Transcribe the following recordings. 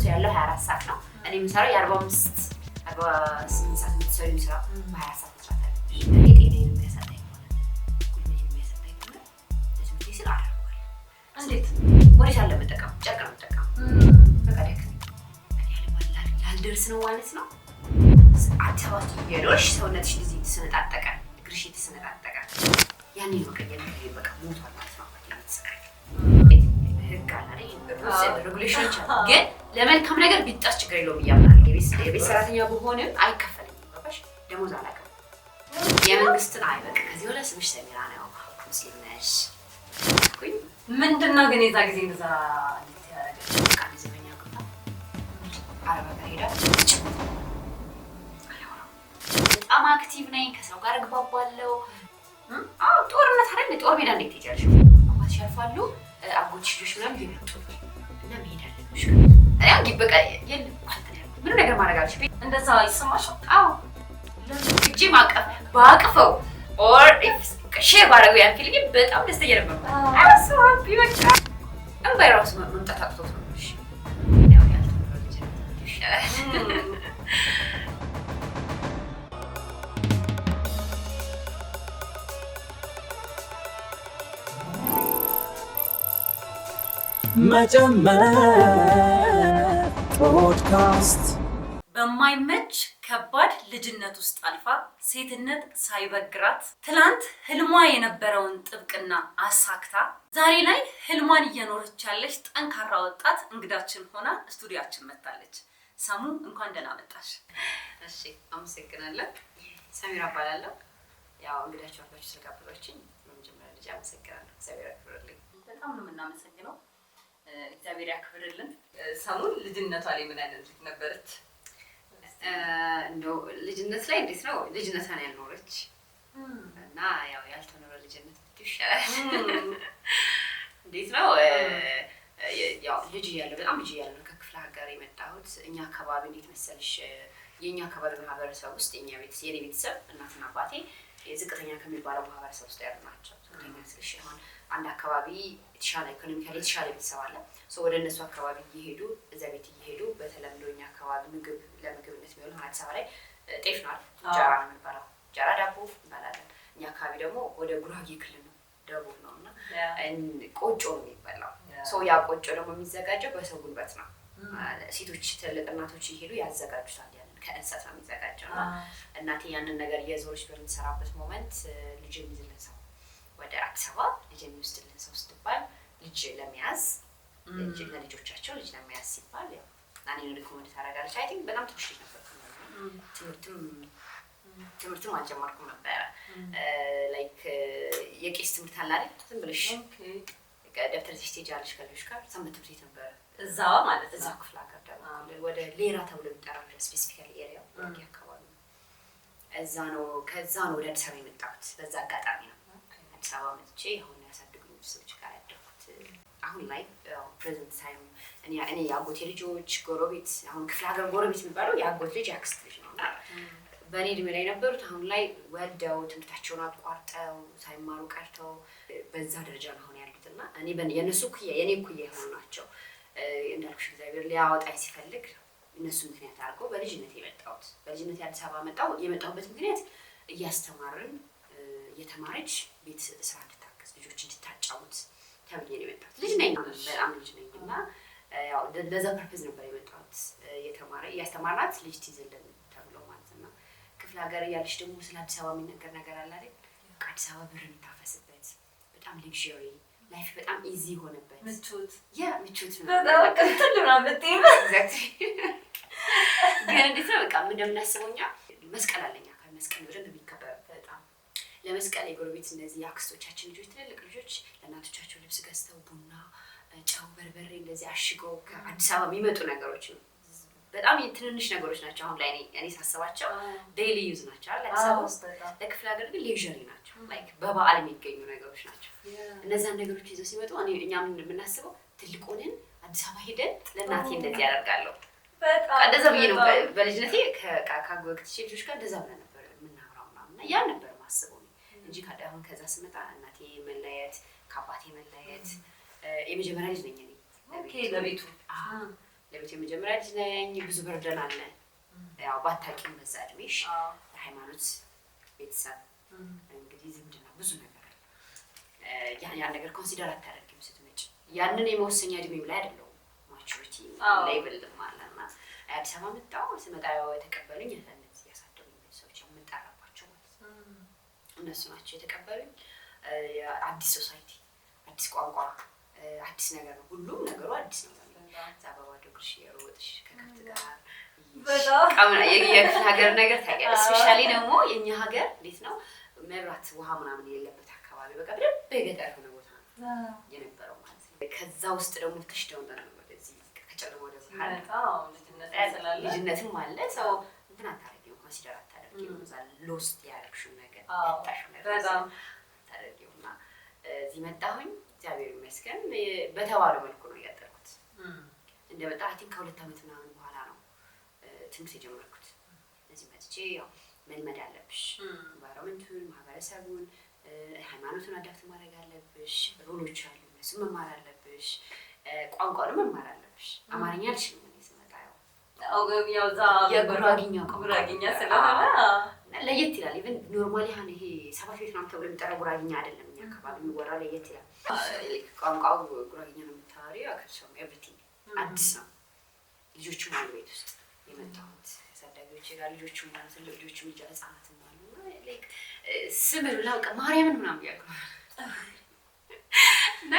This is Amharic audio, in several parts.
ሰው ያለው 24 ሰዓት ነው። እኔ የምሰራው የ45 48 ሰዓት የምትሰሪው ስራ በ24 ሰዓት መስራት አለብሽ። እኔ ጤናዬን የሚያሳጣኝ ከሆነ፣ ጉልበቴን የሚያሳጣኝ ከሆነ ለትምህርቴ ስል አደርገዋለሁ። እንዴት? ሞዴስ አለ መጠቀም፣ ጨርቅ ነው የምጠቀመው። በቃ ደክሜ እኔ ላልደርስ ነው ማለት ነው። አዲስ አበባ ውስጥ እየኖርሽ ሰውነትሽ እንደዚህ የተሰነጣጠቀ፣ እግርሽ የተሰነጣጠቀ፣ ያኔ ነው በቃ የነገሬ በቃ ሞቷል ማለት ነው። አባቴ እየተሰቃየ ህግ አለ አይደል? Regulation ኦች አሉ። ግን ለመልካም ነገር ቢጣስ ችግር የለውም ብዬ አምናለሁ። የቤት ሰራተኛ ብሆንም አይከፈለኝም። ገባሽ? ደሞዝ አላውቅም። የመንግስትን አይ በቃ ከዚህ በኋላ ስምሽ ሰሚራ ነው፣ ሙስሊም ነሽ ኩኝ። ምንድን ነው ግን የዛ ጊዜ እንደዛ እንዴት ያደረገሽ? በቃ ዘበኛ ገብታ አረብ ሀገር ሄዳ አላወራም። በጣም active ነኝ። ከሰው ጋር እግባባለሁ። አዎ ጦርነት አይደል? ጦር ሜዳ እንዴት ትሄጃለሽ? አባትሽ ያልፋሉ፣ አጎትሽ ልጆች ምናምን እየመጡ እና መሄድ አለብሽ። እኔ አሁን በቃ የለም እንትን ያልኩት ምንም ነገር ማድረግ አልችልም። እንደዛ ይሰማሻል? አዎ እጄ ማቀፍ ባቅፈው or share ባደረገው ያን feeling በጣም ደስተኛ ነበር። I was so happy። በቃ እንባዬ ራሱ መምጣት አቅቶት ነው። እሺ ያው ያልተኖረ ልጅነት ይሻላል። መጨመር ፖድካስት። በማይመች ከባድ ልጅነት ውስጥ አልፋ ሴትነት ሳይበግራት ትላንት ህልሟ የነበረውን ጥብቅና አሳክታ ዛሬ ላይ ህልሟን እየኖረች ያለች ጠንካራ ወጣት እንግዳችን ሆና ስቱዲያችን መጥታለች። ሰሙ፣ እንኳን ደህና መጣሽ። እሺ አመሰግናለሁ። ሰሚራ እባላለሁ። ያው እንግዳችሁ አድርጋችሁ ስለጋበዛችሁኝ በመጀመሪያ ደረጃ አመሰግናለሁ። እግዚአብሔር ያክብርልኝ። በጣም ነው የምናመሰግነው። እግዚአብሔር ያክብርልን። ሰሙን ልጅነቷ ላይ ምን አይነት ልጅ ነበረች? እንደው ልጅነት ላይ እንዴት ነው፣ ልጅነቷን ያልኖረች እና ያው ያልተኖረ ልጅነት ብትይው ይሻላል። እንዴት ነው፣ ያው ልጅ እያለሁ፣ በጣም ልጅ እያለሁ ነው ከክፍለ ሀገር የመጣሁት። እኛ አካባቢ እንዴት መሰልሽ፣ የእኛ አካባቢ ማህበረሰብ ውስጥ የኛ ቤተሰብ፣ የኔ ቤተሰብ እናትና አባቴ ዝቅተኛ ከሚባለው ማህበረሰብ ውስጥ ያሉ ናቸው። ዝቅተኛ ስልሽ አሁን አንድ አካባቢ የተሻለ economically የተሻለ ቤተሰብ አለ። So ወደ እነሱ አካባቢ እየሄዱ፣ እዛ ቤት እየሄዱ፣ በተለምዶ እኛ አካባቢ ምግብ ለምግብነት የሚሆኑ አዲስ አበባ ላይ ጤፍ ነው አይደል? እንጀራ ነው የሚባለው። እንጀራ ዳቦ እንበላለን። እኛ አካባቢ ደግሞ ወደ ጉራጌ ክልል ነው፣ ደቡብ ነው እና ቆጮ ነው የሚበላው። So ያ ቆጮ ደግሞ የሚዘጋጀው በሰው ጉልበት ነው። ሴቶች፣ ትልቅ እናቶች እየሄዱ ያዘጋጁታል። ያንን ከእንሰት ነው የሚዘጋጀው እና እናቴ ያንን ነገር እየዞረች በምትሰራበት moment ልጅ የሚይዝልን ሰው፣ ወደ አዲስ አበባ ልጅ የሚወስድልን ሰው ስትባል ልጅ ለመያዝ፣ ልጅ ለልጆቻቸው ልጅ ለመያዝ ሲባል ያው እኔን recommend ታደርጋለች። I think በጣም ትንሽ ልጅ ነበርኩ። ትምህርትም አልጀመርኩም ነበረ። Like የቄስ ትምህርት አለ አይደል? ዝም ብለሽ ደብተር ይዘሽ ትሄጃለሽ ከልጆች ጋር። ሰንበት ትምህርት ቤት ነበረ። እዛ ማለት እዛ ነው። ክፍለ ሀገር ደግሞ ክልል ወደ ሌራ ተብሎ የሚጠራው specifically area ው ጉራጌ አካባቢ ነው። እዛ ነው፣ ከዛ ነው ወደ አዲስ አበባ የመጣሁት። በዛ አጋጣሚ ነው አዲስ አበባ መጥቼ አሁን ያሳደጉኝ ቤተሰቦች ጋር ያደግኩት። አሁን ላይ present time እኔ የአጎቴ ልጆች ጎረቤት፣ አሁን ክፍለ ሀገር ጎረቤት የሚባለው የአጎት ልጅ፣ የአክስት ልጅ ነው እና በእኔ እድሜ ላይ የነበሩት አሁን ላይ ወልደው፣ ትምህርታቸውን አቋርጠው፣ ሳይማሩ ቀርተው በዛ ደረጃ ነው አሁን ያሉት እና እኔ የእነሱ እኩያ፣ የእኔ እኩያ የሆኑ ናቸው። እንዳልኩሽ እግዚአብሔር ሊያወጣኝ ሲፈልግ እነሱ ምክንያት አድርገው በልጅነት የመጣሁት፣ በልጅነት አዲስ አበባ መጣሁ። የመጣሁበት ምክንያት እያስተማርን እየተማረች ቤት ስራ እንድታግዝ፣ ልጆች እንድታጫውት ተብዬ ነው የመጣሁት። ልጅ ነኝ፣ በጣም ልጅ ነኝ እና ያው ለዛ purpose ነበር የመጣሁት። እየተማረ እያስተማርናት ልጅ ትይዝልን ተብሎ ማለት ነው። ክፍለ ሀገር እያለሽ ደግሞ ስለ አዲስ አበባ የሚነገር ነገር አለ አይደል? በቃ አዲስ አበባ ብር የሚታፈስበት፣ በጣም luxury life፣ በጣም easy የሆነበት ምቾት። Yeah ምቾት ነው። በጣም ቅጥል ምናምን ብትይ። Exactly። ግን እንዴት ነው በቃ እንደምናስበው እኛ መስቀል አለኛ መስቀል በደንብ የሚከበረው በጣም። ለመስቀል የጎረቤት እነዚህ የአክስቶቻችን ልጆች፣ ትልልቅ ልጆች ለእናቶቻቸው ልብስ ገዝተው፣ ቡና፣ ጨው፣ በርበሬ እንደዚህ አሽገው ከአዲስ አበባ የሚመጡ ነገሮች ነው። በጣም ትንንሽ ነገሮች ናቸው። አሁን ላይ እኔ ሳስባቸው daily use ናቸው አይደል? አዲስ አበባ ውስጥ። ለክፍለ ሀገር ግን luxury ናቸው። Like በበዓል የሚገኙ ነገሮች ናቸው። እነዛን ነገሮች ይዘው ሲመጡ እኛ የምናስበው ትልቅ ሆነን አዲስ አበባ ሄደን ለእናቴ እንደዚህ ያደርጋለሁ። እንደዛ ብዬ ነው በልጅነቴ ከአጎቴ ልጆች ጋር እንደዛ ብለን ነበር የምናወራው ምናምን እና ያን ነበር ማስበው እንጂ አሁን ከዛ ስመጣ እናቴ መለየት፣ ከአባቴ መለየት፣ የመጀመሪያ ልጅ ነኝ እኔ። ለቤቱ። አዎ። ለቤት የመጀመሪያ ልጅ ነኝ። ብዙ burden አለ። ያው ባታውቂም በዛ እድሜሽ ሃይማኖት፣ ቤተሰብ፣ እንግዲህ ዝምድና ብዙ ነገር አለ። ያን ነገር consider አታደርጊም ስትመጪ። ያንን የመወሰኛ እድሜም ላይ አይደለሁም። Maturity level አለ እና አዲስ አበባ መጣሁ። ስመጣ ያው የተቀበሉኝ እነዚህ ያሳደጉኝ ቤተሰቦች የምጠራባቸው ማለት ነው። እነሱ ናቸው የተቀበሉኝ። አዲስ society፣ አዲስ ቋንቋ፣ አዲስ ነገር ነው። ሁሉም ነገሩ አዲስ ነው። እዛ በባዶ እግርሽ እየሮጥሽ ከከብት ጋር የክፍለ ሀገር ነገር ታውቂያለሽ። Especially ደግሞ የእኛ ሀገር እንዴት ነው፣ መብራት ውሃ ምናምን የሌለበት አካባቢ፣ በቃ በደንብ የገጠር የሆነ ቦታ ነው የነበረው ማለት ነው። ከዛ ውስጥ ደግሞ ተሽደው ወደዚህ ከጨለማ ወደ ብርሃን ልጅነትም አለ። ሰው እንትን አታደርጊውም፣ consider አታደርጊውም። እዛ lost ያደረግሽው ነገር፣ ያጣሽው ነገር አታደርጊውም። እና እዚህ መጣሁኝ። እግዚአብሔር ይመስገን በተባለው መልኩ ነው እያጠርኩት። እንደመጣ I think ከ2 ዓመት ምናምን በኋላ ነው ትምህርት የጀመርኩት። እዚህ መጥቼ ያው መልመድ አለብሽ environment ኡን፣ ማህበረሰቡን፣ ሃይማኖቱን adapt ማድረግ አለብሽ። Rule ኦች አሉ፣ እነሱን መማር አለብሽ። ቋንቋንም መማር አለብሽ። አማርኛ አልችልም እኔ ስመጣ፣ ያው የጉራጊኛ ቋንቋ ጉራጊኛ ስለሆነ ለየት ይላል። Even normally አሁን ይሄ ሰባት ቤት ምናምን ተብሎ የሚጠራው ጉራጊኛ አይደለም። እኛ አካባቢ የሚወራው ለየት ይላል። ቋንቋው ጉራጊኛ ነው የምታወሪው። Culture ኡም everything አዲስ ነው። ልጆቹም አሉ ቤት ውስጥ፣ የመጣሁት አሳዳጊዎቼ ጋር ልጆቹም አሉ፣ ትልቅ ልጆቹም ልጅ ህጻናትም አሉ። እና like ስም ብላ በቃ ማርያምን ምናምን እያልኩ እና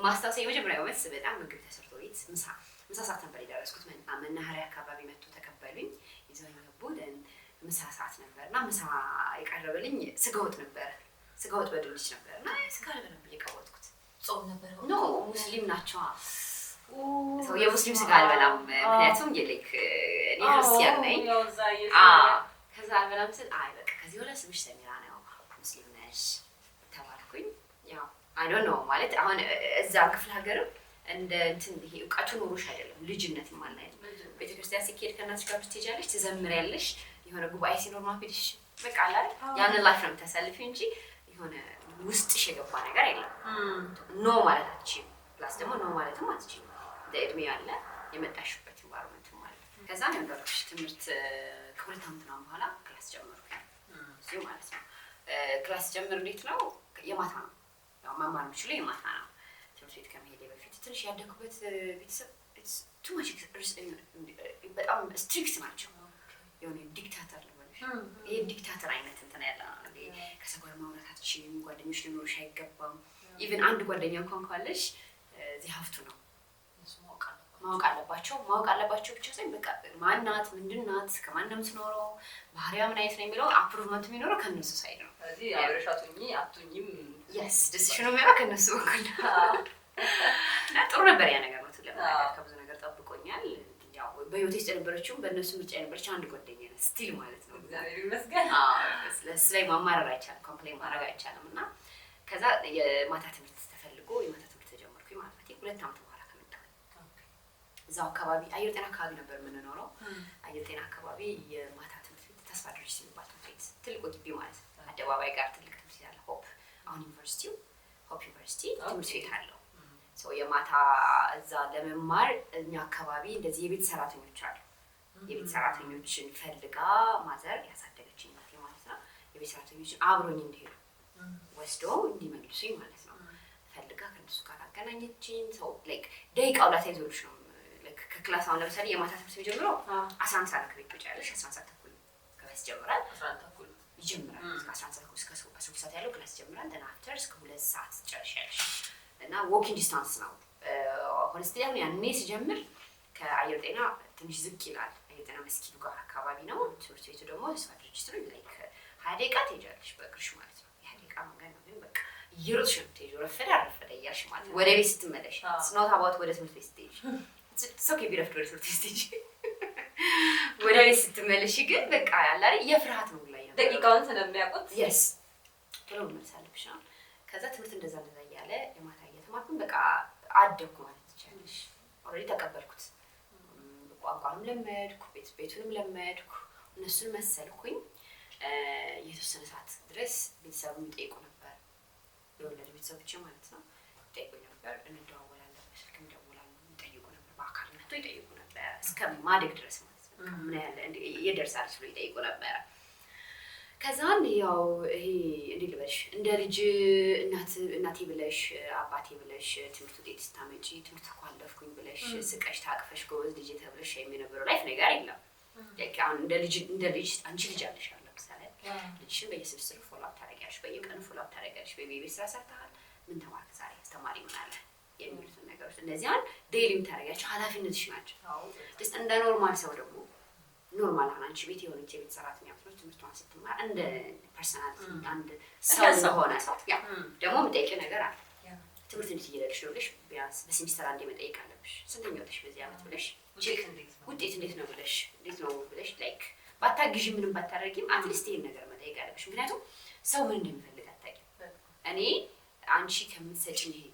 ማስታወሳ የመጀመሪያው ዓመት በጣም ምግብ ተሰርቶ ቤት ምሳ ሰዓት ነበር የደረስኩት። መናኸሪያ አካባቢ መጥቶ ተቀበሉኝ፣ ይዘውኝ ገቡ። ምሳ ሰዓት ነበር እና ምሳ የቀረበልኝ ስጋ ወጥ ነበረ። ስጋ ወጥ በድንች ነበር እና ስጋ አልበላም ብዬ ቀወጥኩት። ጾም ነበር? No፣ ሙስሊም ናቸው። ሰው የሙስሊም ስጋ አልበላም፣ ምክንያቱም like እኔ ክርስቲያን ነኝ። ከዛ አልበላም ስል አይ በቃ ከዚህ በኋላ ስምሽ ሰሚራ ነው፣ ሙስሊም ነሽ ተባልኩኝ። ያው I don't know ማለት አሁን እዛ ክፍለ ሀገርም እንደ እንትን ይሄ እውቀቱ ኖሮሽ አይደለም፣ ልጅነትም አለ አይደል? ቤተክርስቲያን ሲካሄድ ከእናትሽ ጋር ትሄጃለሽ፣ ትዘምሪያለሽ። የሆነ ጉባኤ ሲኖር ማፌድሽ በቃ አለ አይደል? ያንን life ነው የምታሳልፊው እንጂ የሆነ ውስጥሽ የገባ ነገር የለም። No ማለት አትችይም። Plus ደግሞ no ማለትም አትችይም። እንደ እድሜ ያለ የመጣሽበት environment ም አለ። ከዛ ነው እንዳልኩሽ ትምህርት ከ2 ዓመት ምናምን በኋላ class ጀመርኩ እዚሁ ማለት ነው። Class ጀምር እንዴት ነው፣ የማታ ነው፣ ያው መማር የምችለው የማታ ነው። ትምህርት ቤት ከመሄዴ በፊት ትንሽ ያደኩበት ቤተሰብ too much በጣም strict ናቸው። የሆነ dictator ልበልሽ፣ ይሄ dictator አይነት እንትን ያለ ነው። ከሰው ጋር ማውራት አትችይም፣ ጓደኞች ሊኖሩሽ አይገባም። Even አንድ ጓደኛ እንኳን ካለሽ they have to know ማወቅ አለባቸው። ማወቅ አለባቸው ብቻ ሳይሆን በቃ ማናት፣ ምንድናት፣ ከማን ነው የምትኖረው፣ ባህሪዋ ምን አይነት ነው የሚለው approvement የሚኖረው ከእነሱ side ነው። ስለዚህ አብረሽ አትሁኚ አትሁኚም Yes፣ decision ኑ የሚሆነው ከእነሱ በኩል ነው። እና ጥሩ ነበር ያ ነገር ነው ለመናገር፣ ከብዙ ነገር ጠብቆኛል። ያው በህይወቴ ውስጥ የነበረችውም በእነሱ ምርጫ የነበረችው አንድ ጓደኛ ናት still ማለት ነው። እግዚአብሔር ይመስገን። ለእሱ ላይ ማማረር አይቻልም፣ complain ማድረግ አይቻልም። እና ከዛ የማታ ትምህርት ተፈልጎ የማታ ትምህርት ተጀመርኩኝ ማለት ነው። 2 ዓመት በኋላ ከመጣሁ እዛው አካባቢ አየር ጤና አካባቢ ነበር የምንኖረው። አየር ጤና አካባቢ የማታ ትምህርት ቤት ተስፋ ድርጅት የሚባል ትምህርት ቤት፣ ትልቁ ግቢ ማለት ነው። አደባባይ ጋር ትልቅ ትምህርት ቤት አለ። ሆፕ፣ አሁን ዩኒቨርሲቲው ሆፕ ዩኒቨርሲቲ ትምህርት ቤት አለው። ሰው የማታ እዛ ለመማር እኛ አካባቢ እንደዚህ የቤት ሰራተኞች አሉ። የቤት ሰራተኞችን ፈልጋ mother፣ ያሳደገችኝ እናቴ ማለት ነው። የቤት ሰራተኞችን አብሮኝ እንዲሄዱ ወስዶ እንዲመልሱኝ ማለት ነው። ፈልጋ ከእነሱ ጋር አገናኘችኝ። ሰው like ደቂቃው ላይ ተይዞልሽ ነው like ከ class አሁን ለምሳሌ የማታ ትምህርት የሚጀምረው 11 ሰዓት፣ ከቤት ትወጫለሽ። 11 ሰዓት ተኩል class ይጀምራል። 11:30 ይጀምራል። እስከ 11 ሰዓት እስከ 12 ሰዓት ያለው class ይጀምራል። Then after እስከ 2 ሰዓት ትጨርሻለሽ። እና walking distance ነው። Honestly አሁን ያኔ ስጀምር ከአየር ጤና ትንሽ ዝቅ ይላል። አየር ጤና መስጊዱ ጋር አካባቢ ነው። ትምህርት ቤቱ ደግሞ ተስፋ ድርጅት ነው። Like 20 ደቂቃ ትሄጃለሽ በእግርሽ ማለት ነው። የ20 ደቂቃ መንገድ ነው፣ ግን በቃ እየሮጥሽ ነው የምትሄጂው። ረፈደ አረፈደ እያልሽ ማለት ነው። ወደ ቤት ስትመለሽ፣ it's not about ወደ ትምህርት ቤት ስትሄጂ፣ ሰው ቢረፍድ ወደ ትምህርት ቤት ስትሄጂ፣ ወደ ቤት ስትመለሽ ግን በቃ ያለ አይደል የፍርሃት ነው ላይ ነበር። ደቂቃውን ስለሚያውቁት። Yes፣ ቶሎ መመለስ አለብሽ ነው። ከዛ ትምህርት እንደዛ እንደዛ እያለ የማታ እየተማርኩኝ በቃ አደግኩ ማለት ትችላለሽ። Already ተቀበልኩት። ቋንቋንም ለመድኩ፣ ቤቱንም ለመድኩ፣ እነሱን መሰልኩኝ። የተወሰነ ሰዓት ድረስ ቤተሰብ የሚጠይቁ ነበር፣ የወለዱ ቤተሰቦቼ ማለት ነው፣ ይጠይቁኝ ነበር። እንደዋወላለን፣ በስልክም ይደውላሉ፣ ይጠይቁ ነበር፣ በአካል መጥተው ይጠይቁ ነበር። እስከ ማደግ ድረስ ማለት ነው። በቃ ምን ያህል የት ደርሳለች ብሎ ይጠይቁ ነበረ። ከዛን ያው ይሄ እንዴት ልበልሽ፣ እንደ ልጅ እናት እናቴ ብለሽ፣ አባቴ ብለሽ፣ ትምህርት ውጤት ስታመጪ ትምህርት እኮ አለፍኩኝ ብለሽ ስቀሽ ታቅፈሽ ጎበዝ ልጅ ተብለሽ የሚነበረው life ነገር የለም። Like አሁን እንደ ልጅ አንቺ ልጅ አለሽ፣ አሁን ለምሳሌ ልጅሽን በየስብስሩ follow up ታደርጊያለሽ፣ በየቀኑ follow up ታደርጊያለሽ። በቤት ስራ ሰርተሃል፣ ምን ተማርክ ዛሬ፣ አስተማሪ ምን አለ የሚሉትን ነገሮች እነዚያን daily የምታደርጊያቸው ኃላፊነትሽ ናቸው። Just እንደ normal ሰው ደግሞ normal አሁን አንቺ ቤት የሆነች የቤት ሰራተኛ ብትኖር ትምህርቷን ስትማር እንደ personality አንድ ሰው እንደ ሰው። እንደሆነ ሰው ያ ደግሞ የምጠይቂው ነገር አለ። ትምህርት እንዴት እየሄደልሽ ነው ብለሽ ቢያንስ በሴሚስተር አንዴ መጠየቅ አለብሽ። ስንተኛ ወጥሽ በዚህ ዓመት ብለሽ ውጤት እንዴት ነው? ውጤት እንዴት ነው ብለሽ፣ እንዴት ነው ብለሽ፣ like ባታግዢ ምንም ባታደርጊም at least ይሄን ነገር መጠየቅ አለብሽ። ምክንያቱም ሰው ምን እንደሚፈልግ አታውቂም። እኔ አንቺ ከምትሰጭኝ ይሄ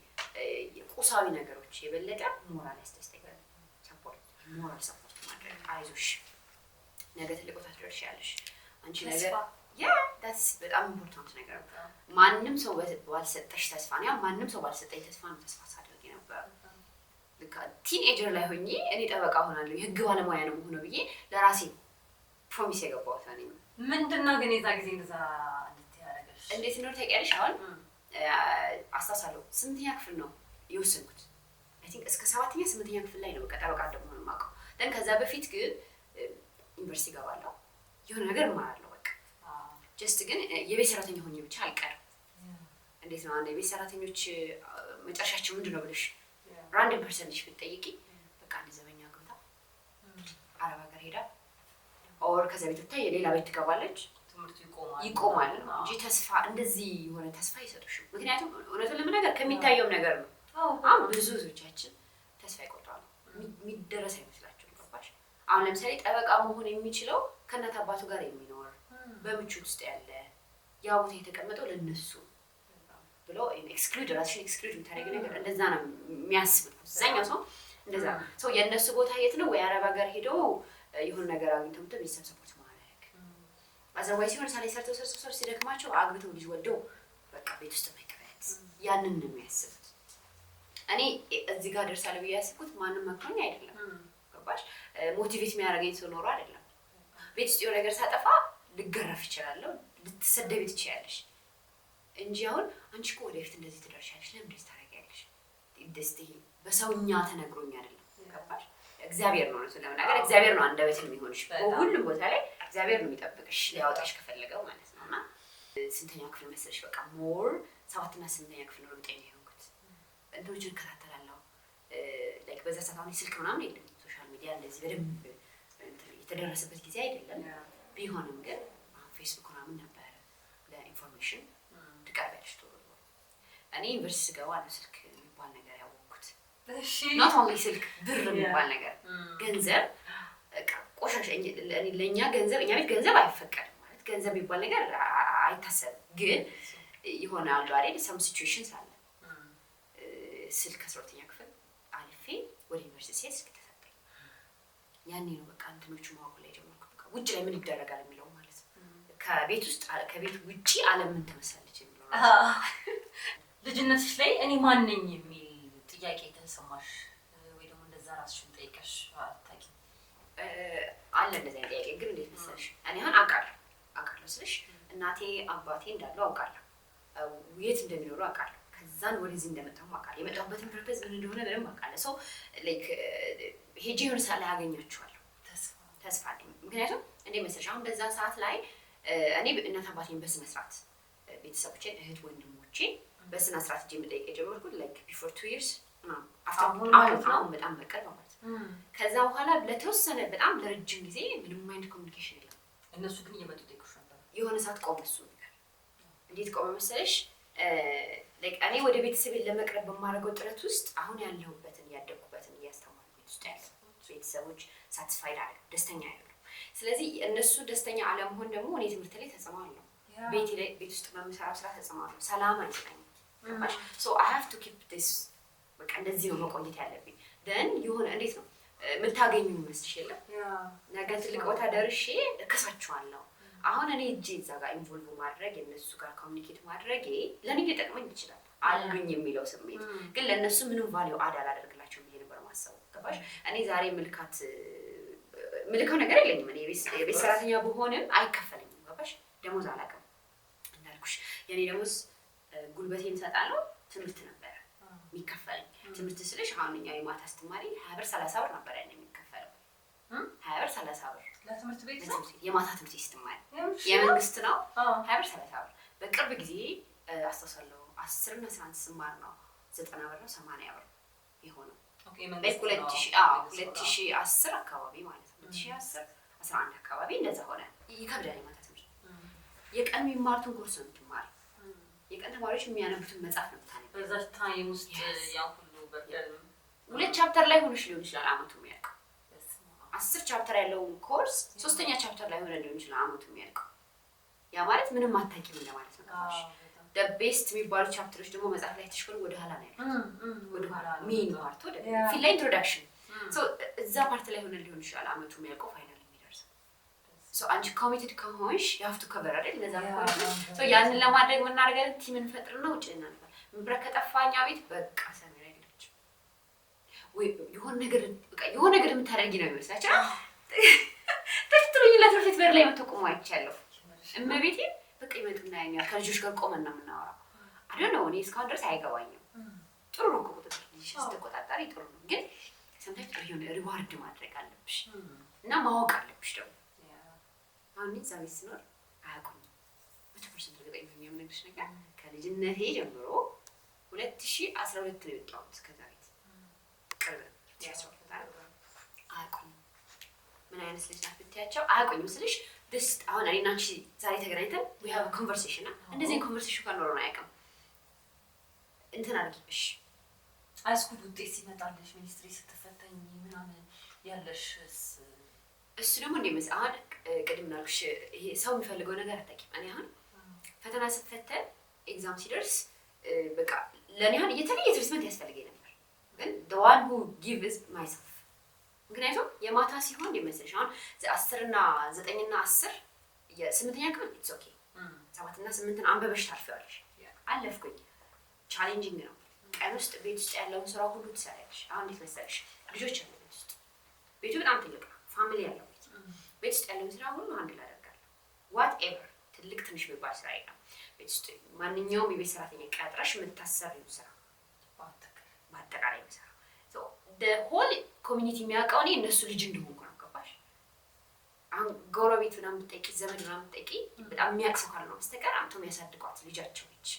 ቁሳዊ ነገሮች የበለጠ ሞራል ያስደስተኛል። Support፣ moral support ማድረግ፣ አይዞሽ ነገ ትልቅ ቦታ ትደርሻለሽ፣ አንቺ ነገ ተስፋ። Yeah, that's በጣም important ነገር ነው። ማንም ሰው ባልሰጠሽ ተስፋ ነው፣ ያ ማንም ሰው ባልሰጠኝ ተስፋ ነው ተስፋ ሳደርግ የነበረው። ልክ teenager ላይ ሆኜ እኔ ጠበቃ ሆናለሁ፣ የህግ ባለሙያ ነው የምሆነው ብዬ ለራሴ promise የገባሁት እኔ። ምንድን ነው ግን የዛ ጊዜ እንደዛ እንድትይ ያደረገሽ? እንዴት እንደሆነ ታውቂያለሽ? አሁን አስታውሳለሁ፣ ስምንተኛ ክፍል ነው የወሰንኩት። I think እስከ ሰባተኛ ስምንተኛ ክፍል ላይ ነው በቃ ጠበቃ እንደመሆን የማውቀው። Then ከዛ በፊት ግን ዩኒቨርሲቲ እገባለሁ፣ የሆነ ነገር እማራለሁ። በቃ just ግን የቤት ሰራተኛ ሆኜ ብቻ አልቀርም። እንዴት ነው አንድ የቤት ሰራተኞች መጨረሻቸው ምንድን ነው ብለሽ random person ሽ ብትጠይቂ በቃ አንድ ዘበኛ ገብታ አረብ ሀገር ሄዳ or ከዛ ቤት ወጥታ የሌላ ቤት ትገባለች። ትምህርቱ ይቆማል። ይቆማል እንጂ ተስፋ እንደዚህ የሆነ ተስፋ አይሰጡሽም። ምክንያቱም እውነቱን ለመናገር ከሚታየውም ነገር ነው። አሁን ብዙ እህቶቻችን ተስፋ ይቆርጣሉ። የሚደረስ አይመስላቸውም። ገባሽ? አሁን ለምሳሌ ጠበቃ መሆን የሚችለው ከእናት አባቱ ጋር የሚኖር፣ በምቾት ውስጥ ያለ፣ ያ ቦታ የተቀመጠው ለነሱ ብሎ exclude፣ ራስሽን exclude የምታደርጊው ነገር እንደዛ ነው የሚያስቡት። አብዛኛው ሰው እንደዛ ነው። ሰው የእነሱ ቦታ የት ነው? ወይ አረብ ሀገር ሄደው የሆነ ነገር አግኝተው መጥተው ቤተሰብ support ማድረግ፣ otherwise ሲሆን ሳላይ ሰርተው ሰርተው ሰርተው ሲደክማቸው አግብተው ልጅ ወልደው በቃ ቤት ውስጥ መቅረት፣ ያንን ነው የሚያስቡት። እኔ እዚህ ጋር ደርሳለሁ ብዬ ያስብኩት ማንም መክሮኝ አይደለም። ገባሽ? Motivate የሚያደርገኝ ሰው ኖሮ አይደለም። ቤት ውስጥ የሆነ ነገር ሳጠፋ ልገረፍ እችላለሁ፣ ልትሰደቢ ትችያለሽ እንጂ አሁን አንቺ እኮ ወደፊት እንደዚህ ትደርሻለሽ፣ ለምን እንደዚህ ታደርጊያለሽ? ደስ ይሄ በሰውኛ ተነግሮኝ አይደለም። ገባሽ? እግዚአብሔር ነው፣ እውነቱን ለመናገር እግዚአብሔር ነው አንደበት የሚሆንሽ። በሁሉም ቦታ ላይ እግዚአብሔር ነው የሚጠብቅሽ ሊያወጣሽ ከፈለገው ማለት ነው። እና ስንተኛ ክፍል መሰለሽ? በቃ more ሰባትና ስምንተኛ ክፍል ነው እርግጠኛ የሆንኩት። እንትኖችን እከታተላለሁ። Like በዛ ሰዓት አሁን ስልክ ምናምን የለም፣ social media እንደዚህ በደንብ እንትን የተደረሰበት ጊዜ አይደለም። ቢሆንም ግን አሁን ፌስቡክ ምናምን ነበረ፣ ለ information ትቀርቢያለሽ ቶሎ ብሎ። እኔ ዩኒቨርሲቲ ስገባ ነው ስልክ የሚባል ነገር ያወቅኩት። Not only ስልክ፣ ብር የሚባል ነገር፣ ገንዘብ በቃ ቆሻሻ። ለእኛ ገንዘብ፣ እኛ ቤት ገንዘብ አይፈቀድም፣ ማለት ገንዘብ የሚባል ነገር አይታሰብም። ግን የሆነ አሉ አይደል some situations አለ። ስልክ 12ኛ ክፍል አልፌ ወደ ዩኒቨርሲቲ ስሄድ ስልክ ተሰጠኝ። ያኔ ነው በቃ እንትኖቹ ማወቅ ላይ ጀመርኩት። በቃ ውጭ ላይ ምን ይደረጋል የሚለው ማለት ነው። ከቤት ውስጥ፣ ከቤት ውጭ ዓለም ምን ትመስላለች የሚለው ራሱ። ልጅነትሽ ላይ እኔ ማን ነኝ የሚል ጥያቄ የተሰማሽ ወይ ደግሞ እንደዛ ራስሽን ጠይቀሽ አታውቂም? አለ እንደዚህ አይነት ጥያቄ። ግን እንዴት መሰለሽ፣ እኔ አሁን አውቃለሁ፣ አውቃለሁ ስልሽ እናቴ አባቴ እንዳሉ አውቃለሁ፣ የት እንደሚኖሩ አውቃለሁ፣ ከዛን ወደዚህ እንደመጣሁ አውቃለሁ፣ የመጣሁበትን purpose ምን እንደሆነ በደንብ አውቃለሁ። So like ሄጄ የሆነ ሰዓት ላይ አገኛቸዋለሁ ተስፋ ተስፋ አለኝ። ምክንያቱም እንዴት መሰለሽ፣ አሁን በዛ ሰዓት ላይ እኔ እናት አባቴን በስነ ስርዓት፣ ቤተሰቦቼን፣ እህት ወንድሞቼን በስነ ስርዓት እጄ መጠየቅ የጀመርኩት like before 2 years አሁን ማለት ነው? አሁን በጣም በቅርብ ማለት ነው። ከዛ በኋላ ለተወሰነ በጣም ለረጅም ጊዜ ምንም አይነት communication የለም። እነሱ ግን እየመጡ ጠይቁሽ ነበር? የሆነ ሰዓት ቆመ እሱ ነገር። እንዴት ቆመ መሰለሽ? Like እኔ ወደ ቤተሰቤን ለመቅረብ በማደርገው ጥረት ውስጥ አሁን ያለሁበትን ያደግኩበትን እያስተማሩ ቤት ውስጥ ያሉ ቤተሰቦች satisfied አለ ደስተኛ አይደሉም። ስለዚህ እነሱ ደስተኛ አለመሆን ደግሞ እኔ ትምህርት ላይ ተጽዕኖ አለው። ቤት ላይ፣ ቤት ውስጥ በምሰራው ስራ ተጽዕኖ አለው። ሰላም አይሰጠኝም። ገባሽ? So I have to keep this፣ በቃ እንደዚህ ነው መቆየት ያለብኝ። Then የሆነ እንዴት ነው የምታገኙ ይመስልሽ የለም፣ ነገ ትልቅ ቦታ ደርሼ እከሳችኋለሁ። አሁን እኔ እጄ እዛ ጋር involve ማድረግ፣ የእነሱ ጋር communicate ማድረጌ ለእኔ ሊጠቅመኝ ይችላል አሉኝ የሚለው ስሜት፣ ግን ለእነሱ ምንም value add አላደርግላቸውም ብዬ ነበር ማሰቡ። ገባሽ? እኔ ዛሬ ምልካት ምልከው ነገር የለኝም። እኔ የቤት ሰራተኛ ብሆንም አይከፈለኝም። ገባሽ? ደሞዝ አላውቅም እንዳልኩሽ። የኔ ደሞዝ ጉልበቴን እሰጣለሁ። ትምህርት ነበረ የሚከፈለኝ። ትምህርት ስልሽ አሁን እኛ የማታ ስትማሪ 20 ብር 30 ብር ነበር ያኔ የሚከፈለው። 20 ብር 30 ብር። ለትምህርት ቤት ነው? ለትምህርት ቤት፣ የማታ ትምህርት ቤት ስትማሪ የመንግስት ነው። 20 ብር 30 ብር። በቅርብ ጊዜ አስታውሳለሁ 10 እና 11 ስማር ነው 90 ብር ነው 80 ብር የሆነው። 2010 አካባቢ ማለት ነው። 2010 11 አካባቢ እንደዛ ሆነ። ይከብዳል የማታ ትምህርት። የቀን የሚማሩትን ኮርስ ነው የምትማሪ። የቀን ተማሪዎች የሚያነቡትን መጽሐፍ ነው የምታነቢው። በዛች time ውስጥ Yes. ያ ሁሉ burden። ሁለት chapter ላይ ሆነሽ ሊሆን ይችላል አመቱ የሚያልቀው። 10 chapter ያለውን ኮርስ ሶስተኛ chapter ላይ ሆነ ሊሆን ይችላል አመቱ የሚያልቀው። ያ ማለት ምንም አታውቂም እንደማለት ነው። ገባሽ? Best የሚባሉ chapter ኦች ደግሞ መጽሐፍ ላይ ተሽኮል ወደ ኋላ ነው ያሉት። ወደ ኋላ main part ወደ ፊት ላይ introduction፣ እዛ part ላይ ሆነ ሊሆን ይችላል አመቱ የሚያልቀው፣ final የሚደርሰው። So አንቺ committed ከሆንሽ you have to cover አይደል እነዛ point ኦች። So ያንን ለማድረግ የምናደርገን team እንፈጥርና ውጭ እናነባለን። መብራት ከጠፋ እኛ ቤት በቃ ሰሜን አይደለችም ወይ የሆነ ነገር፣ በቃ የሆነ ነገር የምታደርጊ ነው የሚመስላቸው። ተከትሎኝ ለትምህርት ቤት በር ላይ መጥቶ ቆሞ አይቻለሁ። እመቤቴ በቃ ይመጡና ያኛል። ከልጆች ጋር ቆመን ነው የምናወራው። I don't know፣ እኔ እስካሁን ድረስ አይገባኝም። ጥሩ ነው እኮ ቁጥጥር፣ ልጅሽ ስትቆጣጠሪ ጥሩ ነው፣ ግን sometimes የሆነ reward ማድረግ አለብሽ እና ማወቅ አለብሽ ደግሞ። አሁን እኔ እዛ ቤት ስኖር አያውቁኝም። 100% እርግጠኛ ሆኜ የምነግርሽ ነገር ከልጅነቴ ጀምሮ 2012 ነው የወጣሁት ከዛ ቤት፣ ቅርብ ነው፣ 2012 አይደል? አያውቁኝም። ምን አይነት ልጅ ናት ብትያቸው አያውቁኝም ስልሽ ስ አሁን እኔና አንቺ ዛሬ ተገናኝተን we have conversation እና እንደዚህ conversation እንኳን ኖሮን አያውቅም። እንትን አድርጊ እሺ። High school ውጤት ሲመጣልሽ፣ ሚኒስትሪ ስትፈተኝ ምናምን ያለሽስ? እሱ ደግሞ እንደ መስ አሁን ቅድም እንዳልኩሽ ይሄ ሰው የሚፈልገው ነገር አታውቂም። እኔ አሁን ፈተና ስፈተን exam ሲደርስ በቃ ለእኔ አሁን የተለየ treatment ያስፈልገኝ ነበር፣ ግን the one who gives myself። ምክንያቱም የማታ ሲሆን እንደ መሰለሽ አሁን 10ና 9ና 10 የስምንተኛ ክፍል it's okay፣ 7ና 8ን አንበበሽ ታልፊዋለሽ። አለፍኩኝ። Challenging ነው። ቀን ውስጥ ቤት ውስጥ ያለውን ስራ ሁሉ ትሰሪያለሽ። አሁን እንዴት መሰለሽ ልጆች አሉ ቤት ውስጥ፣ ቤቱ በጣም ትልቅ ነው። Family ያለው ቤት፣ ቤት ውስጥ ያለውን ስራ ሁሉ handle አደርጋለሁ። Whatever ትልቅ ትንሽ የሚባል ስራ የለም። ቤት ውስጥ ማንኛውም የቤት ሰራተኛ ቀጥረሽ የምታሰሪው ስራ በአጠቃላይ የምሰራው whole community የሚያውቀው እኔ እነሱ ልጅ እንደሆንኩ ነው። ገባሽ? አሁን ጎረቤት ምናምን ብትጠይቂ፣ ዘመድ ምናምን ብትጠይቂ በጣም የሚያውቅ ሰው ካልሆነ በስተቀር አምጥቶ የሚያሳድጓት ልጃቸው ነች።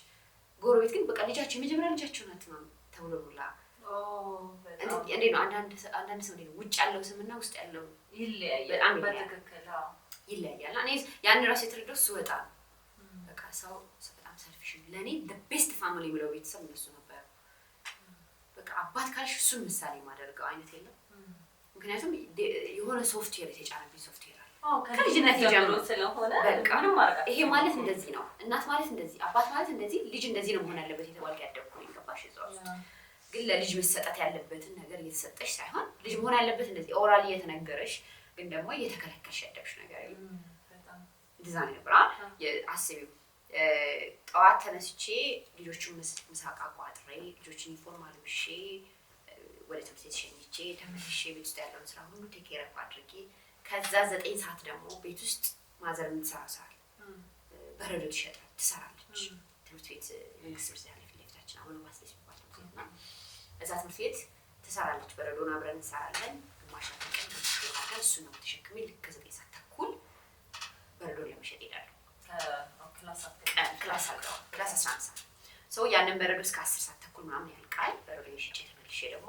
ጎረቤት ግን በቃ ልጃቸው የመጀመሪያ ልጃቸው ናት ምናምን ተብሎ ሁላ እንዴት ነው አንዳንድ ሰው እንዴት ነው ውጭ ያለው ስምና ውስጥ ያለው ይለያያል። በጣም ይለያያል። በትክክል። ይለያያል። እና እኔ ያን ራሱ የተረዳሁት ስወጣ ነው። በቃ ሰው ሰው በጣም selfish ነው። ለእኔ best family ብለው ቤተሰብ እነሱ ነበሩ። በቃ አባት ካልሽ እሱን ምሳሌ የማደርገው አይነት የለም። ምክንያቱም የሆነ ሶፍትዌር የተጫነብኝ ሶፍትዌር አለ። ከልጅነት ጀምሮ ስለሆነ በቃ ምንም ማድረግ ይሄ ማለት እንደዚህ ነው፣ እናት ማለት እንደዚህ፣ አባት ማለት እንደዚህ፣ ልጅ እንደዚህ ነው መሆን ያለበት የተባልክ ያደግኩ ነኝ። ገባሽ? እዛ ውስጥ ግን ለልጅ መሰጠት ያለበትን ነገር እየተሰጠሽ ሳይሆን ልጅ መሆን ያለበት እንደዚህ oral እየተነገረሽ ግን ደግሞ እየተከለከልሽ ያደግሽ ነገር የለም። እንደዛ ነው የነበረው። አሁን አስቢው፣ ጠዋት ተነስቼ ልጆቹን ምሳቃ ቋጥሬ፣ ልጆችን ዩኒፎርም አልብሼ፣ ወደ ትምህርት ቤት ሸኝቼ፣ ተመልሼ ቤት ውስጥ ያለውን ስራ ሁሉ take care አድርጌ ከዛ 9 ሰዓት ደግሞ ቤት ውስጥ mother የምትሰራው ስራ አለ። በረዶ ትሸጣል ትሰራለች። ትምህርት ቤት መንግስት ትምህርት ቤት አለ ፊት ለፊታችን፣ አቡነ ባስልዮስ የሚባል ትምህርት ቤት እና እዛ ትምህርት ቤት ትሰራለች። በረዶን አብረን እንሰራለን። ግማሽ ቀን ግማሽ ቀን እሱን ነው ተሸክሜ ልክ ከ9 ሰዓት ተኩል በረዶን ለመሸጥ እሄዳለሁ። ቀን class አልገባም። Class 11 ሰዓት ሰው ያንን በረዶ እስከ 10 ሰዓት ተኩል ምናምን ያልቃል። በረዶ ሽጬ ተመልሼ ደግሞ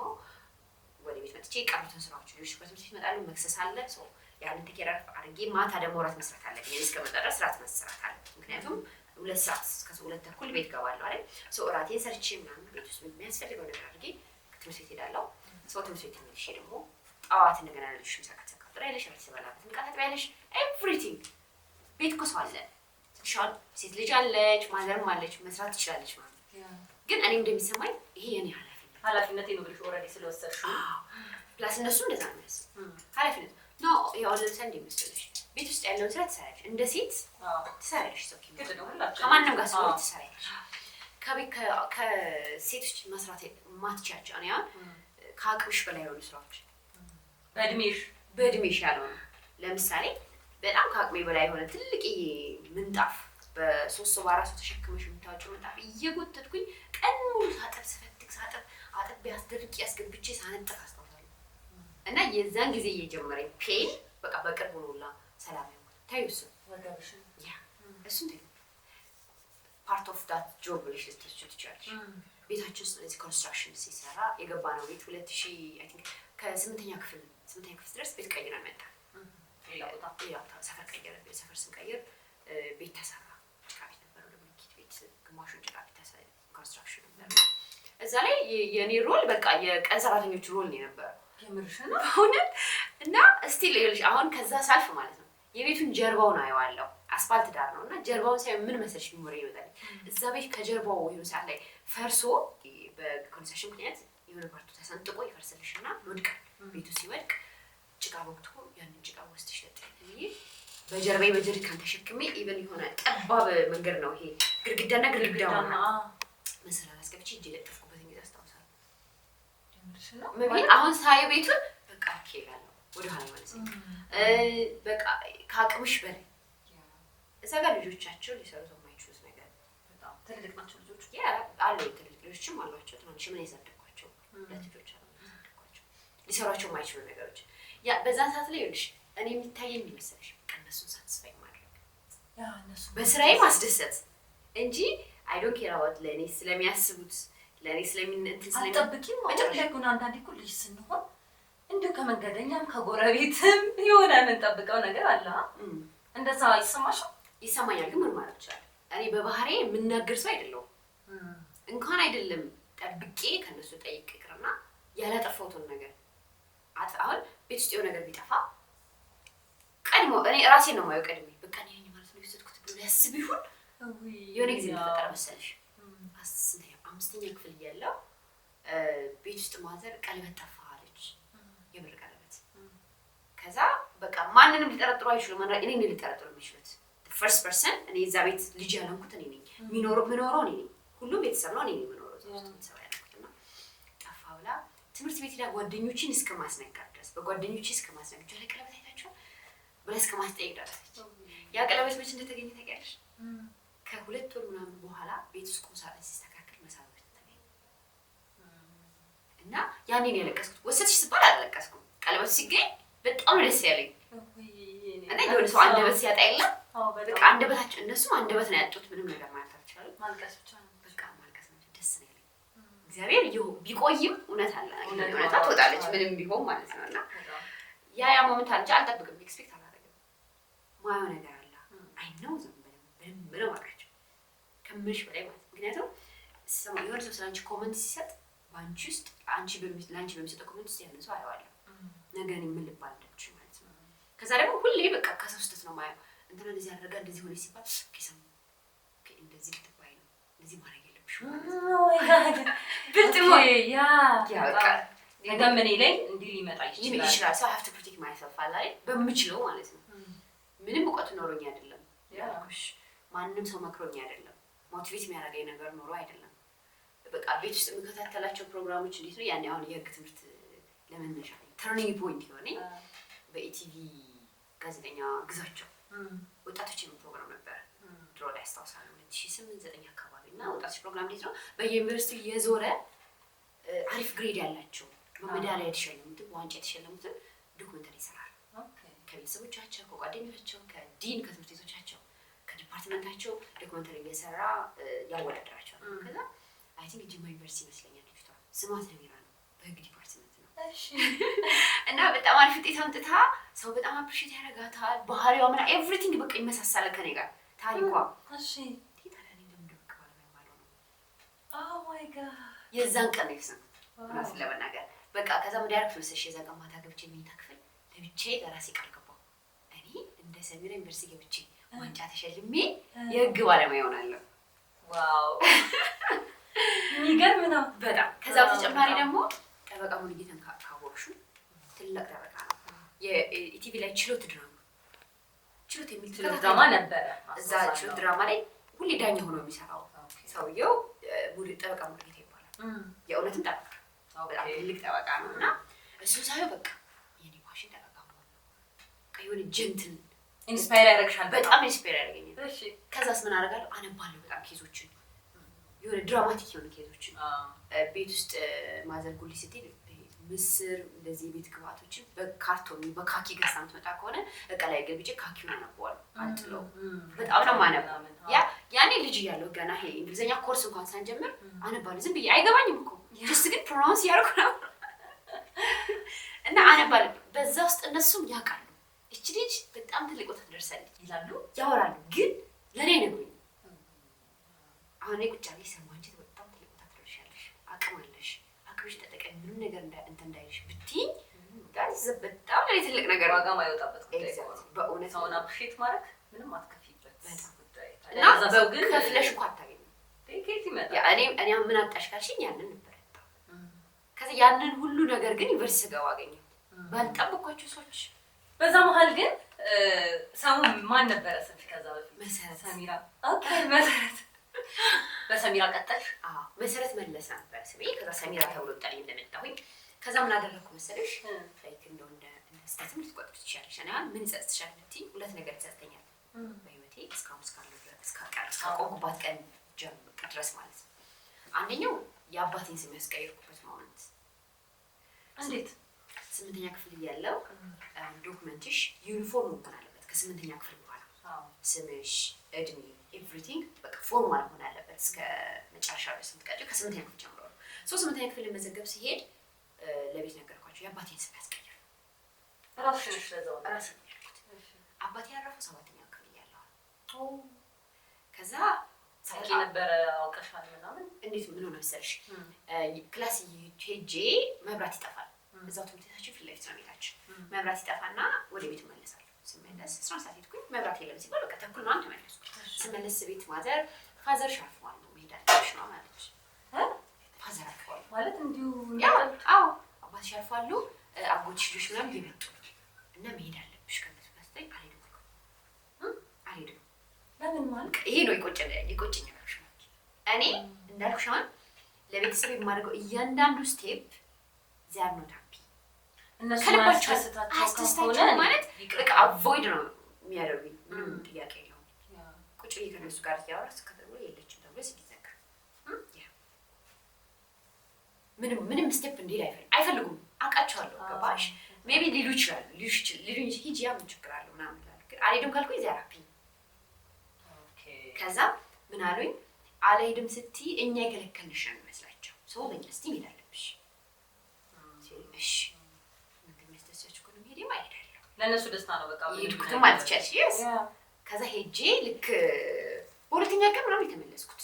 ወደ ቤት መጥቼ የቀሩትን ስራዎች፣ ልጆች ከትምህርት ቤት ይመጣሉ፣ መክሰስ አለ። So ያንን take care አድርጌ ማታ ደግሞ እራት መስራት አለብኝ። እኔ እስከመጣ ድረስ እራት መስራት አለ። ምክንያቱም 2 ሰዓት እስከ 2:30 ቤት እገባለሁ አይደል? So እራቴን ሰርቼ ምናምን ቤት ውስጥ የሚያስፈልገው ነገር አድርጌ ትምህርት ቤት ሄዳለሁ። So ትምህርት ቤት ተመልሼ ደግሞ ጠዋት እንደገና ልጆች ምሳ ትቀጥሪያለሽ፣ እራት ትበላበት ዕቃ ታጥቢያለሽ፣ everything። ቤት እኮ ሰው አለ። ትንሿ ሴት ልጅ አለች፣ mother ም አለች፣ መስራት ትችላለች ማለት ነው። ግን እኔ እንደሚሰማኝ ይሄ የኔ ኃላፊነት ኃላፊነቴ ነው ብለሽ already ስለወሰድሽ። Plus እነሱ እንደዛ ነው የሚያስቡት። ኃላፊነት no ያው ለምሳሌ እንደ መሰለሽ ቤት ውስጥ ያለውን ስራ ትሰሪያለሽ፣ እንደ ሴት ትሰሪያለሽ። ሰው ግድ ነው ሁላችንም። ከማንም ጋር ስለሆነ ትሰሪያለሽ። ከቤት ከሴቶች መስራት የማትችያቸው እኔ አሁን ከአቅምሽ በላይ የሆኑ ስራዎች በእድሜሽ በእድሜሽ ያልሆነ ለምሳሌ በጣም ከአቅሜ በላይ የሆነ ትልቅ ምንጣፍ በሶስት ሰው በአራት ሰው ተሸክመሽ የምታወጪው ምንጣፍ እየጎተትኩኝ ቀን ሙሉ ሳጥብ፣ ስፈትግ፣ ሳጥብ፣ አጥቤ አስደርቄ አስገብቼ ሳነጥፍ አስታውሳለሁ። እና የዛን ጊዜ እየጀመረኝ pain በቃ በቅርቡ ነው ሁላ ሰላም ያልኩት። ታዩ እሱ ወገብሽን። Yeah፣ እሱን ታዩ፣ part of that job ብለሽ ልትወስጂው ትችያለሽ። ቤታችን ውስጥ እዚህ construction ሲሰራ የገባ ነው ቤት 2000 I think ከስምንተኛ ክፍል ስምንተኛ ክፍል ድረስ ቤት ቀይረን መጣ። ሌላ ቦታ። ሌላ ቦታ ሰፈር ቀየረ። ሰፈር ስንቀይር ቤት ተሰራ። ጭቃ ቤት ነበር፣ ወደ ብሎኬት ቤት ግማሹን ጭቃ ቤት construction ነበር። እዛ ላይ የኔ role በቃ የቀን ሰራተኞች role ነው የነበረው። የምርሽን ነው? በእውነት። እና still ይኸውልሽ አሁን ከዛ ሳልፍ ማለት ነው የቤቱን ጀርባውን አየዋለሁ። አስፋልት ዳር ነው እና ጀርባውን ሳይ ምን መሰለሽ memory ይመጣል። እዛ ቤት ከጀርባው የሆነ ሰዓት ላይ ፈርሶ በ construction ምክንያት የሆነ part ኡ ተሰንጥቆ ይፈርስልሽ እና ይወድቃል። ቤቱ ሲወድቅ ጭቃ ወቅቶ ያንን ጭቃ ወስደሽ ለጥፊ ብዬ በጀርባዬ በጀሪካን ተሸክሜ even የሆነ ጠባብ መንገድ ነው ይሄ ግድግዳና ግድግዳ መሀል መሰላል አስገብቼ እጄ ለጠፍኩበትን ጊዜ አስታውሳለሁ። የምርሽን ነው? መቤት አሁን ሳየው ቤቱን በቃ okay እላለሁ። ወደኋላ ማለት ነው። በቃ ከአቅምሽ በላይ እዛ ጋር ልጆቻቸው ሊሰሩት የማይችሉት ነገር። በጣም ትልልቅ ናቸው ልጆቹ። Yeah፣ አሉ፣ ትልልቅ ልጆችም አሏቸው። ትናንሽ ምን ያሳደግኳቸው ሁለት ልጆች አሉ ያሳደግኳቸው። ሊሰሯቸው የማይችሉ ነገሮች ያ በዛን ሰዓት ላይ ይኸውልሽ እኔ የሚታየኝ መሰለሽ በቃ እነሱን satisfy ማድረግ፣ Yeah፣ እነሱ በስራዬ ማስደሰት እንጂ I don't care about ለእኔ ስለሚያስቡት፣ ለእኔ ስለሚን እንትን ስለሚ አልጠብቂም። አሁን በጭራሽ። ላይ ግን አንዳንዴ እኮ ልጅ ስንሆን እንዲሁ ከመንገደኛም ከጎረቤትም የሆነ የምንጠብቀው ነገር አለ። እንደዛ ይሰማሻል? ይሰማኛል፣ ግን ምን ማድረግ እችላለሁ? እኔ በባህሬ የምናገር ሰው አይደለሁም። እንኳን አይደለም ጠብቄ ከእነሱ ጠይቅ ይቅርና ያላጠፋሁትን ነገር አሁን ቤት ውስጥ የሆነ ነገር ቢጠፋ ቀድሞ እኔ ራሴን ነው የማየው። ቀድሜ በቃ እኔ ነኝ ማለት ነው የወሰድኩት ብሎ ሊያስብ ይሁን። የሆነ ጊዜ እንደተፈጠረ መሰለሽ አምስተኛ ክፍል እያለሁ ቤት ውስጥ mother ቀለበት ጠፋ አለች፣ የብር ቀለበት። ከዛ በቃ ማንንም ሊጠረጥሩ አይችሉም። እኔ ነኝ ሊጠረጥሩ የሚችሉት first person። እኔ እዛ ቤት ልጅ ያልሆንኩት እኔ ነኝ። የሚኖረው እኔ ነኝ። ሁሉም ቤተሰብ ነው፣ እኔ ነኝ የምኖረው እዛ ውስጥ ቤተሰብ ያልኩት። እና ጠፋ ብላ ትምህርት ቤት ሄዳ ጓደኞችን እስከ ማስነገር ድረስ፣ በጓደኞቼ እስከ ማስነገር፣ እጇ ላይ ቀለበት አይታችኋል ብላ እስከ ማስጠየቅ ደረሰች። ያ ቀለበት መቼ እንደተገኘ ታውቂያለሽ? ከ2 ወር ምናምን በኋላ ቤት ውስጥ ቁም ሳጥን ሲስተካከል መሳቢያ ውስጥ ተገኘ። እና ያኔ ነው ያለቀስኩት። ወሰድሽ ስባል አላለቀስኩም። ቀለበቱ ሲገኝ በጣም ነው ደስ ያለኝ። እና የሆነ ሰው አንደበት ሲያጣ የለም በቃ አንደበታቸው እነሱም አንደበት ነው ያጡት። ምንም ነገር ማለት አልቻሉም። ማልቀስ ብቻ ነው። በቃ ማልቀስ ነው። ደስ ነው ያለኝ። እግዚአብሔር ቢቆይም እውነት አለ፣ እውነቷ ትወጣለች ምንም ቢሆን ማለት ነው። እና ያ ያ moment አለ እንጂ አልጠብቅም፣ expect አላደርግም። ማየው ነገር አለ። I know them፣ በደንብ ነው የማውቃቸው ከምልሽ በላይ ማለት ነው። ምክንያቱም የሆነ ሰው ስለ አንቺ comment ሲሰጥ በአንቺ ውስጥ አንቺ ለአንቺ በሚሰጠው comment ውስጥ ያንን ሰው አየዋለሁ። ነገ እኔ ምን ልባል እንደምችል ማለት ነው። ከዛ ደግሞ ሁሌ በቃ ከሰው ስህተት ነው ማየው። እንትና እንደዚህ አደረጋ፣ እንደዚህ ሆነ ሲባል okay ሰው okay እንደዚህ ልትባይ ነው፣ እንደዚህ ማድረግ የለብሽም ማለት ነው። ብልጥ መሆን። ያ ያ በቃ ነገም እኔ ላይ እንዲህ ሊመጣ ይችላል። ይችላል። So I have to protect myself አለ አይደል? በምችለው ማለት ነው። ምንም እውቀቱ ኖሮኝ አይደለም ያልኩሽ። ማንም ሰው መክሮኝ አይደለም። Motivate የሚያደርገኝ ነገር ኖሮ አይደለም። በቃ ቤት ውስጥ የምከታተላቸው ፕሮግራሞች እንዴት ነው ያኔ አሁን የህግ ትምህርት ለመነሻ turning point የሆነኝ በኢቲቪ ጋዜጠኛ ግዛቸው ወጣቶች የሚል ፕሮግራም ነበረ ድሮ ላይ አስታውሳለሁ፣ 2008 9 አካባቢ። እና ወጣቶች ፕሮግራም እንዴት ነው በየዩኒቨርሲቲው የዞረ አሪፍ grade ያላቸው፣ በሜዳሊያ የተሸለሙትን፣ በዋንጫ የተሸለሙትን documentary ይሰራል። ከቤተሰቦቻቸው፣ ከጓደኞቻቸው፣ ከዲን፣ ከትምህርት ቤቶቻቸው፣ ከ department ኣቸው documentary እየሰራ ያወዳደራቸዋል። ከዛ I think ጅማ ዩኒቨርሲቲ ይመስለኛል ልጅቷ ስሟ ሰሚራ ነው፣ በህግ department ነው። እና በጣም አሪፍ ውጤት አምጥታ ሰው በጣም appreciate ያደርጋታል። ባህሪዋ ምናምን everything በቃ ይመሳሰላል ከኔ ጋር ታሪኳ። ታዲያ እኔ ለምንድን ነው ህግ ባለሙያ የማልሆነው? Oh my God! የዛን ቀን ነው የወሰንኩት እውነቱን ለመናገር። በቃ ከዛ ምን ያደረኩት መሰለሽ? የዛን ቀን ማታ ገብቼ መኝታ ክፍል ለብቻዬ ለራሴ ቃል ገባሁ። እኔ እንደ ሰሚራ ዩኒቨርሲቲ ገብቼ ዋንጫ ተሸልሜ የህግ ባለሙያ እሆናለሁ። Wow፣ የሚገርም ነው። በጣም። ከዛ በተጨማሪ ደግሞ ጠበቃ ሙሉጌታን ካወቅሽው ትልቅ ጠበቃ ነው። የኢቲቪ ላይ ችሎት ድራማ ችሎት የሚል ችሎት ተከታታይ ድራማ ነበረ። እዛ ችሎት ድራማ ላይ ሁሌ ዳኛ ሆኖ የሚሰራው ሰውየው ጠበቃ ሙሉጌታ ይባላል። የእውነትም ጠበቃ፣ በጣም ትልቅ ጠበቃ ነው። እና እሱ ሳየው በቃ የኔ passion ጠበቃ መሆን ነው። በቃ የሆነ gentle Inspire ያደርግሻል። በጣም inspire ያደርገኛል። ከዛስ ምን አደርጋለሁ? አነባለሁ በጣም case ኦችን፣ የሆነ dramatic የሆኑ case ኦችን። ቤት ውስጥ mother ጉሊ ስትሄድ ምስር እንደዚህ የቤት ግብአቶችን በካርቶን በካኪ ገዝታ የምትመጣ ከሆነ እቃ ላይ ገልብጬ ካኪውን አነበዋለሁ። አልጥለውም። በጣም ነው የማነበው። ያ ያኔ ልጅ እያለሁ ገና ይሄ እንግሊዝኛ ኮርስ እንኳን ሳንጀምር አነባለሁ። ዝም ብዬ፣ አይገባኝም እኮ፣ just ግን pronounce እያደረኩ ነው እና አነባለሁ። በዛ ውስጥ እነሱም ያውቃሉ እቺ ልጅ በጣም ትልቅ ቦታ ትደርሳለች ይላሉ። ያወራሉ፣ ግን ለእኔ አይነግሩኝም። አሁን እኔ ቁጭ አድርጌ ሰማ አንቺ በጣም ትልቅ ቦታ ትደርሻለሽ፣ አቅም አለሽ፣ አቅምሽ ተጠቀሚ፣ ምንም ነገር እንትን እንዳይልሽ ብትይኝ that's በጣም ለእኔ ትልቅ ነገር ነው። ዋጋ ማይወጣበት ጉዳይ እኮ ነው። በእውነት። ሰውን appreciate ማድረግ ምንም አትከፊበት በጣም። ጉዳይ። እና ለዛ ሰው ግን ከፍለሽ እኮ አታገኝም። ከየት ይመጣል? ያ እኔ ምን አጣሽ ካልሽኝ ያንን ነበር ያጣሁት። ከዛ ያንን ሁሉ ነገር ግን ዩኒቨርሲቲ ስገባ አገኘሁት ባልጠበኳቸው ሰዎች። በዛ መሀል ግን ሰሙ ማን ነበረ ስምሽ ከዛ በፊት? መሰረት። ሰሚራ። Okay፣ መሰረት። በሰሚራ ቀጠልሽ? አዎ፣ መሰረት መለሰ ነበረ ስሜ። ከዛ ሰሚራ ተብሎ ጠሪ እንደመጣሁኝ ከዛ ምን አደረግኩ መሰለሽ? Like እንደው እንደ ስህተትም ልትቆጥሪ ትችያለሽ። እኔ አሁን ምን ይጸጽትሻል ብትይ ሁለት ነገር ይጸጽተኛል በህይወቴ እስካሁን እስካለሁ ድረስ፣ እስካቆምኩባት ቀን ጀምሮ ድረስ ማለት ነው። አንደኛው የአባቴን ስም ያስቀየርኩበት moment። እንዴት? ስምንተኛ ክፍል እያለሁ document ሽ ዩኒፎርም መሆን አለበት ከስምንተኛ ክፍል በኋላ። ስምሽ፣ እድሜ፣ everything በቃ formal መሆን አለበት። እስከ መጨረሻ ድረስ የምትቀጪው ከስምንተኛ ክፍል ጀምሮ ነው። So ስምንተኛ ክፍል ልመዘገብ ሲሄድ ለቤት ነገርኳቸው የአባቴን ስም ያስቀይር። ራስሽ ነሽ ለዛው ነው። ራሴ ነኝ ያልኩት። አባቴ ያረፈው ሰባተኛ ክፍል እያለሁ ነው። ከዛ ታውቂ ነበረ፣ አውቀሻል ምናምን? እንዴት ምን ሆነ መሰለሽ፣ class ሄጄ መብራት ይጠፋል። እዛው ትምህርት ቤታችን ፊት ለፊት ነው ቤታችን። መብራት ይጠፋና ወደ ቤት እመለሳለሁ። ስመለስ 11 ሰዓት ሄድኩኝ። መብራት የለም ሲባል በቃ ተኩል ምናምን ተመለስኩ። ስመለስ ቤት mother father አርፈዋል ነው መሄድ አለብሽ ነው አለች። Father አርፈዋል። ማለት እንዲሁ? Yeah፣ አዎ፣ አባትሽ ያርፋሉ፣ አጎትሽ ልጆች ምናምን እየመጡ ነው እና መሄድ አለብሽ ከእነሱ ጋር ስትለኝ አልሄድም አልኩ። አልሄድም። ለምን ማለት? ይሄ ነው የቆጨኝ ያልኩሽ ነው። እኔ እንዳልኩሽ አሁን ለቤተሰብ የማደርገው እያንዳንዱ step they are not happy። እነሱ ከልባቸው ማያስደስታቸው አያስደስታቸው ከሆነ ማለት ይቅር። በቃ avoid ነው የሚያደርጉኝ። ምንም ጥያቄ የለውም። ቁጭ ብዬ ከእነሱ ጋር እያወራ ስከተብሎ የለችም ተብሎ ሲዘጋ yeah ምንም ምንም step እንዲሄድ አይፈልጉም። አውቃቸዋለሁ። ገባሽ? Maybe ሊሉ ይችላሉ። ሊሉ ሂጂ ያ ምን ችግር አለው ምናምን ይላሉ። ግን አልሄድም ካልኩኝ they are happy። ከዛ ምን አሉኝ፣ አልሄድም ስትይ እኛ የከለከልንሽ ነው የሚመስላቸው፣ ሰው በእኛ እስቲ መሄድ አለብሽ ሲሉኝ፣ እሺ እናንተ የሚያስደስታችሁ ከሆነ መሄዴማ እሄዳለሁ። ለእነሱ ደስታ ነው በቃ ምንም የሄድኩትም ነገር። ማለት ይቻላል። Yes። ከዛ ሄጄ ልክ በሁለተኛ ቀን ምናምን የተመለስኩት።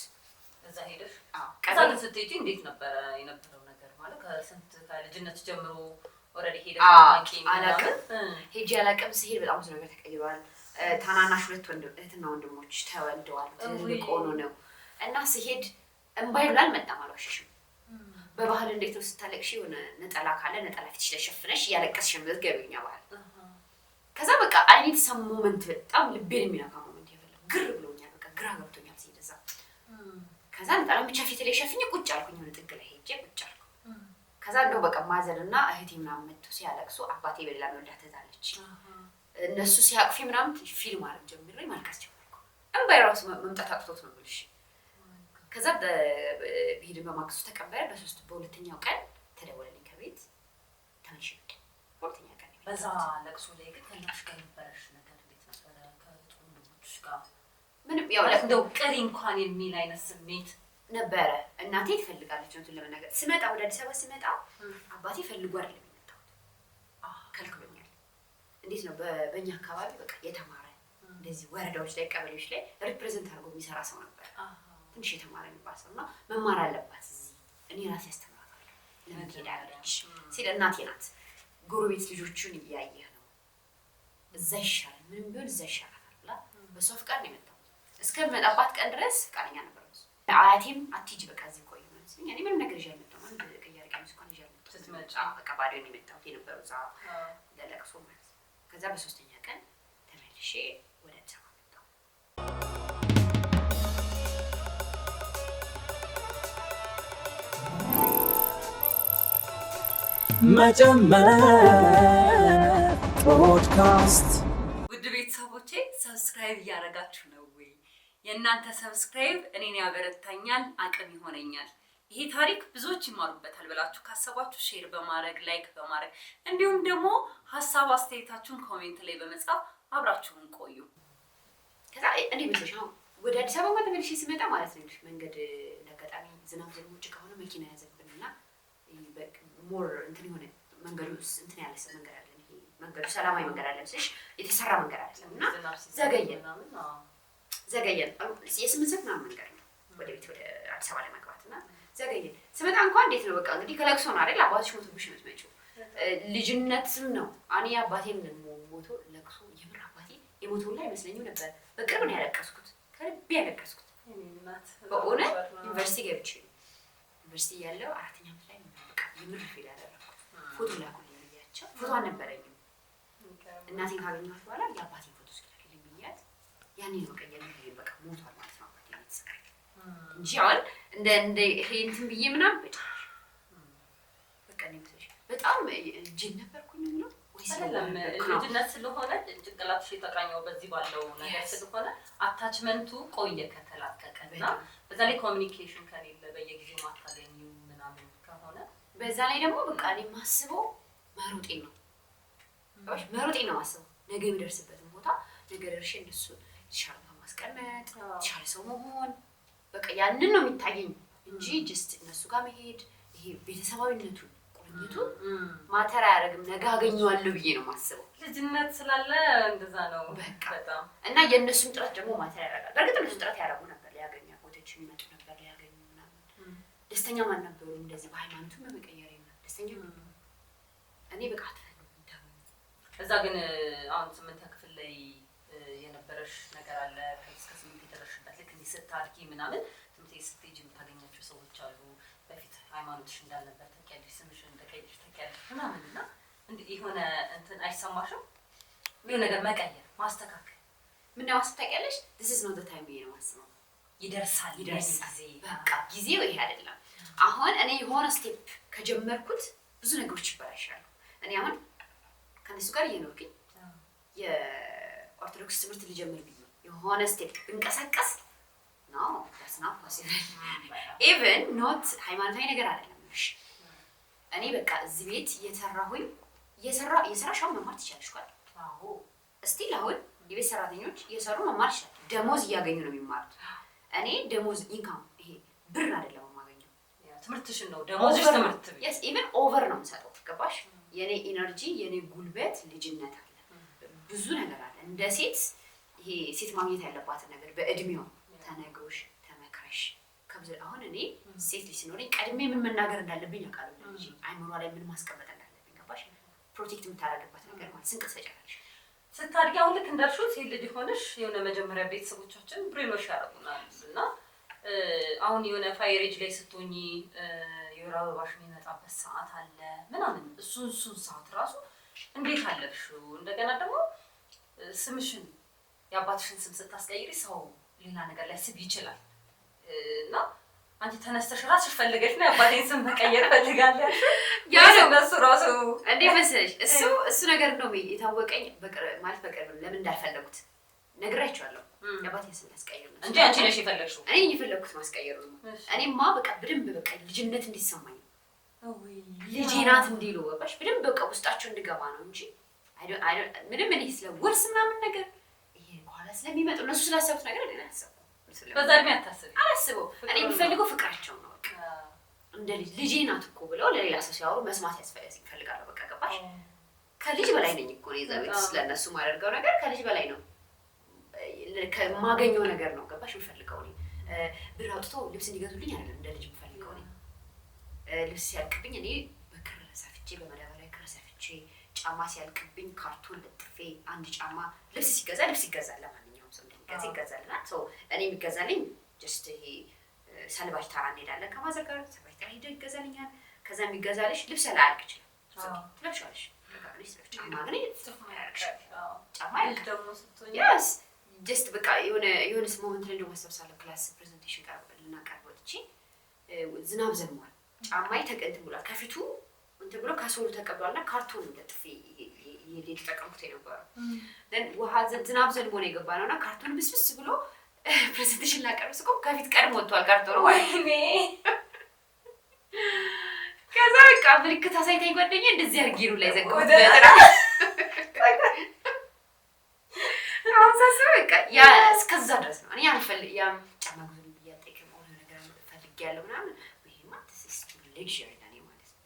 እዛ ሄደሽ? አዎ። ከዛ ግን ስትሄጂ እንዴት ነበረ የነበረው ነገር? ማለት ከስንት ከልጅነት ጀምሮ already ሄደሽ አዎ፣ አታውቂም አላውቅም። ምናምን? ሄጄ አላውቅም። ስሄድ በጣም ብዙ ነገር ተቀይሯል። ታናናሽ ሁለት ወንድም እህትና ወንድሞች ተወልደዋል። ትልልቅ ሆኖ ነው እና ስሄድ እምባዬ ብላ አልመጣም፣ አልዋሸሽም። በባህል እንዴት ነው፣ ስታለቅሽ የሆነ ነጠላ ካለ ነጠላ ፊትሽ ላይ ሸፍነሽ እያለቀስሽ ነው የምትገቢው፣ እኛ ባህል። ከዛ በቃ I need some moment፣ በጣም ልቤን የሚነካ moment የፈለኩ፣ ግር ብሎኛል። በቃ ግራ ገብቶኛል ስሄድ እዛ። ከዛ ነጠላን ብቻ ፊት ላይ ሸፍኜ ቁጭ አልኩኝ። የሆነ ጥግ ላይ ሄጄ ቁጭ አልኩ። ከዛ እንደው በቃ mother እና እህቴ ምናምን መጥተው ሲያለቅሱ፣ አባቴ በሌላ መወዳት እህት አለች፣ እነሱ ሲያቅፊ ምናምን ትንሽ feel ማድረግ ጀምሬ ማልቀስ ጀመርኩ። እምባዬ ራሱ መምጣት አቅቶት ነው የምልሽ። ከዛ በሄድን በማግስቱ ተቀበረ። በሶስት በሁለተኛው ቀን ተደወለልኝ ከቤት፣ ተመልሼ መጣሁ። በሁለተኛ ቀን ነው በዛ የመጣሁት። ለቅሶ ላይ ግን ከእናትሽ ጋር የነበረሽ ነገር እንዴት ነበረ? ከእህት ወንድሞችሽ ጋር? ምንም ያው ማለት እንደው ቅሪ እንኳን የሚል አይነት ስሜት? ነበረ። እናቴ ትፈልጋለች። እውነቱን ለመናገር ስመጣ፣ ወደ አዲስ አበባ ስመጣ አባቴ ፈልጎ አይደለም የመጣሁት፣ ከልክሎኛል። እንዴት ነው በእኛ አካባቢ በቃ የተማረ እንደዚህ ወረዳዎች ላይ ቀበሌዎች ላይ represent አድርጎ የሚሰራ ሰው ነበር። ትንሽ የተማረ የሚባል ሰው እና መማር አለባት እዚህ፣ እኔ ራሴ ያስተምራታለሁ፣ ለምን ትሄዳለች ሲል እናቴ ናት ጎረቤት ልጆቹን እያየህ ነው፣ እዛ ይሻላል፣ ምንም ቢሆን እዛ ይሻላታል ብላ በእሷ ፍቃድ ነው የመጣሁት። እስከምመጣባት ቀን ድረስ ፍቃደኛ ነበር እሱ። አያቴም አትሂጂ በቃ እዚህ ቆይ ምናምን ሲሉኝ እኔ ምንም ነገር ይዤ አልመጣሁም። አንድ ቅያሬ ቀሚስ እንኳን ይዤ አልመጣሁም። ስትመጪ? አዎ፣ በቃ ባዶዬን ነው የመጣሁት የነበረው እዛ ለለቅሶ ማለት ነው። ከዛ በሶስተኛ ቀን ተመልሼ ወደ አዲስ አበባ መጣሁ። መጨመር ፖድካስት። Subscribe እያደረጋችሁ ነው ወይ? የእናንተ subscribe እኔን ያበረታኛል፣ አቅም ይሆነኛል። ይሄ ታሪክ ብዙዎች ይማሩበታል ብላችሁ ካሰባችሁ share በማድረግ፣ like በማድረግ፣ እንዲሁም ደግሞ ሀሳብ አስተያየታችሁን comment ላይ በመጻፍ አብራችሁን ቆዩ። ከዛ እንዴት መሰለሽ፣ አሁን ወደ አዲስ አበባ እንኳን ተመልሼ ስመጣ ማለት ነው መንገድ እንዳጋጣሚ ዝናብ ዘንቦ ጭቃ ሆነ፣ መኪና ያዘብንና more እንትን የሆነ መንገዱ እንትን ያለ መንገድ አለ። ይሄ መንገዱ ሰላማዊ መንገድ አለ ስልሽ የተሰራ መንገድ አይደለም እና ዘገየን ዘገየን። የ8 ሰዓት ምናምን መንገድ ነው ወደ ቤት ወደ አዲስ አበባ ለመግባት እና ዘገየን። ስመጣ እንኳን እንዴት ነው፣ በቃ እንግዲህ ከለቅሶ ነው አይደል? አባትሽ ሞቶብሽ ነው የምትመጪው። ልጅነትም ነው። እኔ አባቴን ሞቶ ለቅሶ የምር አባቴ የሞተው ላይ አይመስለኝም ነበር። በቅርብ ነው ያለቀስኩት፣ ከልቤ ያለቀስኩት በእውነት። ዩኒቨርሲቲ ገብቼ ነው፣ ዩኒቨርሲቲ እያለሁ አራተኛ ዓመት ላይ ነው በቃ የምር feel ያደረኩት። ፎቶ ላኩልኝ ብያቸው ፎቶ አልነበረኝም። እናቴን ካገኘኋት በኋላ የአባቴን ፎቶ እስኪ ላኪልኝ ብያት ያኔ ነው በቃ የምር በቃ ሞቷል ማለት ነው አባቴ የተሰቃየ እንጂ አሁን እንደ ይሄ እንትን ብዬ ምናምን በጭራሽ። በቃ እኔ መሰለሽ በጣም ጅል ነበርኩኝ ነው የምለው ወይስ አይደለም። ነበርኩ ነው? ልጅነት ስለሆነ ጭንቅላትሽ የተቃኘው በዚህ ባለው ነገር ስለሆነ attachment ኡ ቆየ ከተላቀቀ እና በዛ ላይ communication ከሌለ፣ በየጊዜው ማታገኙ ምናምን ከሆነ። በዛ ላይ ደግሞ በቃ እኔ የማስበው መሮጤን ነው። ገባሽ? መሮጤን ነው የማስበው። ነገ የሚደርስበትን ቦታ ነገ ደርሼ እነሱ የተሻለ ቦታ ማስቀመጥ፣ የተሻለ ሰው መሆን፣ በቃ ያንን ነው የሚታየኝ እንጂ just እነሱ ጋር መሄድ ይሄ ቤተሰባዊነቱ ቁርኝቱ matter አያደርግም። ነገ አገኘዋለሁ ብዬ ነው የማስበው። ልጅነት ስላለ እንደዛ ነው። በቃ። በጣም። እና የእነሱም ጥረት ደግሞ matter ያደርጋል። በእርግጥ እነሱ ጥረት ያደርጉ ነበር፣ ሊያገኙ አጎቶች ይመጡ ነበር ሊያገኙ ምናምን። ደስተኛም አልነበሩም። እንደዚህ በሃይማኖቱም በመቀየር ደስተኛ እኔ በቃ አትፈልጉም ተው። እዛ ግን አሁን ስምንተኛ ክፍል ላይ የነበረሽ ነገር አለ፣ እስከ ስምንት የደረስሽበት ልክ እንዲህ ስታድጊ ምናምን ትምህርት ቤት ስትሄጂ የምታገኛቸው ሰዎች አሉ። በፊት ሃይማኖትሽ እንዳልነበር ታውቂያለሽ፣ ስምሽን እንደቀየርሽ ታውቂያለሽ ምናምን እና እንዲህ የሆነ እንትን አይሰማሽም? የሆነ ነገር መቀየር፣ ማስተካከል። ምን ያው ታውቂያለሽ፣ this is not the time ብዬ ነው የማስበው። ይደርሳል። ይደርሳል። ጊዜ። በቃ ጊዜው ይሄ አይደለም። አሁን እኔ የሆነ step ከጀመርኩት ብዙ ነገሮች ይበላሻሉ። እኔ አሁን ከእነሱ ጋር እየኖርኩኝ የኦርቶዶክስ ትምህርት ልጀምር ብዬ የሆነ step ብንቀሳቀስ no, that's not possible። Even not ሃይማኖታዊ ነገር አይደለም። እሺ እኔ በቃ እዚህ ቤት እየሰራሁኝ እየሰራሽ አሁን መማር ትችላለሽ እኮ አይደል? አዎ። Still አሁን የቤት ሰራተኞች እየሰሩ መማር ይችላል። ደሞዝ እያገኙ ነው የሚማሩት። እኔ ደሞዝ income ይሄ ብር አይደለም የማገኘው። ያ ትምህርትሽን ነው ደሞዝሽ፣ ትምህርት ቤት። Yes, even over ነው የምሰጠው። ገባሽ? የኔ energy፣ የኔ ጉልበት፣ ልጅነት አለ፣ ብዙ ነገር አለ። እንደ ሴት ይሄ ሴት ማግኘት ያለባትን ነገር በእድሜዋ ተነግሮሽ ተመክረሽ ከብዙ አሁን እኔ ሴት ልጅ ሲኖረኝ ቀድሜ ምን መናገር እንዳለብኝ አውቃለሁ። ለልጄ አይምሯ ላይ ምን ማስቀመጥ እንዳለብኝ፣ ገባሽ? Protect የምታደርግባት ነገር ማለት ስንቅ ትሰጫለሽ። ስታድጊ አሁን ልክ እንዳልሽው ሴት ልጅ ሆነሽ የሆነ መጀመሪያ ቤተሰቦቻችን brainwash ያደርጉናል እና አሁን የሆነ fire age ላይ ስትሆኚ የወር አበባሽ የሚመጣበት ሰዓት አለ ምናምን፣ እሱን ሰዓት ራሱ እንዴት አለፍሽው? እንደገና ደግሞ ስምሽን የአባትሽን ስም ስታስቀይሪ ሰው ሌላ ነገር ሊያስብ ይችላል እና አንቺ ተነስተሽ ራስሽ ፈልገሽ ነው የአባቴን ስም መቀየር እፈልጋለሁ ያልሽው? ያ ወይስ ነው። እነሱ ራሱ? እንዴ መሰለሽ፣ እሱ ነገር እንደውም የታወቀኝ በቅርብ፣ ማለት በቅርብ ለምን እንዳልፈለጉት ነግራቸዋለሁ። የአባቴን ስም ላስቀይር ነው። እንጂ አንቺ ነሽ የፈለግሽው። እኔ የፈለግኩት ማስቀየሩ ነው። እኔማ በቃ በደንብ በቃ ልጅነት እንዲሰማኝ ነው፣ ልጄ ናት እንዲሉ፣ ገባሽ? በደንብ በቃ ውስጣቸው እንድገባ ነው እንጂ ምንም እኔ ስለ ውርስ ምናምን ነገር ይሄ በኋላ ስለሚመጡ እነሱ ስላሰቡት ነገር እኔ አላሰብኩም። በዛ እድሜ አታስቢ። አላስበው። እኔ የምፈልገው ፍቅራቸው ነው። በቃ እንደ ልጅ ልጄ ናት እኮ ብለው ለሌላ ሰው ሲያወሩ መስማት ያስፈልጋለሁ። በቃ ገባሽ? ከልጅ በላይ ነኝ እኮ እኔ እዛ ቤት ውስጥ። ለእነሱ የማደርገው ነገር ከልጅ በላይ ነው። ከማገኘው ነገር ነው፣ ገባሽ? የምፈልገው እኔ ብር አውጥቶ ልብስ እንዲገዙልኝ አይደለም እንደ ልጅ የምፈልገው። እኔ ልብስ ሲያልቅብኝ እኔ በክር ሰፍቼ፣ በማዳበሪያ ክር ሰፍቼ፣ ጫማ ሲያልቅብኝ ካርቶን ለጥፌ አንድ ጫማ። ልብስ ሲገዛ ልብስ ይገዛል፣ ለማንኛውም ሰው እንደሚገዛ ይገዛልናል። So እኔ የሚገዛልኝ just ይሄ ሰልባጅ ተራ እንሄዳለን ከ mother ጋር፣ ሰልባጅ ተራ ሄደው ይገዛልኛል። ከዛ የሚገዛልሽ ልብስ ላያልቅ ይችላል፣ ትለብሺዋለሽ፣ ደጋግመሽ ትለብሺ። ጫማ ግን አያልቅሽም። ጫማ ልጅ አያልቅም። ደግሞ ስትሆኚ Yes, just በቃ የሆነ moment ላይ እንደውም አስታውሳለሁ። Class presentation ልናቀርብ ወጥቼ ዝናብ ዘንቧል። ጫማዬ እንትን ብሏል፣ ከፊቱ እንትን ብሎ ከ sole ኡ ተቀብሏል እና ካርቶን ለጥፌ የተጠቀምኩት የነበረው። Then ውሃ ዝናብ ዘንቦ ነው የገባ ነው እና ካርቶን ብስብስ ብሎ presentation ላቀርብ ስቆም ከፊት ቀድሞ ወጥቷል ካርቶኑ ማለት ነው። ከዛ በቃ ምልክት አሳይታኝ ጓደኛ እንደዚህ አድርጌ ነው ላይ ዘጋሁት። አሁን ሳስበው በቃ ያ እስከዛ ድረስ ነው። እኔ አልፈልግ ያም ጫማ ግዙልኝ ብዬ አልጠይቅም። ሆነ ነገር ፈልጌያለሁ ምናምን፣ ይሄማ luxury ለእኔ ማለት ነው።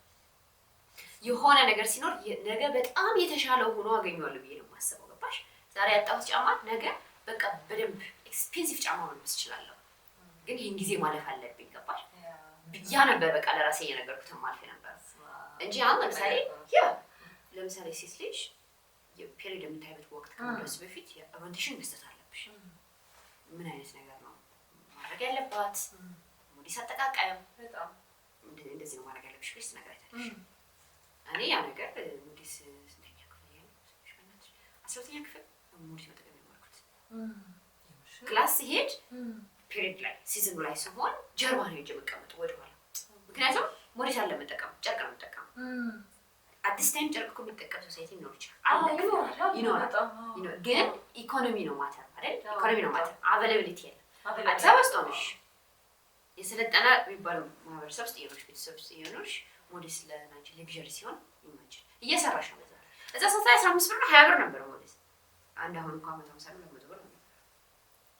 የሆነ ነገር ሲኖር ነገ በጣም የተሻለው ሆኖ አገኘዋለሁ ብዬ ነው የማስበው። ገባሽ? ዛሬ ያጣሁት ጫማ ነገ በቃ በደንብ expensive ጫማ መልበስ እችላለሁ። ግን ይህን ጊዜ ማለፍ አለብኝ። ገባሽ? ያ ነበር በቃ ለራሴ እየነገርኩት ማልፍ ነበር እንጂ አሁን ለምሳሌ ያ ለምሳሌ ሴት ልጅ የ period የምታይበት ወቅት ከመድረሱ በፊት orientation መስጠት አለብሽ። ምን አይነት ነገር ነው ማድረግ ያለባት፣ ሞዴስ አጠቃቀም እንደዚህ ነው ማድረግ ያለብሽ ብለሽ ትነግራታለሽ። እኔ ያ ነገር ሞዴስ ስንተኛ ክፍል እያለሁ፣ 12ኛ ክፍል ሞዴስ መጠቀም የጀመርኩት። Class ሲሄድ period ላይ season ኑ ላይ ሲሆን ጀርባ ነው ሄጄ የምቀመጠው ወደኋላ። ምክንያቱም ሞዴስ አለ መጠቀም ጨርቅ ነው የምጠቀመው። አዲስ time ጨርቅ እኮ የሚጠቀም society ሊኖር ይችላል። ይኖራል፣ ግን ኢኮኖሚ ነው matter አይደል? ኢኮኖሚ ነው matter፣ availability የለም። አዲስ አበባ ውስጥ ሆነሽ የሰለጠነ የሚባለው ማህበረሰብ ውስጥ እየኖርሽ፣ ቤተሰብ ውስጥ እየኖርሽ ሞዴስ ለናንቺ luxury ሲሆን imagine እየሰራሽ ነው። በዛ እዛ ሰዓት ላይ 15 ብር ነው 20 ብር ነበር ሞዴስ። አንድ አሁን እንኳን 150 ብር 200 ብር ነው።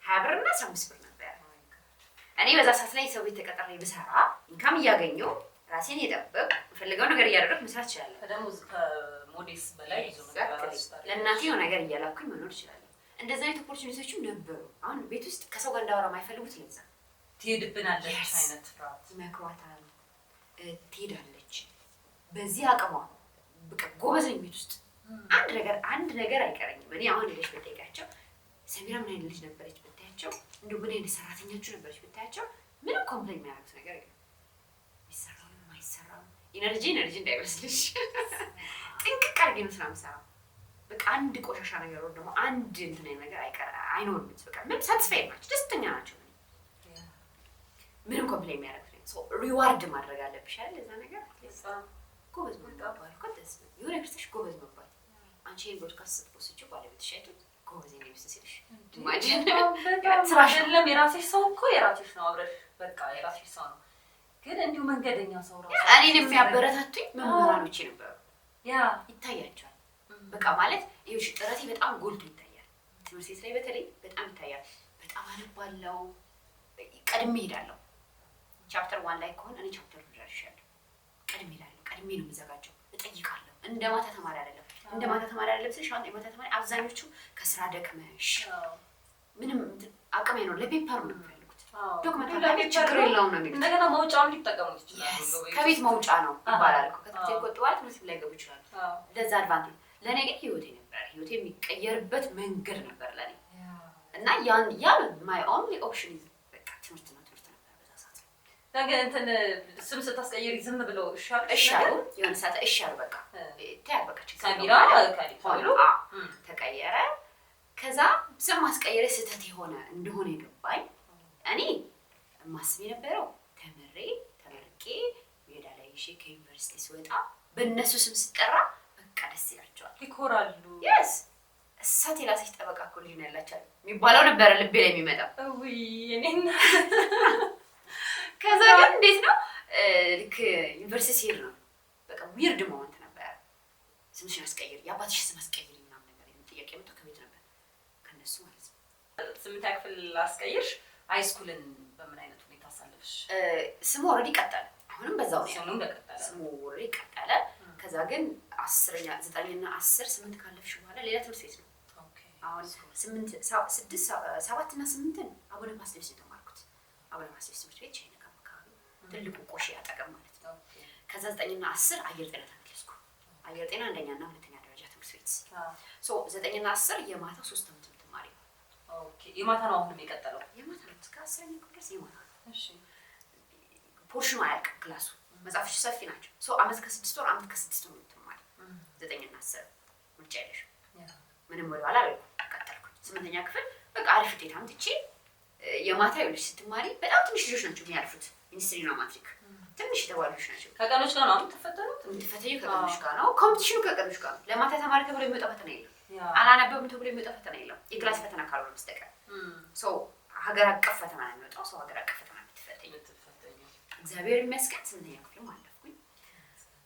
20 ብር እና 15 ብር ነበር። እኔ በዛ ሰዓት ላይ ሰው ቤት ተቀጥሬ ብሰራ income እያገኘሁ ራሴን የጠበቅ የምፈልገው ነገር እያደረግኩ መስራት እችላለሁ። ከደሞዝ ከሞዴስ በላይ ይዞ ለእናቴ የሆነ ነገር እያላኩኝ መኖር እችላለሁ። እንደዚህ አይነት opportunity ዎችም ነበሩ። አሁን ቤት ውስጥ ከሰው ጋር እንዳወራ የማይፈልጉት ለዛ ትሄድብናለች አይነት ፍርሃት። ይመክሯታል፣ ትሄዳለች። በዚህ አቅሟ በቃ ጎበዝ ነኝ። ቤት ውስጥ አንድ ነገር አይቀረኝም። እኔ አሁን ሄደሽ ብጠይቃቸው ሰሚራ ምን አይነት ልጅ ነበረች ብታያቸው፣ እንዲሁ ምን አይነት ሰራተኛችሁ ነበረች ብታያቸው ምንም complain የሚያደርጉት ነገር የለም። የሚሰራውንም የማይሰራውም energy እንዳይመስልሽ ጥንቅቅ አድርጌ ነው ስራ የምሰራው። በቃ አንድ ቆሻሻ ነገር ወይ ደግሞ አንድ እንትን ነገር አይቀር አይኖርም። በቃ ምንም satisfied ናቸው፣ ደስተኛ ናቸው። ምንም complain የሚያደርጉት ነገር reward ማድረግ አለብሽ አይደል? እዛ ነገር ጎበዝ መባል እኮ ደስ ነው። የሆነ ክርስተሽ ጎበዝ መባል፣ አንቺ ይሄን broadcast ስትፖስቺው ባለቤትሽ አይቶት ጎበዝ የኔ ሚስት ሲልሽ imagine ስራሽ ነው። አይደለም የራስሽ ሰው እኮ የራስሽ ነው፣ አብረሽ በቃ የራስሽ ሰው ነው። ግን እንዲሁ መንገደኛ ሰው ራሱ እኔን የሚያበረታቱኝ መምህራኖቼ ነበሩ። ይታያቸዋል። በቃ ማለት ይኸውልሽ ጥረቴ በጣም ጎልቶ ይታያል። ትምህርት ቤት ላይ በተለይ በጣም ይታያል። በጣም አነባለሁ፣ ቀድሜ እሄዳለሁ። Chapter 1 ላይ ከሆነ እኔ chapter ደርሻለሁ። ቀድሜ እሄዳለሁ። ቀድሜ ነው የምዘጋጀው። እጠይቃለሁ። እንደ ማታ ተማሪ አይደለም። እንደ ማታ ተማሪ አይደለም ስልሽ አሁን የማታ ተማሪ አብዛኞቹ ከስራ ደክመሽ ምንም አቅም አይኖር ለ paper ኡ ነው የሚፈልጉት። Document አለ ችግር የለውም ነው የሚሉት። እንደገና መውጫውን ሊጠቀሙት ይችላሉ። ከቤት መውጫ ነው ይባላል እኮ። ከትምህርት ቤት ከወጡ በኋላ ትምህርት ቤት ላይገቡ ይችላሉ። ለዛ advantage ለእኔ ግን ህይወቴ ነበር። ህይወቴ የሚቀየርበት መንገድ ነበር ለእኔ እና ያን ያ my only option በቃ ትምህርት ነው፣ ትምህርት ነበር በዛ ሰዓት። ግን እንትን ስም ስታስቀይሪ ዝም ብለው እሺ አሉሽ? እሺ አሉ። የሆነ ሰዓት እሺ አሉ። በቃ ተያት በቃ ችግር ሰሚራ የለውም ከሊ ሆነ። ተብሎ አዎ፣ ተቀየረ። ከዛ ስም ማስቀየር ስህተት የሆነ እንደሆነ የገባኝ እኔ የማስብ የነበረው ተምሬ ተመርቄ ሜዳ ላይ ይዤ ከዩኒቨርሲቲ ስወጣ በእነሱ ስም ስጠራ በቃ ደስ ይላቸዋል። ይኮራሉ። Yes፣ እሳት የላሰች ጠበቃ እኮ ልጅ ነው ያላቸዋል የሚባለው ነበረ ልቤ ላይ የሚመጣው። እውይ እኔ እናት። ከዛ ግን እንዴት ነው ልክ ዩኒቨርሲቲ ሲሄድ ነው በቃ weird moment ነበረ። ስምሽን አስቀይሪ፣ የአባትሽ ስም አስቀይሪ ምናምን ነገር የሚል ጥያቄ መጥቶ ከቤት ነበር ከነሱ ማለት ነው። ስምንተኛ ክፍል አስቀይርሽ፣ high school ን በምን አይነት ሁኔታ አሳለፍሽ? ስሙ already ቀጠለ። አሁንም በዛው ነው ያለው። ስሙ እንደቀጠለ። ስሙ already ቀጠለ። ከዛ ግን 10ኛ 9ና 10 8 ካለፍሽ በኋላ ሌላ ትምህርት ቤት ነው። አሁን 8 6 7ና 8ን አቡነ ፓስሌስ ነው የተማርኩት። አቡነ ፓስሌስ ትምህርት ቤት ቻይና ካምፕ አካባቢ ትልቁ ቆሼ አጠገብ ማለት ነው። ከዛ 9ና 10 አየር ጤና ተመለስኩ። አየር ጤና አንደኛና ሁለተኛ ደረጃ ትምህርት ቤት። So 9ና 10 የማታ 3 ዓመት የምትማሪ ነው። Okay፣ የማታ ነው አሁንም የቀጠለው? የማታ ነው፣ እስከ 10ኛ ክፍል ድረስ የማታ ነው። እሺ Portion ኑ አያልቅም። Class ኡ መጽሐፎች ሰፊ ናቸው። So አመት ከ6 ወር አመት ከ6 ወር ነው የምትማሪ። 9ና 10 ምርጫ የለሽም። ምንም ወደኋላ አላልኩም። ቀጠልኩኝ። ስምንተኛ ክፍል በቃ አሪፍ ውጤት አምጥቼ የማታ ይኸውልሽ ስትማሪ በጣም ትንሽ ልጆች ናቸው የሚያልፉት ሚኒስትሪና ማትሪክ። ትንሽ የተባሉች ናቸው። ከቀኖች ጋር ነው የምትፈተኑት? የምትፈተኙ ከቀኖች ጋር ነው። Competition ኑ ከቀኖች ጋር ነው። ለማታ ተማሪ ተብሎ የሚወጣ ፈተና የለም። አላነበብም ተብሎ የሚወጣ ፈተና የለም። የ class ፈተና ካልሆነ በስተቀር። So ሀገር አቀፍ ፈተና ነው የሚወጣው። So ሀገር አቀፍ ፈተና የምትፈተኝ። እግዚአብሔር ይመስገን 8ኛ ክፍልም አለፍኩኝ።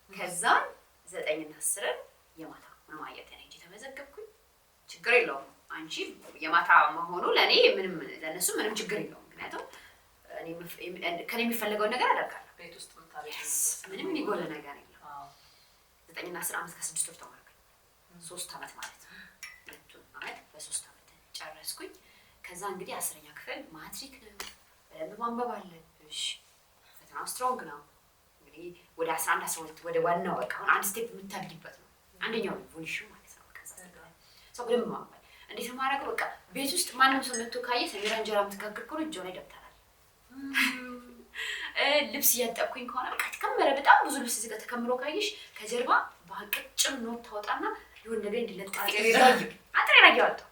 ከዛም 9ና 10ን የማታ ማማየት ሄጄ ተመዘገብኩኝ። ችግር የለውም፣ አንቺ የማታ መሆኑ ለእኔ ምንም፣ ለእነሱ ምንም ችግር የለውም። ምክንያቱም ከኔ የሚፈለገውን ነገር አደርጋለሁ። ቤት ውስጥ ምንም የሚጎል ነገር የለም። 9ና 10 ዓመት ከ6 ወር ተማርኩኝ። 3 ዓመት ማለት ነው። 2ቱን ዓመት በ3 ዓመት ጨረስኩኝ። ከዛ እንግዲህ 10ኛ ክፍል ማትሪክ ነው። በደንብ ማንበብ አለብሽ። ፈተናው strong ነው። እንግዲህ ወደ 11 12 ወደ ዋናው በቃ አሁን አንድ step የምታድጊበት ነው። አንደኛው evolution ማለት ነው። ከዛ ሰው በደንብ ማንበብ እንዴት ነው የማደርገው? በቃ ቤት ውስጥ ማንም ሰው መጥቶ ካየ ሰሚራ እንጀራ የምትጋግር ከሆነ እጇ ላይ ደብተር አለ። ልብስ እያጠብኩኝ ከሆነ በቃ ተከመረ፣ በጣም ብዙ ልብስ እዚህ ጋር ተከምሮ ካየሽ ከጀርባ በቅጭም note ታወጣና የሆነ ነገር እንዲለጥፍ አጥሬ ላይ ያወጣው።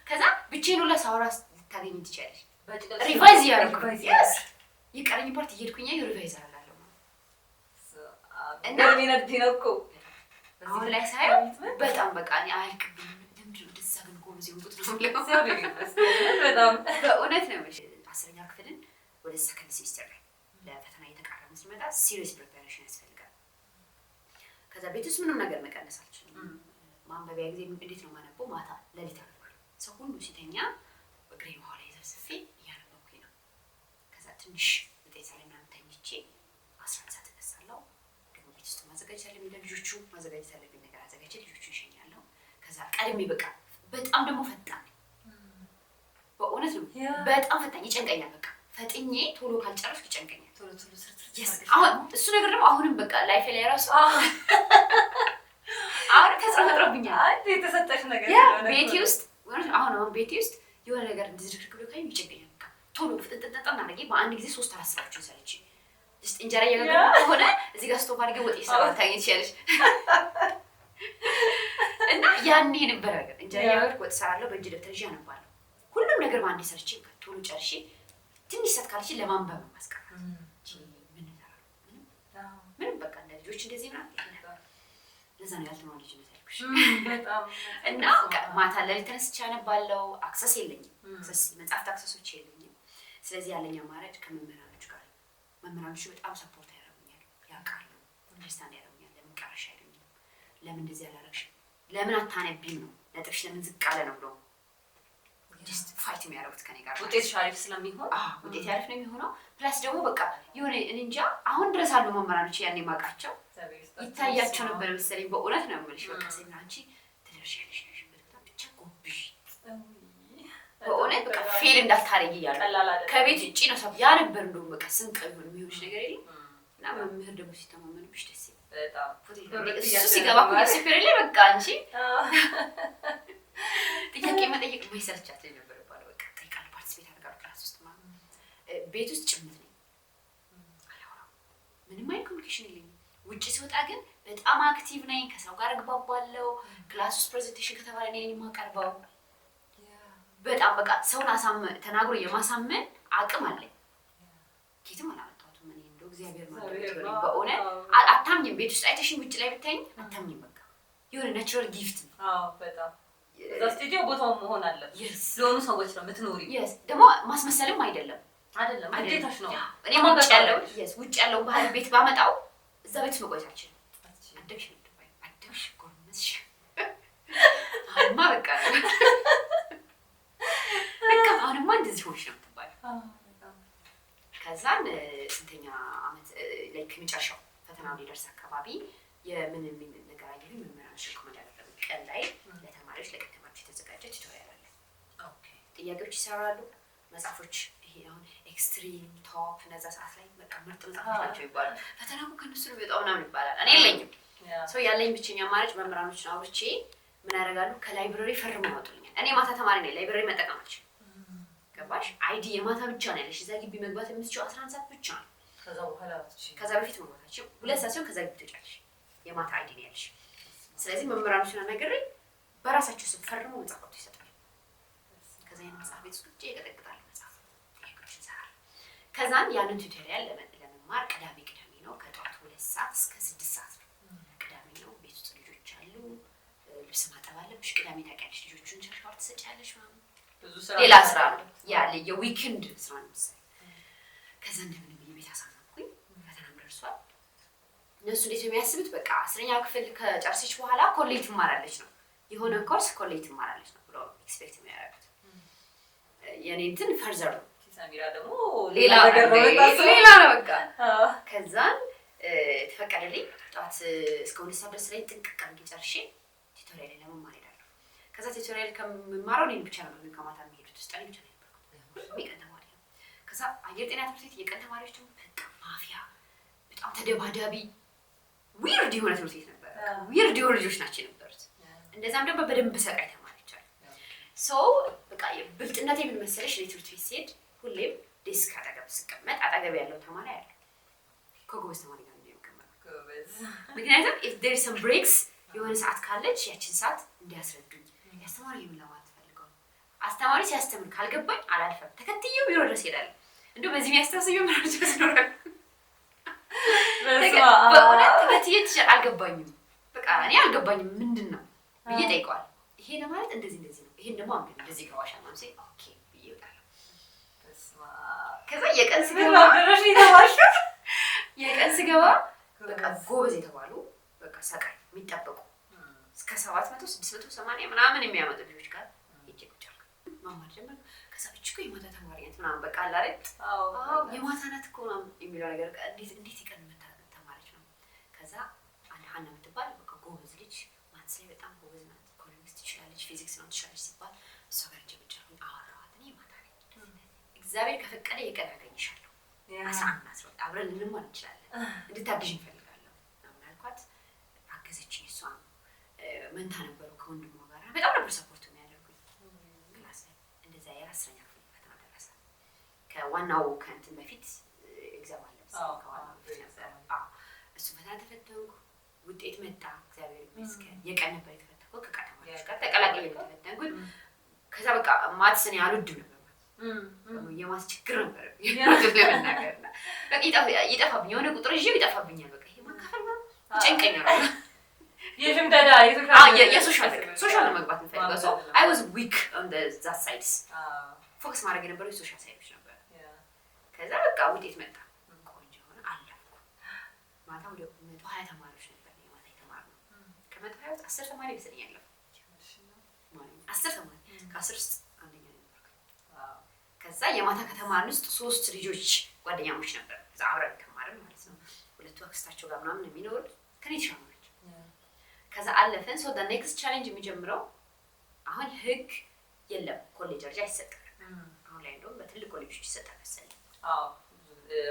ከዛ ብቻዬን ሁላ ሳወራ ልታገኝ ትችያለሽ። Revise እያደረኩ yes የቀረኝ part እየሄድኩኝ revise አደርጋለሁ። እና ነው እኮ። አሁን ላይ ሳየው በጣም በቃ እኔ አያልቅብኝም። ለምንድን ነው እንደዛ ግን ጎበዝ የሆንኩት ነው የምለው። በጣም። በእውነት ነው የምልሽ። 10ኛ ክፍልን ወደ second semester ላይ ለፈተና እየተቃረበ ሲመጣ serious preparation ያስፈልጋል። ከዛ ቤት ውስጥ ምንም ነገር መቀነስ አልችልም። ማንበቢያ ጊዜ እንዴት ነው የማነበው? ማታ ሌሊት አነባለሁ። ሰው ሁሉ ሲተኛ እግሬን ውሃ ላይ ዘፍዝፌ እያነበብኩኝ ነው። ከዛ ትንሽ 9 ሰዓት ላይ ምናምን ተኝቼ 11 ሰዓት እነሳለሁ። ደግሞ ቤት ውስጥ ማዘጋጀት ያለብኝ፣ ለልጆቹ ማዘጋጀት ያለብኝ ነገር አዘጋጅቼ ልጆቹን እሸኛለሁ። ከዛ ቀድሜ በቃ በጣም ደግሞ ፈጣን ነኝ። በእውነት ነው፣ በጣም ፈጣን፣ ይጨንቀኛል። በቃ ፈጥኜ ቶሎ ካልጨረስኩ ይጨንቀኛል። አሁን እሱ ነገር ደግሞ አሁንም በቃ life ኤ ላይ ራሱ አሁንም ተጽዕኖ ፈጥሮብኛል። የተሰጠሽ ነገር። ቤቴ ውስጥ አሁን ቤቴ ውስጥ የሆነ ነገር እንዲዝርክርክ ብሎ ካየሁ ይጨንቀኛል። በቃ ቶሎ ፍጥንጥንጥን አድርጌ በአንድ ጊዜ ሶስት አራት ስራዎችን ሰርቼ just እንጀራ እየጋገርኩ ከሆነ እዚህ ጋር ስቶቭ አድርጌ ወጥ እየሰራሁ ታገኝ ትችያለሽ። እና ያኔ የነበረ ነገር እንጀራ እየጋገርኩ ወጥ እሰራለሁ፣ በእጅ ደብተር ይዤ አነባለሁ። ሁሉም ነገር በአንዴ ሰርቼ ቶሎ ጨርሼ ትንሽ ሰዓት ካለች ለማንበብ ነው ማስቀራት። ምን እሰራለሁ? ምንም በቃ እንደ ልጆች እንደዚህ ምናምን። ለዛ ነው ያልተማሩ ልጅነት ያልኩሽ። እና ማታ ለሊት ተነስቼ አነባለሁ። Access የለኝም፣ መጽሐፍት access ኦች የሉኝም። ስለዚህ ያለኝ አማራጭ ከመምህራኖች ጋር፣ መምህራኖቹ በጣም support ያደርጉኛል፣ ያውቃሉ፣ understand ያደርጉኛል። ለምን ቀረሽ አይሉኝም። ለምን እንደዚህ አላደረግሽም፣ ለምን አታነቢም ነው፣ ነጥብሽ ለምን ዝቅ አለ ነው ብሎ just fight የሚያደርጉት ከኔ ጋር። ውጤትሽ አሪፍ ስለሚሆን። ውጤት አሪፍ ነው የሚሆነው። Plus ደግሞ በቃ የሆነ እኔ እንጃ አሁን ድረስ አሉ መምህራኖች ያኔ የማውቃቸው፣ ይታያቸው ነበር መሰለኝ። በእውነት ነው የምልሽ። በቃ ሰሚ አንቺ ትደርሻለሽ በጣም ብቻ ጎብሽ፣ በእውነት በቃ fail እንዳታረጊ እያሉ ከቤት ውጭ ነው ሰው ያ ነበር። እንደውም በቃ ስንቅ ይሆን የሚሆንሽ ነገር የለም እና መምህር ደግሞ ሲተማመንብሽ ደስ ይላል። እሱ ሲገባ እኮ superior ላይ በቃ አንቺ ጥያቄ መጠየቅ የማይሰለቻት ልጅ ነበር ይባላል። በቃ እጠይቃለሁ፣ participate አደርጋለሁ class ውስጥ ማለት ነው። ቤት ውስጥ ጭምት ነኝ፣ አላወራም፣ ምንም አይነት communication የለኝም። ውጭ ስወጣ ግን በጣም active ነኝ፣ ከሰው ጋር እግባባለሁ። Class ውስጥ presentation ከተባለ እኔ ነኝ የማቀርበው። በጣም በቃ ሰውን ተናግሮ የማሳመን አቅም አለኝ። ኬትም አላመጣሁትም። እኔ እንደው እግዚአብሔር ማለት በእውነት አታምኝም። ቤት ውስጥ አይተሽኝ ውጭ ላይ ብታይኝ አታምኝም። በቃ የሆነ natural gift ነው። በጣም እዛ ስቱዲዮ ቦታውን መሆን አለበት። ለሆኑ ሰዎች ነው የምትኖሪ። Yes፣ ደግሞ ማስመሰልም አይደለም። አይደለም፣ ግዴታሽ ነው። እኔ ውጭ ያለው yes ውጭ ያለው ባህል ቤት ባመጣው እዛ ቤት ውስጥ መቆየት አልችልም። አደግሽ ነው የምትባይው፣ አደግሽ፣ ጎረመስሽ። አሁንማ በቃ በቃ አሁንማ እንደዚህ ሆንሽ ነው የምትባይው። ከዛን ስንተኛ ዓመት like መጨረሻው ፈተናው ሊደርስ አካባቢ የምን የሚል ነገር አየሁኝ። መምህራን recommend ያደረጉ ቀን ላይ ለተማሪዎች፣ ለቀን ተማሪዎች የተዘጋጀ tutorial አለ። ጥያቄዎች ይሰራሉ። መጽሐፎች ይሄ አሁን Extreme፣ Top እነዛ ሰዓት ላይ በቃ ምርጥ መጽሐፎች ናቸው ይባላል። ፈተና እኮ ከእነሱ ነው የሚወጣው ምናምን ይባላል። እኔ የለኝም። ሰው ያለኝ ብቸኛ አማራጭ መምህራኖችን አውርቼ ምን ያደርጋሉ? ከ library ፈርመው ያወጡልኛል። እኔ ማታ ተማሪ ነኝ፣ library መጠቀም አልችልም። ገባሽ? ID የማታ ብቻ ነው ያለሽ። እዛ ግቢ መግባት የምትችይው 11 ሰዓት ብቻ ነው። ከዛ በኋላ ከዛ በፊት መግባታቸው 2 ሰዓት ሲሆን ከዛ ግቢ ትወጫለሽ። የማታ ID ነው ያለሽ። ስለዚህ መምህራኖችን አናግሬ በራሳቸው ስም ፈርመው መጽሐፍ አውጥተው ይሰጣሉ። ከዛ ያን መጽሐፍ ቤት ውስጥ ቁጭ እቀጠቅጣለሁ፣ መጽሐፍ ጥያቄዎችን እሰራለሁ። ከዛን ያንን tutorial ለመማር ቅዳሜ ቅዳሜ ነው፣ ከጠዋት 2 ሰዓት እስከ 6 ሰዓት ነው። ቅዳሜ ነው። ቤት ውስጥ ልጆች አሉ። ልብስ ማጠብ አለብሽ። ቅዳሜ ታውቂያለሽ፣ ልጆቹን ሻወር ትሰጫለሽ ምናምን። ብዙ ስራ። ሌላ ስራ ነው ያ፣ የ weekend ስራ ነው መሰለኝ። ከዛ እንደምንም ብዬ ቤት አሳመንኩኝ። ፈተናም ደርሷል። እነሱ እንዴት ነው የሚያስቡት? በቃ 10ኛ ክፍል ከጨረሰች በኋላ ኮሌጅ ትማራለች ነው፣ የሆነ ኮርስ ኮሌጅ ትማራለች ነው ብሎ expect የሚያደርጉት። የኔ እንትን further ነው። ሰሚራ ደግሞ ሌላ ነገር ነው የምታስበው። ሌላ ነው በቃ። ከዛን ተፈቀደልኝ። ጠዋት እስከ 2 ሰዓት ድረስ ላይ ጥንቅቅ አድርጌ ጨርሼ tutorial ለመማር ሄዳለሁ። ከዛ tutorial ከምማረው እኔን ብቻ ነበር ከማታ የሚሄዱት ውስጥ፣ እኔ ብቻ ነው የነበርኩት። ሁሉም የቀን ተማሪ ነው። ከዛ አየር ጤና ትምህርት ቤት የቀን ተማሪዎች ደግሞ በቃ ማፊያ፣ በጣም ተደባዳቢ፣ weird የሆነ ትምህርት ቤት ነበር። Weird የሆኑ ልጆች ናቸው የነበሩት። እንደዛም ደግሞ በደንብ ሰቃይ ተማሪዎች አሉ። So በቃ ብልጥነቴ ምን መሰለሽ፣ እኔ ትምህርት ቤት ስሄድ ሁሌም desk አጠገብ ስቀመጥ አጠገብ ያለው ተማሪ አለ ከጎበዝ ተማሪ ጋር ነው የምቀመጠው። ጎበዝ። ምክንያቱም if there some breaks የሆነ ሰዓት ካለች ያችን ሰዓት እንዲያስረዱኝ ያስተማሪ የምን ለማለት ፈልገው፣ አስተማሪ ሲያስተምር ካልገባኝ አላልፈም። ተከትዬው ቢሮ ድረስ ሄዳለሁ። እንደው በዚህ የሚያስታስየው ምናምን ድረስ ይኖራል። በስመ አብ። በእውነት ተከትዬ ትችል አልገባኝም። በቃ እኔ አልገባኝም ምንድን ነው ብዬ ጠይቀዋል። ይሄ ለማለት እንደዚህ እንደዚህ ነው፣ ይሄን ደግሞ አንብቢ እንደዚህ ይገባሻል ምናምን ሲል okay ብዬ እወጣለሁ። በስመ አብ። ከዛ የቀን ምን ስገባ ማድረሽ ነው የተማርሽው? የቀን ስገባ በቃ ጎበዝ የተባሉ፣ በቃ ሰቃይ የሚጠበቁ እስከ 700 680 ምናምን የሚያመጡ ልጆች ጋር ሄጄ ቁጭ አልኩ። መማር ጀመርኩ። ከዛ እች እኮ የማታ ተማሪ ናት ምናምን በቃ አለ አይደል? አዎ የማታ ናት እኮ ምናምን የሚለው ነገር በቃ እንዴት እንዴት የቀን ተማሪች ነው። ከዛ አንድ ሀና የምትባል በቃ ጎበዝ ልጅ፣ maths ላይ በጣም ጎበዝ ናት፣ ኢኮኖሚክስ ትችላለች፣ ፊዚክስ ነው ትችላለች ሲባል እሷ ጋር ሄጄ ቁጭ አልኩኝ። አወራኋት። እኔ የማታ ነኝ፣ እግዚአብሔር ከፈቀደ የቀን አገኝሻለሁ፣ 11 12 አብረን ልንማር እንችላለን፣ እንድታግዥ እንፈልጋለሁ ምናምን አልኳት። አገዘችኝ። እሷም መንታ ነበሩ ከወንድሟ ጋር፣ በጣም ነበር support የሚያደርጉኝ class ላይ። እንደዚያ የ10ኛ ክፍል ፈተና ደረሰ። ከዋናው ከእንትን በፊት exam አለ መሰለኝ፣ ከዋናው በፊት ነበር። አዎ፣ እሱ ፈተና ተፈተንኩ። ውጤት መጣ። እግዚአብሔር ይመስገን። የቀን ነበር የተፈተንኩት። ከቀን ተማሪዎች ጋር ተቀላቅዬ ነው የተፈተንኩት። ከዛ በቃ maths እኔ አልወድም ነበር፣ የ maths ችግር ነበር ለመናገር እና በቃ ይጠፋብኝ፣ የሆነ ቁጥር ይዤው ይጠፋብኛል። በቃ ይሄ ማካፈል ምናምን ይጨንቀኛል። የሽምደዳ አዎ፣ የ social በቃ social ነው መግባት የምፈልገው። So I was weak on that sides። Focus ማድረግ የነበረው የ social side ኦች ነበር። ከዛ በቃ ውጤት መጣ፣ ቆንጆ ሆነ፣ አለፍኩ። ማታ ወደ 120 ተማሪዎች ነበር የማታ የተማርነው። ከ120 ውስጥ 10 ተማሪ መሰለኝ ያለፈው። 10 ተማሪ፣ ከ10 ውስጥ አንደኛ ነበርኩ። ከዛ የማታ ከተማርን ውስጥ ሶስት ልጆች ጓደኛሞች ነበር። ከዛ አብረን ተማርን ማለት ነው። ሁለቱ አክስታቸው ጋር ምናምን የሚኖሩት ከኔ የተሻሉ ናቸው። ከዛ አለፍን። So next challenge የሚጀምረው አሁን ህግ የለም፣ ኮሌጅ ደረጃ አይሰጥም። አሁን ላይ እንደውም በትልቅ ኮሌጆች ይሰጣል መሰለኝ።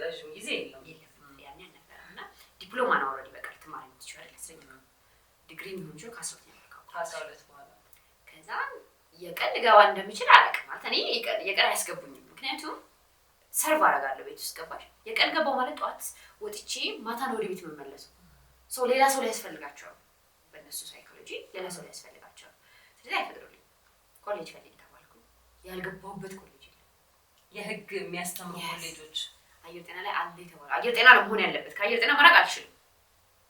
ረዥም ጊዜ የለውም። የለም፣ ያን አልነበረም። እና ዲፕሎማ ነው already በቃ ልትማር የምትችይው አይደል? 10ኛ ዲግሪ የሚሆን ይችላል ከ12ኛ ክፍል። ከ12 በኋላ። ከዛ የቀን ልገባ እንደምችል አላውቅም። ማለት እኔ የቀን አያስገቡኝም። ምክንያቱም serve አደርጋለሁ ቤት ውስጥ፣ ገባሽ? የቀን ገባው ማለት ጠዋት ወጥቼ ማታ ነው ወደ ቤት የምመለሰው። ሰው ሌላ ሰው ሊያስፈልጋቸዋል። በእነሱ ሳይኮሎጂ ሌላ ሰው ሊያስፈልጋቸዋል። ስለዚህ አይፈቅዱልኝም። ኮሌጅ ፈልግ ተባልኩ። ያልገባሁበት ኮሌጅ የለም። የህግ የሚያስተምሩ Yes. ኮሌጆች። አየር ጤና ላይ አለ የተባለው አየር ጤና ነው መሆን ያለበት። ከአየር ጤና መራቅ አልችልም።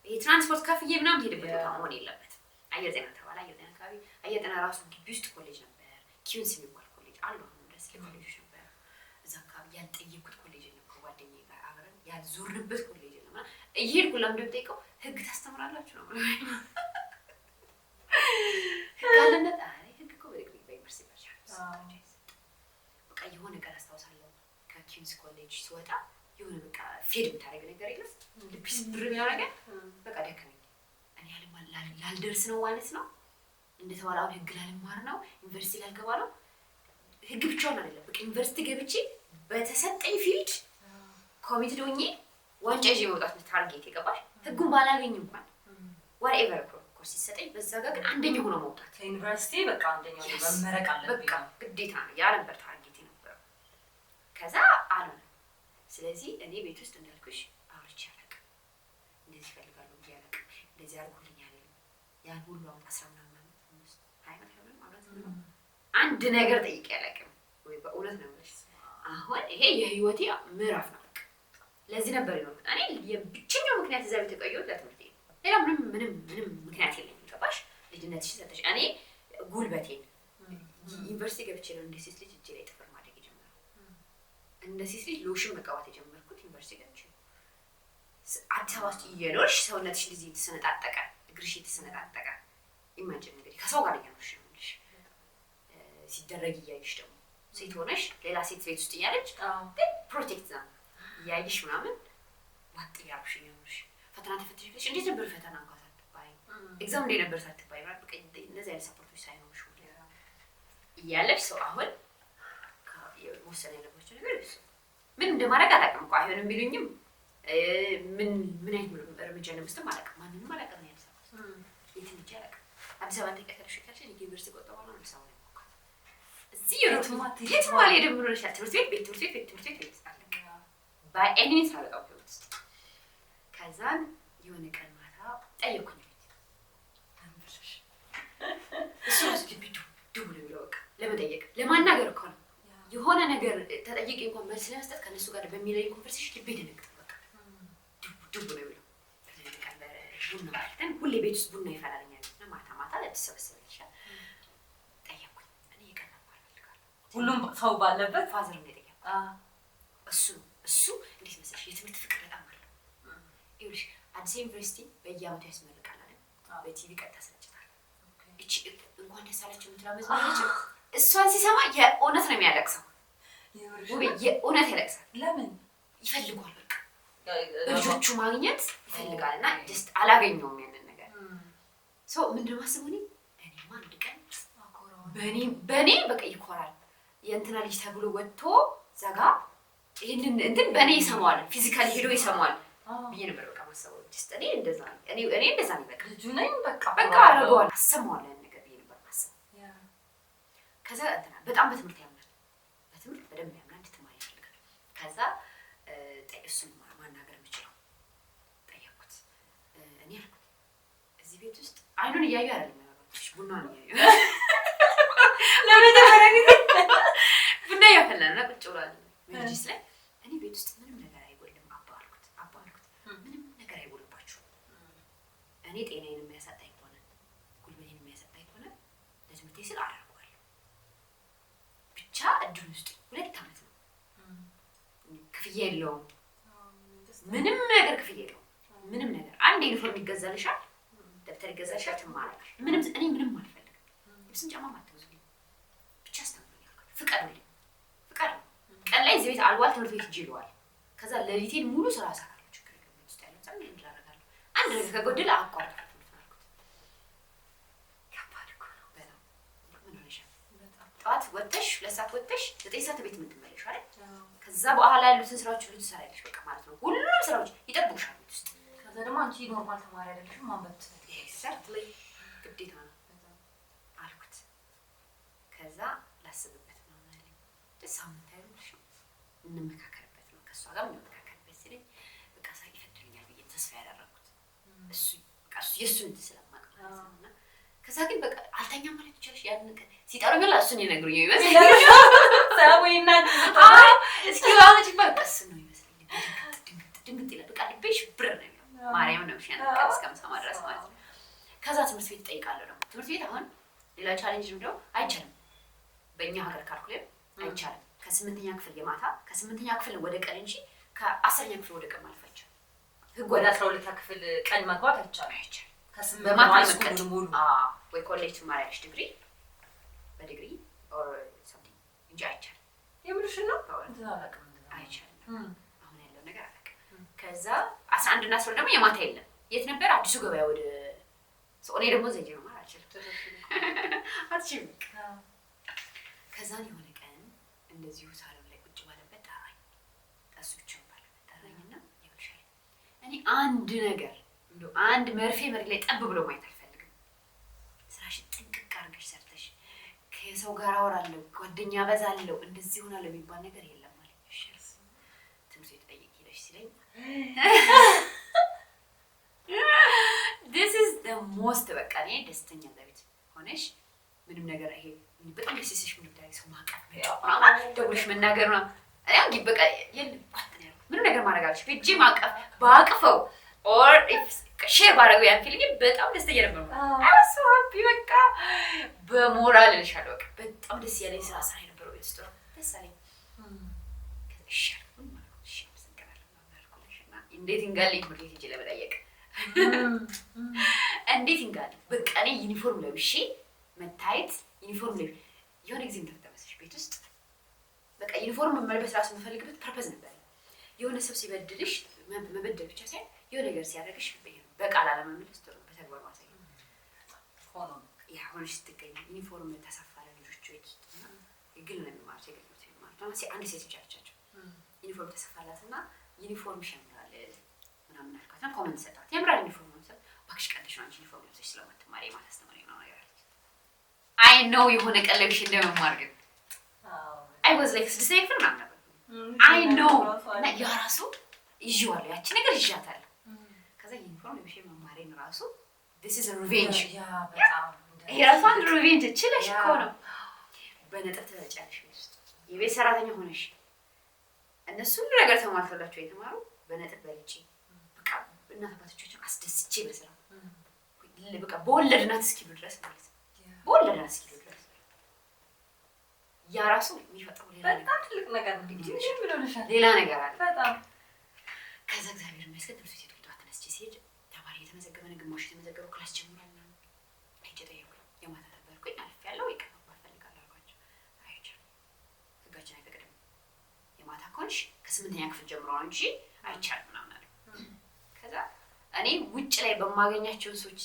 ይሄ ትራንስፖርት ከፍዬ ምናምን ሄድበት ቦታ መሆን የለበትም። አየር ጤና ተባለ። አየር ጤና አካባቢ አየር ጤና ራሱ ግቢ ውስጥ ኮሌጅ ነበር። ኪዩንስ የሚባል ኮሌጅ አሉ። አሁን ድረስ ኮሌጆች ነበር። እዛ አካባቢ ያልጠየኩት ኮሌጅ የለም። ከጓደኛዬ ጋር አብረን ያልዞርንበት ኮሌጅ የለም። እና እየሄድኩ ለምንድን ነው የምጠይቀው? ህግ ታስተምራላችሁ ነው። ህግ አለነት አይ ህግ እኮ በዩኒቨርሲቲ ደረጃ ነው የሚሰጠው። በቃ የሆነ ቀን አስታውሳለሁ፣ ከኪንስ ኮሌጅ ስወጣ የሆነ በቃ fade የምታደርግ ነገር የለም፣ ልብ ስብር የሚለው ነገር፣ በቃ ደከመኝ። እኔ ላልደርስ ነው ማለት ነው እንደተባለ፣ አሁን ህግ ላልማር ነው፣ ዩኒቨርሲቲ ላልገባ ነው። ህግ ብቻውን አይደለም፣ በቃ ዩኒቨርሲቲ ገብቼ በተሰጠኝ field committed ሆኜ ዋንጫ ይዤ መውጣት ነው target፣ የገባሽ? ህጉን ባላገኝ እንኳን whatever course ሲሰጠኝ በዛ ጋር ግን አንደኛ ሆኖ መውጣት። ከዩኒቨርሲቲ በቃ አንደኛው Yes. መመረቅ አለብኝ በቃ ነው። ግዴታ ነው። ያ ነበር target የነበረው። ከዛ አልሆነ። ስለዚህ እኔ ቤት ውስጥ እንዳልኩሽ አውርቼ አላውቅም። እንደዚህ እፈልጋለሁ ብዬ አላውቅም። እንደዚህ አድርጉልኝ አልልም። ያን ሁሉ አመት 10 ምናምን ዓመት፣ 5 20 ዓመት ምናምን አብረን ስንኖር አንድ ነገር ጠይቄ አላውቅም። ወይ በእውነት ነው የምልሽ፣ አሁን ይሄ የህይወቴ ምዕራፍ ነው። በቃ ለዚህ ነበር የኖርኩት። እኔ የብቸኛው ምክንያት እዛ ቤት የቆየሁት ለትምህርቴ ነው። ሌላ ምንም ምንም ምንም ምክንያት የለኝም። ገባሽ? ልጅነትሽን ሰተሽ እኔ ጉልበቴን ዩኒቨርሲቲ ገብቼ ነው እንደ ሴት ልጅ እጄ ላይ ጥፍር ማደግ የጀመረው። እንደ ሴት ልጅ ሎሽን መቀባት የጀመርኩት ዩኒቨርሲቲ ገብቼ ነው። አዲስ አበባ ውስጥ እየኖርሽ ሰውነትሽ እንደዚህ የተሰነጣጠቀ፣ እግርሽ የተሰነጣጠቀ፣ imagine እንግዲህ ከሰው ጋር እየኖርሽ ነው የምልሽ። ሲደረግ እያየሽ ደግሞ ሴት ሆነሽ ሌላ ሴት ቤት ውስጥ እያለች ግን protect ነው እያየሽ ምናምን ዋጥ እያልኩሽ እየኖርሽ ፈተና ተፈትሽ ብለሽ እንዴት ነበር ፈተና እንኳን ሳትባይ፣ exam እንዴት ነበር ሳትባይ ምናምን፣ በቃ እንደዚህ አይነት support ኦች ሳይኖርሽ እያለሽ ሰው አሁን መወሰን ያለባቸው ነገር እሱ ምን እንደማድረግ አላውቅም እኮ። አይሆንም ቢሉኝም ምን ምን አይነት እርምጃ እንደምወስድም አላውቅም። ማንንም አላውቅም ነው አዲስ አበባ ውስጥ የትም ሄጄ አላውቅም። አዲስ አበባ ታውቂያታለሽ ካልሽ ዩኒቨርሲቲ ከወጣሁ በኋላ ነው አዲስ አበባ የሞካት። እዚህ የትም አትሄጂም። የትም አልሄድም። ምን ሆነሻል? ትምህርት ቤት ቤት፣ ትምህርት ቤት ቤት፣ ትምህርት ቤት ቤት፣ አለቀ። By any means አልወጣም ከቤት ውስጥ። ከዛን የሆነ ቀን ማታ ጠየኩኝ ቤት። እሱ ራሱ ልቤ ዱብ ዱብ ነው የሚለው። በቃ ለመጠየቅ ለማናገር እኮ ነው። የሆነ ነገር ተጠይቄ እንኳን መልስ ለመስጠት ከእነሱ ጋር በሚለኝ conversation ልቤ ደነግጥ። በቃ ዱብ ዱብ ነው የሚለው። ከዛ የሆነ ቀን ቡና አፍልተን፣ ሁሌ ቤት ውስጥ ቡና ይፈላል እኛ ቤት እና ማታ ማታ ትሰበሰብ ይችላል። ጠየኩኝ፣ እኔ የቀን መማር እፈልጋለሁ። ሁሉም ሰው ባለበት? Father ነው የጠየኩት። እሱ እንዴት መሰለሽ የትምህርት ፍቅር በጣም አለው። ይኸውልሽ አዲስ ዩኒቨርሲቲ በየአመቱ ያስመርቃል አይደል? በቲቪ ቀጥታ ስርጭት አለ። እቺ እንኳን ደስ አላችሁ የምትለው መዝሙር አለች። እሷን ሲሰማ የእውነት ነው የሚያለቅሰው። ውቤ የእውነት ያለቅሳል። ለምን? ይፈልጓል፣ በቃ በልጆቹ ማግኘት ይፈልጋል እና just አላገኘውም ያንን ነገር። So ምንድን ነው የማስበው እኔ እኔማ አንድ ቀን በእኔ በቃ ይኮራል፣ የእንትና ልጅ ተብሎ ወጥቶ ዘጋ ይህንን እንትን በእኔ ይሰማዋል፣ physically ሄዶ ይሰማዋል ብዬ ነበር በቃ ማሰበው። Just እኔ እንደዛ ነኝ። እኔ እንደዛ ነኝ በቃ። ልጁ ነኝ በቃ። በቃ አደርገዋለሁ፣ አሰማዋለሁ ያን ነገር ብዬ ነበር ማሰበው። ከዛ እንትና በጣም በትምህርት ያምናል፣ በትምህርት በደንብ ያምናል፣ እንድትማሪ ይፈልጋል። ከዛ እሱን ማናገር የምችለው ጠየቅኩት። እኔ አልኩት እዚህ ቤት ውስጥ አይኑን እያዩ አይደለም ያወራሁት፣ ቡናውን እያዩ። ለመጀመሪያ ጊዜ። ቡና እያፈላን እና ቁጭ ብሏል መጅሊስ ላይ። እኔ ቤት ውስጥ ምንም ነገር አይጎልም አባ አልኩት፣ አባ አልኩት፣ ምንም ነገር አይጎልባችሁም። እኔ ጤናዬን የሚያሳጣኝ ከሆነ፣ ጉልበቴን የሚያሳጣኝ ከሆነ ለትምህርቴ ስል አደርገዋለሁ። ብቻ እድሉን ስጡኝ። 2 ዓመት ነው፣ ክፍያ የለውም፣ ምንም ነገር ክፍያ የለውም። ምንም ነገር አንድ ዩኒፎርም ይገዛልሻል፣ ደብተር ይገዛልሻል፣ ትማራለሽ። ምንም እኔ ምንም አልፈልግም። ልብስም ጫማም አትገዙልኝ፣ ብቻ አስተምሩኝ አልኳቸው። ፍቀዱልኝ፣ ፍቀዱ። ቀን ላይ እዚህ ቤት አልዋል፣ ትምህርት ቤት ሂጅ ይለዋል። ከዛ ሌሊቴን ሙሉ ስራ እሰራለሁ። ችግር የለም፣ ቤት ውስጥ ያለው ጸም አደርጋለሁ። አንድ ነገር ከጎደለ አቋርጣለሁ ትምህርት አልኩት። ከባድ እኮ ነው። በጣም። ምን ሆነሻል? ጠዋት ወጥተሽ 2 ሰዓት ወጥተሽ 9 ሰዓት ቤት የምትመለሺው አይደል? ከዛ በኋላ ያሉትን ስራዎች ሁሉ ትሰሪያለሽ በቃ ማለት ነው። ሁሉንም ስራዎች ይጠብቁሻል ቤት ውስጥ። ከዛ ደግሞ አንቺ normal ተማሪ አይደለሽም፣ ማንበብ ትፈልጊያለሽ። Exactly፣ ግዴታ ነው አልኩት። ከዛ ላስብበት ምናምን አለኝ። ሳምንት አይሆንልሽም፣ እንመካከርበት ነው፣ ከእሷ ጋር እንመካከርበት ሲለኝ በቃ ሳ ይፈቅድልኛል ብዬ ተስፋ ያደረኩት እሱ በቃ እሱ የእሱን እንትን ስለማውቅ ማለት ነው። እና ከዛ ግን በቃ አልተኛም ማለት ይቻላል። ያንን ቀን ሲጠሩኝ ሁላ እሱን ይነግሩኝ ይመስለኛል። ሰላም አይ እስኪ ባመጭ በቃ እሱን ነው ይመስለኝ። ድንግጥ ድንግጥ ድንግጥ ይላል። በቃ ልቤ ሽብር ነው የሚለው። ማርያም ነው ያን ቀን እስከምሰማ ድረስ ማለት ነው። ከዛ ትምህርት ቤት እጠይቃለሁ ደግሞ። ትምህርት ቤት አሁን ሌላ challenge ነው፣ አይቻልም። በእኛ ሀገር curriculum አይቻልም። ከስምንተኛ ክፍል የማታ ከስምንተኛ ክፍል ወደ ቀን እንጂ ከ10ኛ ክፍል ወደ ቀን ማለፍ አይቻልም። ህጉ ወደ 12ኛ ክፍል ቀን መግባት አይቻልም። አይቻልም። ከስምንት በማታ high school መቀጥ ሙሉ። አዎ፣ ወይ ኮሌጅ ትማሪያለሽ ዲግሪ በዲግሪ or something እንጂ አይቻልም። የምርሽን ነው? በእውነት። እንትን አላውቅም። እንደዛ። አይቻልም። አሁን ያለው ነገር አላውቅም። ከዛ 11 እና 12 ደግሞ የማታ የለም። የት ነበር? አዲሱ ገበያ ወደ ሰው። እኔ ደግሞ ዘዬ ነው ማለት አልችልም። አትችልም። ከዛን የሆነ ቀን እንደዚሁ ሳሎን ላይ ቁጭ ባለበት ጠራኝ። እሱ ብቻውን ባለበት ጠራኝና ይኸውልሽ አለኝ፣ እኔ አንድ ነገር እንደው አንድ መርፌ መሬት ላይ ጠብ ብሎ ማየት አልፈልግም። ስራሽን ጥንቅቅ አድርገሽ ሰርተሽ ከሰው ጋር አወራለሁ፣ ጓደኛ በዛለሁ፣ እንደዚህ ሆናለሁ የሚባል ነገር የለም አለኝ። እሺ አልኩት። ትምህርት ቤት ጠይቂ ሄደሽ ሲለኝ this is the most በቃ እኔ ደስተኛ እዛ ቤት ሆነሽ ምንም ነገር ይሄ በጣም ደስ ሲልሽ ምን ብታይ ሰው ማቀፍ ምናምን ደውለሽ መናገር ምናምን እኔ አሁን በቃ የለም፣ ዋጥ ነው ያልኩት። ምንም ነገር ማድረግ አልችልም። ሄጄ ማቀፍ ባቅፈው or share ባደረገው ያን feeling በጣም ደስተኛ ነበር። I was so happy። በቃ በሞራል እልሻለሁ። በቃ በጣም ደስ ያለኝ ስራ ስራ የነበረው ቤት ውስጥ ነው። ደስ አለኝ። ከዛ እሺ አልኩኝ ማለት ነው። እሺ አመሰግናለሁ ምናምን አልኩልሽ እና እንዴት እንጋለኝ ትምህርት ቤት ሄጄ ለመጠየቅ እንዴት እንጋለኝ። በቃ እኔ ዩኒፎርም ለብሼ መታየት፣ ዩኒፎርም ለብሼ የሆነ ጊዜ ምን ተፈጠረ መሰለሽ? ቤት ውስጥ በቃ ዩኒፎርም መልበስ ራሱ የምፈልግበት purpose ነበር። የሆነ ሰው ሲበድልሽ መበደል ብቻ ሳይሆን የሆነ ነገር ሲያደርግሽ በቃል አለመመለስ ጥሩ ነው፣ በተግባር ማሳየት። ሆኖ ያ ሆነሽ ስትገኝ ዩኒፎርም ተሰፋ ለልጆቹ ቤት ውስጥ እና የግል ነው የሚማሩት፣ የግል ትምህርት ቤት የሚማሩት እና አንድ ሴት ልጅ አለቻቸው። ዩኒፎርም ተሰፋላት እና ዩኒፎርም ያምራል ምናምን አልኳት እና comment ሰጣት። ያምራል ዩኒፎርም ነው ስላት፣ እባክሽ ቀልሽ ነው አንቺ ዩኒፎርም ለብሰሽ ስለማትማሪ የማታስተምሪ ምናምን ነገር አለች። I know የሆነ ቀን ለብሼ እንደመማር ግን I was like ስድስተኛ ክፍል ምናምን ነበር። I know እና ያ ራሱ ይዤዋለሁ፣ ያቺ ነገር ይዣታለሁ። ከዛ ዩኒፎርም ለብሼ መማሬን ራሱ this is a revenge። Yeah፣ በጣም። ይሄ ራሱ አንድ revenge ችለሽ እኮ ነው። በነጥብ ትበልጫለሽ። ቤት ውስጥ የቤት ሰራተኛ ሆነሽ እነሱ ሁሉ ነገር ተሟልቶላቸው የተማሩ በነጥብ በልጬ በቃ እናት አባቶቻቸውን አስደስቼ በስራ በቃ በወለድናት እስኪሉ ድረስ ማለት ነው። በወለድናት እስኪሉ ድረስ ያ ራሱ የሚፈጥረው ሌላ ነገር በጣም ትልቅ ነገር ነው። ትንሽ ምን ሆነሻል? ሌላ ነገር አለ። በጣም። ከዛ እግዚአብሔር ይመስገን ትምህርት ቤት ጠዋት ተነስቼ ሲሄድ ተማሪ እየተመዘገበ ነው፣ ግማሹ የተመዘገበው class ጀምሯል ምናምን። ሄጄ ጠየኩኝ። የማታ ነበርኩኝ፣ አልፌያለሁ፣ ይቅር መባል እፈልጋለሁ አልኳቸው። አይቻልም፣ ህጋችን አይፈቅድም። የማታ ከሆንሽ ከስምንተኛ ክፍል ጀምሮ ነው እንጂ አይቻልም ምናምን አሉ። ከዛ እኔ ውጭ ላይ በማገኛቸውን ሰዎች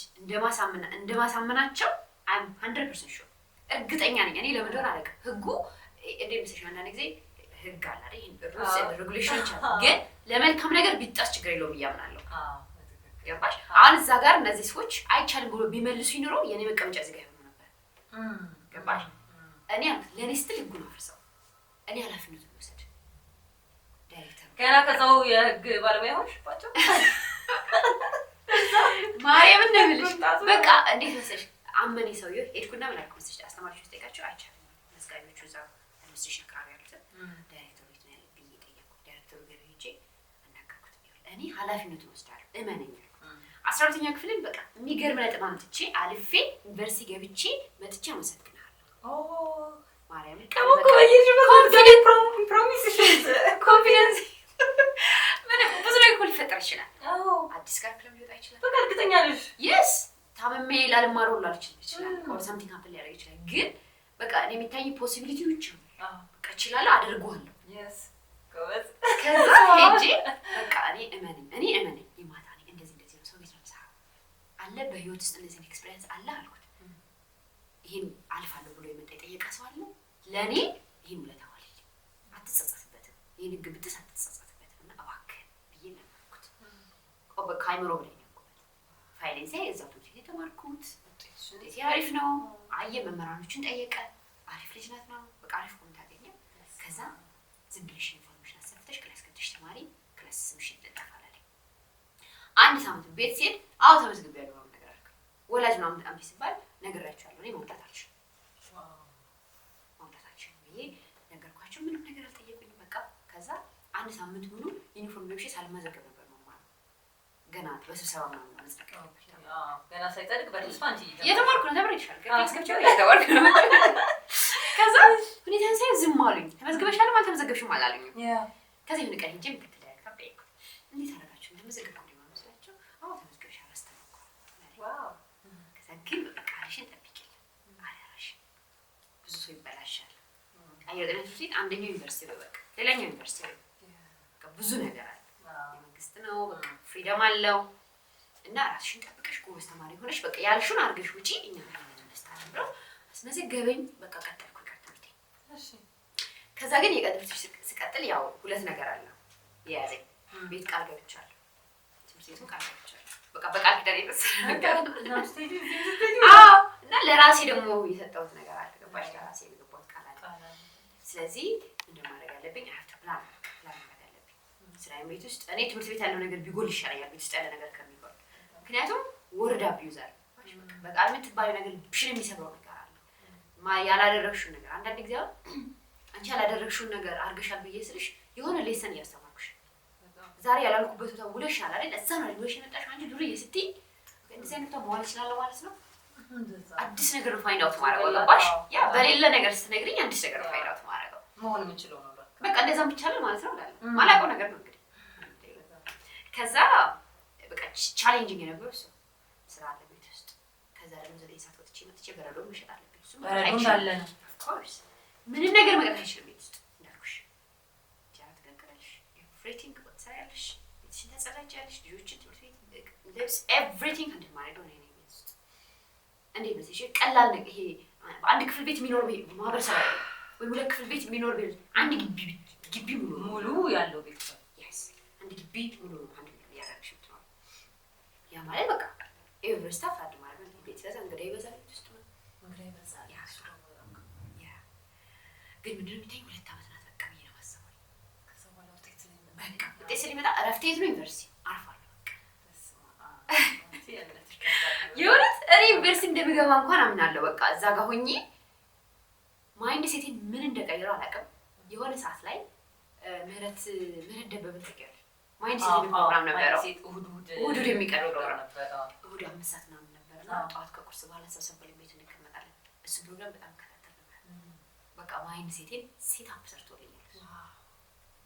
እንደማሳምናቸው I'm 100% sure፣ እርግጠኛ ነኝ። እኔ ለምን እንደሆነ አላውቅም። ህጉ እንዴት መሰለሽ፣ አንዳንድ ጊዜ ህግ አለ አይደል? ይሄን rules and regulations አሉ። ግን ለመልካም ነገር ቢጣስ ችግር የለውም ብዬ አምናለሁ። ገባሽ? አሁን እዛ ጋር እነዚህ ሰዎች አይቻልም ብሎ ቢመልሱ ይኖሮ የኔ መቀመጫ እዚህ ጋር ይሆኑ ነበር። ገባሽ? እኔ አልኩት ለእኔ ስትል ህጉን አፍርሰው እኔ ኃላፊነቱን ልውሰድ። ዳይሬክተር ገና ከዛው የህግ ባለሙያ ሆንሽባቸው። ማርያምን ነው የምልሽ። በቃ እንዴት መሰለሽ አመኔ ሰውዬው። ሄድኩና ምን አልኩ መሰለሽ፣ አስተማሪዎች ስጠይቃቸው አይቻልም፣ መዝጋቢዎቹ እዛ administration አካባቢ ያሉትን ዳይሬክተሩ ቤት ነው ያለ ብዬ ጠየቅኩ። ዳይሬክተሩ ቢሮ ሄጄ አናገርኩት። ይኸውልህ እኔ ኃላፊነቱን ወስዳለሁ እመነኝ አልኩት። 12ኛ ክፍልን በቃ የሚገርም ነጥብ አምጥቼ አልፌ ዩኒቨርሲቲ ገብቼ መጥቼ አመሰግንሃለሁ። ማርያምን ቃል በቃል Promise። Confidence ምንም ብዙ ነገር እኮ ሊፈጠር ይችላል። አዲስ curriculum ሊወጣ ይችላል። በቃ እርግጠኛ ነሽ። Yes፣ ታምሜ ላልማር ሁሉ አልችል ይችላል። Or something happen ሊያደርግ ይችላል። ግን በቃ እኔ የሚታይ possibility ዎች በቃ እችላለሁ፣ አደርገዋለሁ። Yes፣ ጎበዝ። ከዛ ሄጄ በቃ እኔ እመነኝ፣ እኔ እመነኝ፣ የማታ ነኝ፣ እንደዚህ እንደዚህ ነው፣ ሰው ቤት ነው የምሰራው አለ፣ በህይወት ውስጥ እንደዚህ experience አለ አልኩት። ይሄን አልፋለሁ ብሎ የመጣ የጠየቀ ሰው አለ። ለእኔ ይሄን ውለታ ዋልልኝ፣ አትጸጸትበትም፣ ይሄን ህግ ብጥስ አትጸጸትበትም እና እባክህ ብዬ ለመንኩት። በቃ አይምሮ ብለኝ ያልኩበት ፋይሌን ሳይ እዛው ትምህርት ቤት የተማርኩት ውጤቴ አሪፍ ነው። አየ፣ መምህራኖችን ጠየቀ። አሪፍ ልጅ ናት ነው፣ በቃ አሪፍ comment አገኘ። ከዛ ዝም ብለሽ information አሰፍተሽ class ገብተሽ ተማሪ፣ class ስምሽ ይለጠፋል አለኝ። አንድ ሳምንት ቤት ሲሄድ አዎ ተመዝግቤያለሁ ምናምን ነገር አልኩኝ። ወላጅ ምናምን አምጪ ሲባል ነግሬያቸዋለሁ። እኔ ማምጣት አልችልም፣ ማምጣት አልችልም ብዬ ነገርኳቸው። ምንም ነገር አልጠየቁኝም። በቃ ከዛ አንድ ሳምንት ሙሉ ዩኒፎርም ለብሼ ሳልመዘገብ ነበር መማር። ገና በስብሰባ ምናምን ነው መጽደቅ ያለበት። ገና ሳይጸድቅ በተስፋ አንቺ እየተማርኩ ነው። ተምሬ ይሻል class ገብቼ እየተማርኩ ነው። ከዛ ሁኔታን ሳይ ዝም አሉኝ። ተመዝግበሻልም አልተመዘገብሽም አላሉኝም። ከዛ የሆነ ቀን ሄጄ ምክትል ዳይሬክተር ጠየቅኩት። እንዴት አደረጋችሁ ተመዘገብኩ እንዴ ምናምን ስላቸው አዎ ተመዝግበሻል አስተማርኩ። ከዛ ግን በቃ ቃልሽን ጠብቂልን አደራሽን፣ ብዙ ሰው ይበላሻል። አየር ጤና ትምህርት ቤት አንደኛው ዩኒቨርሲቲ ነው፣ በቃ ሌላኛው ዩኒቨርሲቲ ነው። በቃ ብዙ ነገር አለ። የመንግስት ነው፣ በቃ freedom አለው እና ራስሽን ጠብቀሽ ጎበዝ ተማሪ ሆነሽ በቃ ያልሽውን አድርገሽ ውጪ፣ እኛ ኃላፊነቱን እንወስዳለን ብለው አስመዘገበኝ። በቃ ቀጠልኩ የቀን ትምህርቴን። ከዛ ግን የቀን ትምህርት ስቀጥል ያው ሁለት ነገር አለ የያዘኝ። ቤት ቃል ገብቻለሁ፣ ትምህርት ቤቱን ቃል ገብቻለሁ። በቃ በቃል ኪዳን የመሰለ ነገር። አዎ፣ እና ለራሴ ደግሞ የሰጠሁት ነገር አለ። ገባሽ? ለራሴ የገባሁት ቃል አለ። ስለዚህ ምንድን ማድረግ ያለብኝ? I have to plan ማድረግ አለብኝ። ስራዬን ቤት ውስጥ እኔ ትምህርት ቤት ያለው ነገር ቢጎል ይሻለኛል ቤት ውስጥ ያለ ነገር ከሚጎል። ምክንያቱም word abuse አለ። በቃ የምትባለው ነገር ልብሽን የሚሰብረው ነገር አለ። ያላደረግሽው ነገር አንዳንድ ጊዜ አሁን አንቺ ያላደረግሽውን ነገር አድርገሻል ብዬ ስልሽ የሆነ lesson እያስተማርኩሽ ዛሬ ያላልኩበት ቦታ ውለሻል አይደል? እዛ ነው ውለሽ የመጣሽው አንቺ ዱርዬ ስትይ እንደዚህ አይነት ቦታ መዋል እችላለሁ ማለት ነው። አዲስ ነገር find out ማድረገው ገባሽ? Yeah፣ በሌለ ነገር ስትነግሪኝ አዲስ ነገር find out ማድረገው መሆን የምችለው ነው በቃ። በቃ እንደዛም ይቻላል ማለት ነው እላለሁ። ማላውቀው ነገር ነው እንግዲህ። ከዛ በቃ challenging የነበረው እሱ ስራ አለ ቤት ውስጥ። ከዛ ደግሞ 9 ሰዓት ወጥቼ መጥቼ በረዶ መሸጥ አለብኝ። እሱ መቅረት በረዶ አይችልም። እንዳለ ነው። Of course፣ ምንም ነገር መቅረት አይችልም ቤት ውስጥ። እንዳልኩሽ እንጀራ ትጋግራለሽ፣ everything ወጥ ትሰሪያለሽ፣ ቤትሽን ታጸዳጃለሽ፣ ልጆችን ትምህርት ቤት፣ ልብስ፣ everything handle ማድረገው እኔ ነኝ ቤት ውስጥ። እንዴት መሰለሽ፣ ቀላል ነገር ይሄ በአንድ ክፍል ቤት የሚኖር ማህበረሰብ አይደለም፣ ወይ ሁለት ክፍል ቤት የሚኖር ቤት፣ አንድ ግቢ ግቢ ሙሉ ነው። ሙሉ ያለው ቤተሰብ። Yes፣ አንድ ግቢ ሙሉ ነው አንድ እያደረግሽ የምትኖረው። ያ ማለት በቃ every stuff አንድ ማለት ነው። ቤት ሲበዛ እንግዳ ይበዛል ቤት ውስጥ ነው። እንግዳ ይበዛል። ያ። እሱ ደግሞ በጣም ያ ግን ምንድነው የሚታየኝ 2 ዓመት ናት በቃ ብዬ ነው የማስበው። ከዛ በኋላ ውጤት ስለሚመጣ በቃ ውጤት ስለሚመጣ እረፍት የት ነው? ዩኒቨርሲቲ አርፋለሁ። በቃ በስመ አብ። አንቺ የእምነትሽ ከባድ ነው። የእውነት እኔ ዩኒቨርሲቲ እንደምገባ እንኳን አምናለሁ። በቃ እዛ ጋር ሆኜ mindset ኤን ምን እንደቀየረው አላውቅም። የሆነ ሰዓት ላይ ምህረት ምህረት ደበበን ታውቂያለሽ? Mindset የሚል ፕሮግራም ነበረው። Mindset እሑድ እሑድ እሑድ እሑድ የሚቀርብ ፕሮግራም። ነበር። አዎ። እሑድ 5 ሰዓት ምናምን ነበር እና ጠዋት ከቁርስ በኋላ ሰብሰብ ብለን ቤት እንቀመጣለን። እሱ ፕሮግራም በጣም እከታተል ነበር። በቃ mindset ኤን set up ሰርቶልኛል፣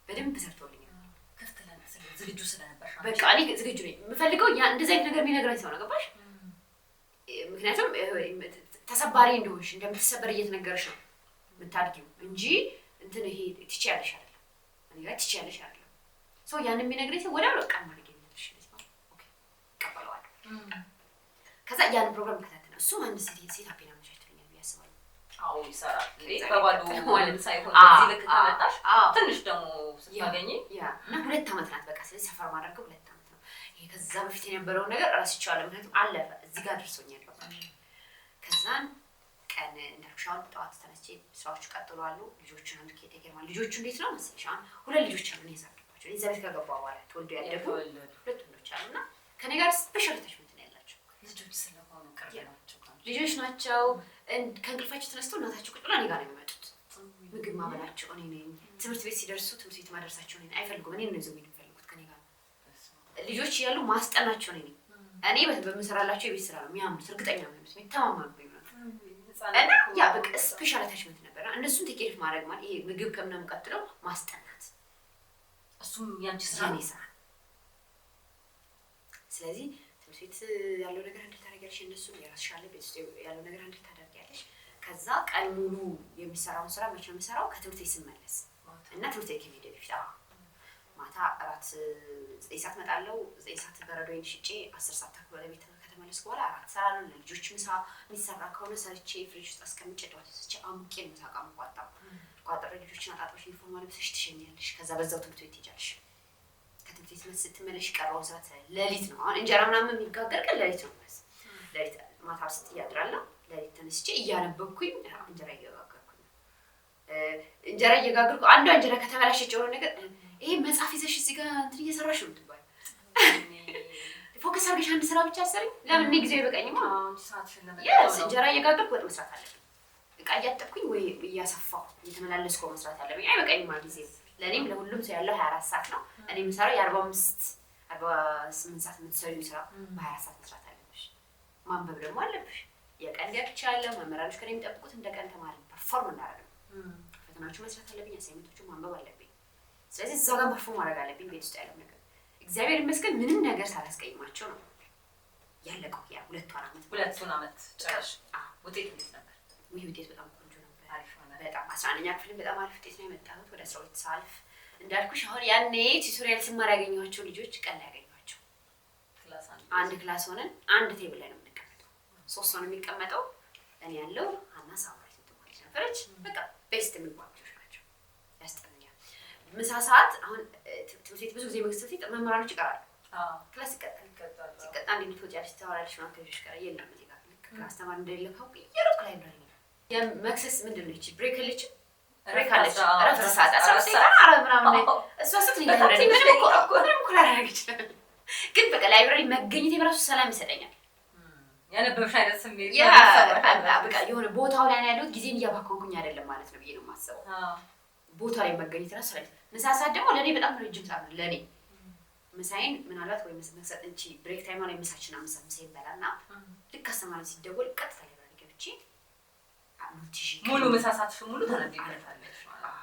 በደንብ ሰርቶልኛል። ክፍት ዝግጁ ስለነበርሽ አንቺ። በቃ እኔ ዝግጁ ነኝ። የምፈልገው ያ እንደዚህ አይነት ነገር የሚነግረኝ ሰው ነው። ገባሽ? ምክንያቱም ተሰባሪ እንደሆንሽ እንደምትሰበር እየተነገረሽ ነው የምታድጊው እንጂ እንትን ይሄ ትችያለሽ አይደለም። እኔ ጋር ትችያለሽ አይደለም። ሰው ያን የሚነግረኝ ሰው ወዲያው በቃ ማድረግ የሚልሽ okay እቀበለዋለሁ። ከዛ ያን ፕሮግራም እከታተላለሁ። እሱም አንድ set up ኤን አመቻችቶልኛል ብዬ አስባለሁ። አዎ ይሰራል። እንዴ ከዛ በባዶ ማለት ሳይሆን አዎ፣ በዚህ ልክ አዎ፣ ከመጣሽ አዎ። ትንሽ ደግሞ ስታገኚ Yeah፣ እና 2 ዓመት ናት በቃ። ስለዚህ suffer ማድረገው 2 ዓመት ነው። ይሄ ከዛ በፊት የነበረውን ነገር ረስቼዋለሁ። ምክንያቱም አለፈ፣ እዚህ ጋር ደርሶኛል። ገባሽ? ከዛን ቀን እንዳልኩሽ አሁን ጠዋት ተነስቼ ስራዎቹ ቀጥለዋሉ። ልጆቹን አንድ take care ማለት ልጆቹ እንዴት ነው መሰለሽ፣ አሁን ሁለት ልጆች አሉ እኔ ያሳደግኳቸው። እኔ እዛ ቤት ከገባ በኋላ ተወልዶ ያደጉ የተወለዱ ሁለት ወንዶች አሉ እና ከኔ ጋር special attachment ነው ያላቸው። ልጆች ስለሆኑ ቅርብ ናቸው። ልጆች ናቸው። ከእንቅልፋቸው ተነስተው እናታቸው ቁጭ ብላ እኔ ጋር ነው የሚመጡት። ምግብ ማበላቸው እኔ ነኝ። ትምህርት ቤት ሲደርሱ ትምህርት ቤት ማደርሳቸው እኔ ነኝ። አይፈልጉም። እኔ ነው ይዘው መሄድ የሚፈልጉት ከኔ ጋር። ልጆች እያሉ ማስጠናቸው እኔ ነኝ። እኔ በምሰራላቸው የቤት ስራ ነው የሚያምኑት፣ እርግጠኛ የሚሆኑት፣ የሚተማመኑብኝ ነው። እና ያ በቃ special attachment ነበር። እነሱን take care ማድረግ ማለት ይሄ ምግብ ከምናምን ቀጥሎ ማስጠናት እሱም ያንቺ ስራ የኔ ነው። ስራ ነው። ስለዚህ ትምህርት ቤት ያለው ነገር handle ታደርጊያለሽ፣ እነሱን የራስሽ አለ፣ ቤት ውስጥ ያለው ነገር handle ታደርጊያለሽ። ከዛ ቀን ሙሉ የሚሰራውን ስራ መቼ ነው የምሰራው? ከትምህርት ቤት ስመለስ እና ትምህርት ቤት ከመሄዴ በፊት። አዎ። ማታ እራት 9 ሰዓት እመጣለሁ። 9 ሰዓት በረዶዬን ሽጬ 10 ሰዓት ተኩል ወደ ቤት ከተመለስኩ በኋላ እራት እሰራለሁ። ለልጆች ምሳ የሚሰራ ከሆነ ሰርቼ ፍሪጅ ውስጥ አስቀምጬ ጠዋት ወስጄ አሙቄ ነው ምሳ ዕቃ የምቋጥረው። ቋጥሬ ልጆችን አጣጥበሽ ዩኒፎርም አልብሰሽ ትሸኛለሽ። ከዛ በዛው ትምህርት ቤት ትሄጃለሽ። ከትምህርት ቤት መልስ ስትመለሽ ቀረውን ስራ ትሰሪያለሽ። ሌሊት ነው አሁን እንጀራ ምናምን የሚጋገር ቀን ሌሊት ነው መልስ ሌሊት ማታ ውስጥ እያድራለሁ። ሌሊት ተነስቼ እያነበብኩኝ እንጀራ እየጋገርኩኝ ነው። እንጀራ እየጋገርኩ አንዷ እንጀራ ከተበላሸች የሆነ ነገር ይሄ መጽሐፍ ይዘሽ እዚህ ጋር እንትን እየሰራሽ ነው የምትባይው። Focus አድርገሽ አንድ ስራ ብቻ አሰሪኝ። ለምን እኔ ጊዜው አይበቃኝማ። Yes፣ እንጀራ እየጋገርኩ ወጥ መስራት አለብኝ። እቃ እያጠብኩኝ ወይ እያሰፋሁ እየተመላለስኩ መስራት አለብኝ። አይበቃኝማ ጊዜ። ለእኔም ለሁሉም ሰው ያለው 24 ሰዓት ነው። እኔ የምሰራው የ45 48 ሰዓት የምትሰሪው ስራ በ24 ሰዓት መስራት አለብሽ። ማንበብ ደግሞ አለብሽ። የቀን ገብቻ አለ። መምህራኖች ከእኔ የሚጠብቁት እንደ ቀን ተማሪ perform እንዳደረግ ነው። ፈተናዎቹ መስራት አለብኝ። Assignment ኦቹ ማንበብ አለብኝ። ስለዚህ እዛው ጋር perform ማድረግ አለብኝ። ቤት ውስጥ ያለው ነገር እግዚአብሔር ይመስገን ምንም ነገር ሳላስቀይማቸው ነው ያለቀው። ያ ሁለቷን ዓመት። ሁለቱን ዓመት ጨረሽ። አዎ። ውጤት እንዴት ነበር? ውይ፣ ውጤት በጣም ቆንጆ ነበር። አሪፍ ሆነ። በጣም 11ኛ ክፍልም በጣም አሪፍ ውጤት ነው የመጣሁት። ወደ 12 ሳልፍ እንዳልኩሽ አሁን ያኔ tutorial ስማር ያገኘኋቸው ልጆች ቀን ላይ ያገኘኋቸው Class አንድ አንድ class ሆነን አንድ table ላይ ነው የምንቀመጠው። ሶስት ሰው ነው የሚቀመጠው። እኔ ያለው ሀና ሳምራዊት የምትባል ልጅ ነበረች። በቃ best የሚባሉ ልጆች ናቸው። ያስጠኑኛል። ምሳ ሰዓት አሁን ትምህርት ቤት ብዙ ጊዜ መንግስት ትምህርት ቤት መምህራኖች ይቀራሉ። Class ይቀጣል። ይቀጣል። ሲቀጣ እንዴት ትወጫለሽ፣ ታወራለሽ ምናምን ከልጆች ጋር የለም። እዚህ ጋር ልክ class ተማሪ እንደሌለ ካውቅ እየሮጥኩ library ነው። የመክሰስ ምንድን ነው ይቺ break የለችም፣ break አለች። እረፍት ሰዓት 15 ደቂቃ ነው አረ ምናምን ላይ እሷ ስትል በጣም library ትንሽ ምንም እኮ ደቂቃ እኮ። ምንም እኮ ላደርግ ይችላል፣ ግን በቃ library መገኘቴ በራሱ ሰላም ይሰጠኛል። ያነበብሽ አይነት ስሜት Yeah፣ ነው የሚሰማሽ። በቃ የሆነ ቦታው ላይ ነው ያለሁት፣ ጊዜን እያባከንኩኝ አይደለም ማለት ነው ብዬ ነው የማስበው። ቦታ ላይ መገኘት ራሱ ላይ ምሳ ሰዓት ደግሞ ለእኔ በጣም ረጅም ሰዓት ነው። ለእኔ ምሳዬን ምናልባት ወይ መሰጥ እንቺ break time ላይ ምሳችን 5 ይበላልና ልክ አስተማሪ ሲደወል ቀጥታ library ገብቼ ሙሉ ምሳ ሰዓትሽ ሙሉ ታነቢበታለሽ ማለት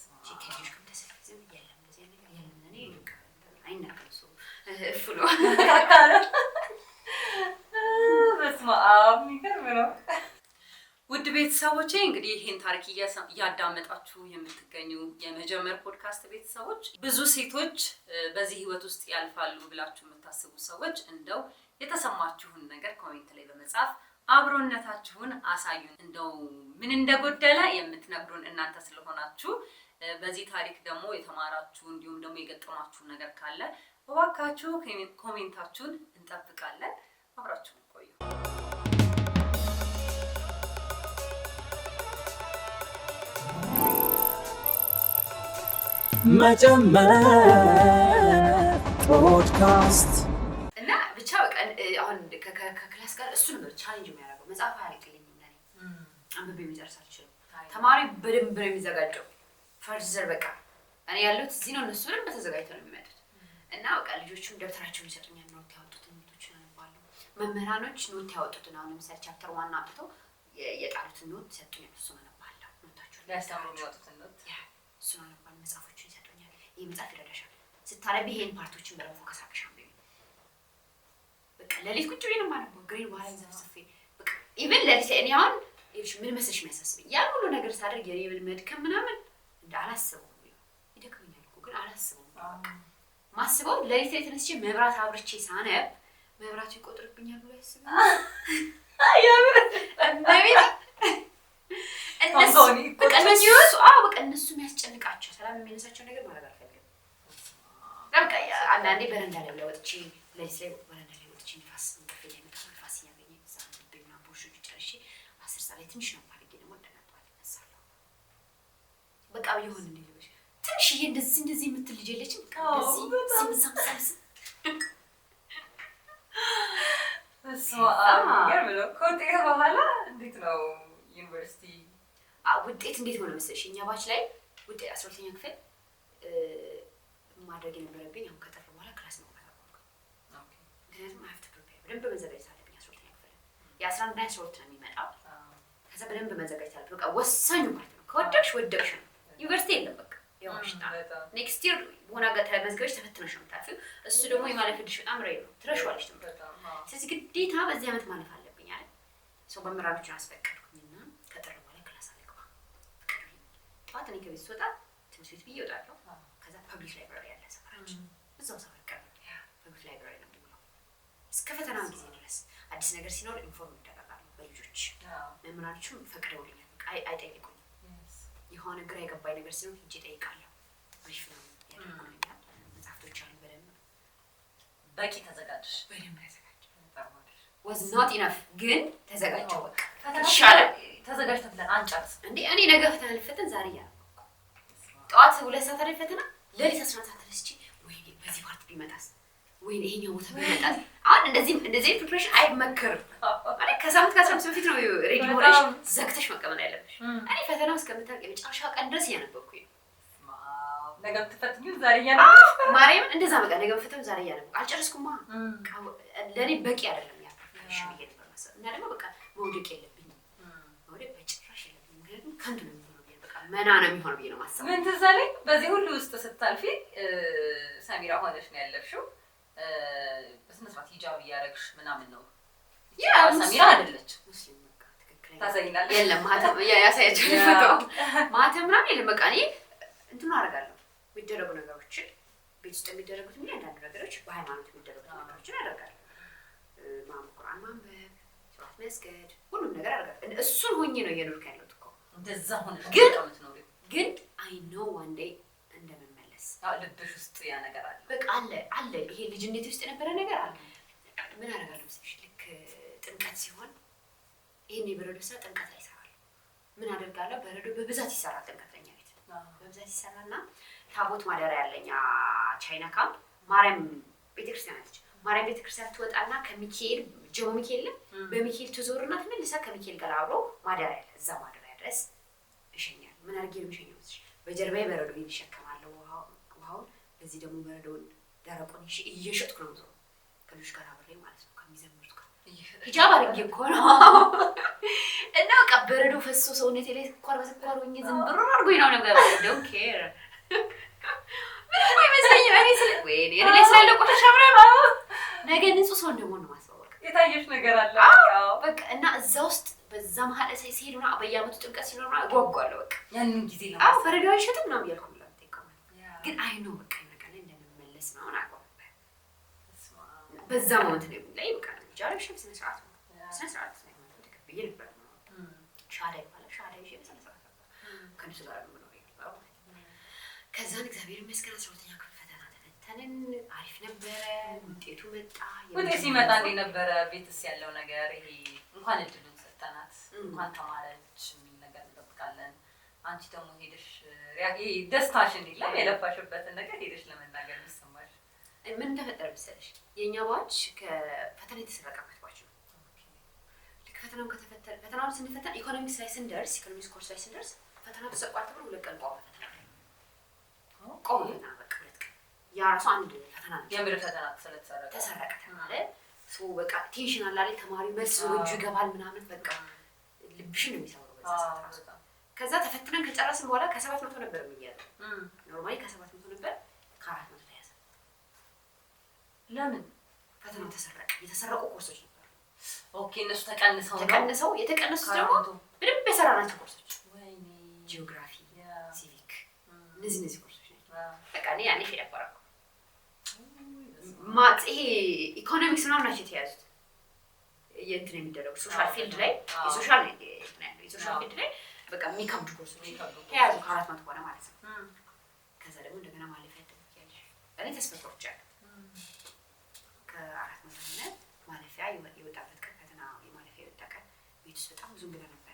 ነው። ከልጆች ጋር ተሰብስበን የለም እንደዚህ ነገር የለም ለእኔ አይናገርም እሱ እፍ ነው። በስመ አብ የሚገርም ነው። ውድ ቤተሰቦቼ እንግዲህ ይሄን ታሪክ እያዳመጣችሁ የምትገኙ የመጀመር ፖድካስት ቤተሰቦች ብዙ ሴቶች በዚህ ህይወት ውስጥ ያልፋሉ ብላችሁ የምታስቡ ሰዎች እንደው የተሰማችሁን ነገር comment ላይ በመጻፍ አብሮነታችሁን አሳዩን። እንደው ምን እንደጎደለ የምትነግሩን እናንተ ስለሆናችሁ በዚህ ታሪክ ደግሞ የተማራችሁ እንዲሁም ደግሞ የገጠማችሁ ነገር ካለ እባካችሁ comment ኣችሁን እንጠብቃለን። አብራችሁን ቆዩ። መጀመር ፖድካስት እና ብቻ በቃ አሁን ከ class ጋር እሱ ነበር challenge የሚያደርገው። መጽሐፍ አያልቅልኝም ለኔ አንብቤ መጨረስ አልችልም። ተማሪ በደንብ ነው የሚዘጋጀው። further በቃ እኔ ያለሁት እዚህ ነው፣ እነሱ በደንብ ተዘጋጅተው ነው የሚመጡት። እና በቃ ልጆቹም ደብተራቸውን ይሰጡኛል፣ note ያወጡትን note ኦችን አነባለሁ። መምህራኖች note ያወጡትን አሁን ለምሳሌ chapter 1 አምጥተው የጣሉትን note ይሰጡኛል፣ እሱን አነባለሁ። note ኣቸውን ሊያስተምሩ የሚያወጡትን note ያ እሱን አነባለሁ። መጽሐፎችን ይሰጡኛል። ይሄ መጽሐፍ ይረዳሻል ስታነቢ ይሄን part ኦችን በደንብ focus አድርገሽ አንብቢ። በቃ ሌሊት ቁጭ ብዬ ነው የማነበው፣ ግሬን በኋላ ዘፍዝፌ በቃ even ሌሊት እኔ አሁን ይኸውልሽ ምን መሰለሽ የሚያሳስበኝ ያን ሁሉ ነገር ሳደርግ የኔ ምን መድከም ምናምን እንደ አላስበውም። ይደክመኛል እኮ ግን አላስበውም። በቃ ማስበው ሌሊት ላይ ተነስቼ መብራት አብርቼ ሳነብ መብራቱ ይቆጥርብኛል ብሎ ያስባል። በቃ እነሱ የሚያስጨንቃቸው ሰላም የሚነሳቸው ነገር ማድረግ አልፈልግም። በቃ አንዳንዴ በረንዳ ላይ ወጥቼ ሌሊት ላይ በረንዳ ላይ ወጥቼ ንፋስ እንቅልፌ እንዳይመጣ ንፋስ እያገኘ እዛ አንብቤ ምናምን ቦርሾች ጨርሼ 10 ሰዓት ላይ ትንሽ ነው አድርጌ ደግሞ እንደገና ጠዋት እነሳለሁ። በቃ የሆነ እንደ ልበሽ ትንሽዬ እንደዚህ እንደዚህ የምትል ልጅ የለችም። በቃ እንደዚህ ዝም ዝም ዝም በስመ አብ የሚገርም ነው። ከውጤት በኋላ እንዴት ነው ዩኒቨርሲቲ ውጤት እንዴት ሆነ መሰለሽ? እኛ batch ላይ ውጤት 12ኛ ክፍል ማድረግ የነበረብኝ አሁን ከጠፍ በኋላ class መግባት አቆምኩኝ። ምክንያቱም I have to prepare በደንብ መዘጋጀት አለብኝ። 12ኛ ክፍል የ11 እና 12 ነው የሚመጣው። ከዛ በደንብ መዘጋጀት አለብኝ። በቃ ወሳኙ ማለት ነው። ከወደቅሽ ወደቅሽ ነው። ዩኒቨርሲቲ የለም በቃ የዋሽታ next year በሆነ አጋጣሚ ተመዝግበሽ ተፈትነሽ ነው የምታልፊው። እሱ ደግሞ የማለፍ ዕድልሽ በጣም rare ነው፣ ትረሺዋለሽ ትምህርት። ስለዚህ ግዴታ በዚህ ዓመት ማለፍ አለብኝ አለ ሰው። መምህራኖችን አስፈቀድኩኝና ከጥር በኋላ class አልገባም። ፍቀዱልኝ። ጠዋት እኔ ከቤት ስወጣ ትምህርት ቤት ብዬ እወጣለሁ። ከዛ public library አለ ሰፈራችን፣ እዛው ሰፈር ቅርብ public library ነው የምውለው እስከ ፈተናው ጊዜ ድረስ። አዲስ ነገር ሲኖር inform እደረጋለሁ በልጆች። መምህራኖቹም ፈቅደውልኛል፣ በቃ አይጠይቁኝም። የሆነ ግራ የገባኝ ነገር ሲኖር ሄጄ እጠይቃለሁ። brief ነው ያደርጉልኛል። መጽሐፍቶች አሉ በደንብ በቂ ተዘጋጀሽ? በደንብ ተዘጋጀሁ። was not enough ግን ተዘጋጀሁ። በቃ ይሻላል ተዘጋጅተን ብለን አንጨርስ እንዴ። እኔ ነገ ፈተና ልፈተን ዛሬ እያደረኩ ጠዋት 2 ሰዓት አይደል ፈተና፣ ሌሊት 11 ሰዓት ተነስቼ ወይኔ በዚህ part ቢመጣስ፣ ወይኔ ይሄኛው ቦታ ቢመጣስ። አሁን እንደዚህ እንደዚህ preparation አይመከርም ማለት ከሳምንት ከ15 በፊት ነው ready ሆነሽ ዘግተሽ መቀመጥ ያለብሽ። እኔ ፈተናው እስከምታልቅ የመጨረሻ ቀን ድረስ እያነበብኩኝ ነው። ነገ ብትፈትኚው ዛሬ እያነበብሽ ማርያምን እንደዛ በቃ ነገ ብፈተም ዛሬ እያነበብኩ አልጨረስኩማ። ለእኔ በቂ አይደለም ያ preparation ብዬ ነበር ማሰብ። እና ደግሞ በቃ መውደቅ የለብኝም መውደቅ በጭራሽ የለብኝም። ምክንያቱም ከንቱ ነው የሚሆነው ብዬ በቃ መና ነው የሚሆነው ብዬ ነው ማሰብ። ምን ትዝ አለኝ በዚህ ሁሉ ውስጥ ስታልፊ ሰሚራ ሆነሽ ነው ያለፍሽው። በስነ ስርዓት ሂጃብ እያደረግሽ ምናምን ነው። ያ ሰሚራ አይደለች ሙስሊም በቃ ትክክለኛ ታሳይናለሽ። የለም ማተም ያሳያቸው ፎቶ ማተም ምናምን የለም። በቃ እኔ እንትኑ አደርጋለሁ የሚደረጉ ነገሮችን ቤት ውስጥ የሚደረጉት አንዳንድ ነገሮች በሃይማኖት የሚደረጉት ነገሮችን አደርጋለሁ። ቁርአን ማንበብ፣ ሶላት መስገድ፣ ሁሉም ነገር አደርጋለሁ። እሱን ሆኜ ነው እየኖርኩ ያለሁት እኮ እንደዛ ሆነሽ ግን ግን I know one day እንደምመለስ ልብሽ ውስጥ ያ ነገር አለ። በቃ አለ አለ ይሄ ልጅነት ውስጥ የነበረ ነገር አለ። ምን አደርጋለሁ መሰለሽ ልክ ጥምቀት ሲሆን ይሄን የበረዶ ስራ ጥምቀት ላይ ይሰራል። ምን አደርጋለሁ? በረዶ በብዛት ይሰራል ጥምቀት ለኛ ቤት በብዛት ይሰራና ታቦት ማደሪያ ያለኛ ቻይና ካምፕ ማርያም ቤተክርስቲያን አለች። ማርያም ቤተክርስቲያን ትወጣና ከሚካኤል ጀሞ ሚካኤል በሚካኤል ትዞርና ትመልሳ ከሚካኤል ጋር አብሮ ማደሪያ ያለ እዛ ማደሪያ ድረስ እሸኛለሁ። ምን አድርጌ ነው የምሸኘው መሰለሽ? በጀርባዬ በረዶ ይሸከማለሁ ውሃውን፣ በዚህ ደግሞ በረዶውን ደረቁን ይዤ እየሸጥኩ ነው የምዞረው ከልጆች ጋር አብሬ ማለት ነው፣ ከሚዘምሩት ጋር ሂጃብ አድርጌ እኮ ነው። እና በቃ በረዶ ፈሶ ሰውነቴ ላይ ስኳር በስኳር ሆኜ ዝም ብሎ አድርጎኝ ነው ነገር፣ don't care፣ ምንም አይመስለኝም። እኔ ስለ ወይኔ እኔ ላይ ስላለ ቆሻሻ ምናምን ነገ ንጹህ ሰው እንደሆነ ነው ማስበው። በቃ የታየሽ ነገር አለ። በቃ እና እዛ ውስጥ በዛ መሀል ሲሄድ ምናምን በየዓመቱ ጥምቀት ሲኖር ምናምን እጓጓለሁ በቃ። ያንን ጊዜ አዎ፣ በረዶ አይሸጥም ምናምን እያልኩ ብላ የምጠይቀው ማለት ነው። ግን I know በቃ የሆነ ቀን ላይ እንደምመለስ ምናምን አውቀው ነበር። በዛ moment ነው ላይ በቃ ጃረብሽ ስነ ስርዓት ነው፣ ስነ ስርዓት ተቀብዬ ነበር። ሻዳ ይባላል። ሻዳ ይዤ በስነ ስርዓት ነበር ከእነሱ ጋር ነው የምኖረው የነበረው ማለት ነው። ከዛን እግዚአብሔር ይመስገን 12ኛ ክፍል ፈተና ተፈተንን። አሪፍ ነበረ። ውጤቱ መጣ። ውጤት ሲመጣ እንዴት ነበረ? ቤትስ ያለው ነገር ይሄ እንኳን እድሉን ሰጠናት እንኳን ተማረች የሚል ነገር እንጠብቃለን። አንቺ ደግሞ ሄደሽ ይሄ ደስታሽን የለም የለፋሽበትን ነገር ሄደሽ ለመናገር የሚሰማሽ? ምን ተፈጠረ መሰለሽ? የእኛ batch ከፈተና የተሰረቀበት batch ነው። ልክ ፈተናውን ከተፈተነ ፈተናውን ስንፈተን ኢኮኖሚክስ ላይ ስንደርስ፣ economics course ላይ ስንደርስ ፈተናው ተሰርቋል ተብሎ 2 ቀን ቆመ። ፈተና ቆመ ፈተና በቃ 2 ቀን። ያ ራሱ አንድ ፈተና ነው። የምር ፈተና ስለተሰረቀ? ተሰረቀ ተባለ። So በቃ tension አለ አይደል? ተማሪ መልስ እጁ ይገባል ምናምን፣ በቃ ልብሽን ነው የሚሰብረው በዛ ሰዓት ራሱ። ከዛ ተፈትነን ከጨረስን በኋላ ከ700 ነበር የሚያዘው። Normally ከ700 ነበር፣ ከ400 ተያዘ። ለምን? ፈተናው ተሰረቀ። የተሰረቁ ኮርሶች ነበሩ። Okay፣ እነሱ ተቀንሰው ነው? ተቀንሰው። የተቀነሱት ደግሞ ከ400። በደንብ የሰራናቸው ኮርሶች ወይኔ። ጂኦግራፊ፣ ሲቪክ፣ እነዚህ ኮርሶች ናቸው። በቃ እኔ ያኔ fail አደረኩ። Math ይሄ ኢኮኖሚክስ ምናምን ናቸው የተያዙት። የእንትን የሚደረጉ social field ላይ የ social ነው እንትን ያለው የ social field ላይ በቃ የሚከብዱ ኮርሶች የሚከብዱ። ተያዙ ከ400 ሆነ ማለት ነው። ከዛ ደግሞ እንደገና ማለፊያ ትጠብቂያለሽ። እኔ ተስፋ ቆርጫለሁ። ከ400 ሆነ። ማለፊያ የወጣበት ቀን፣ ፈተና የማለፊያ የወጣ ቀን ቤት ውስጥ በጣም ብዙ እንግዳ ነበር።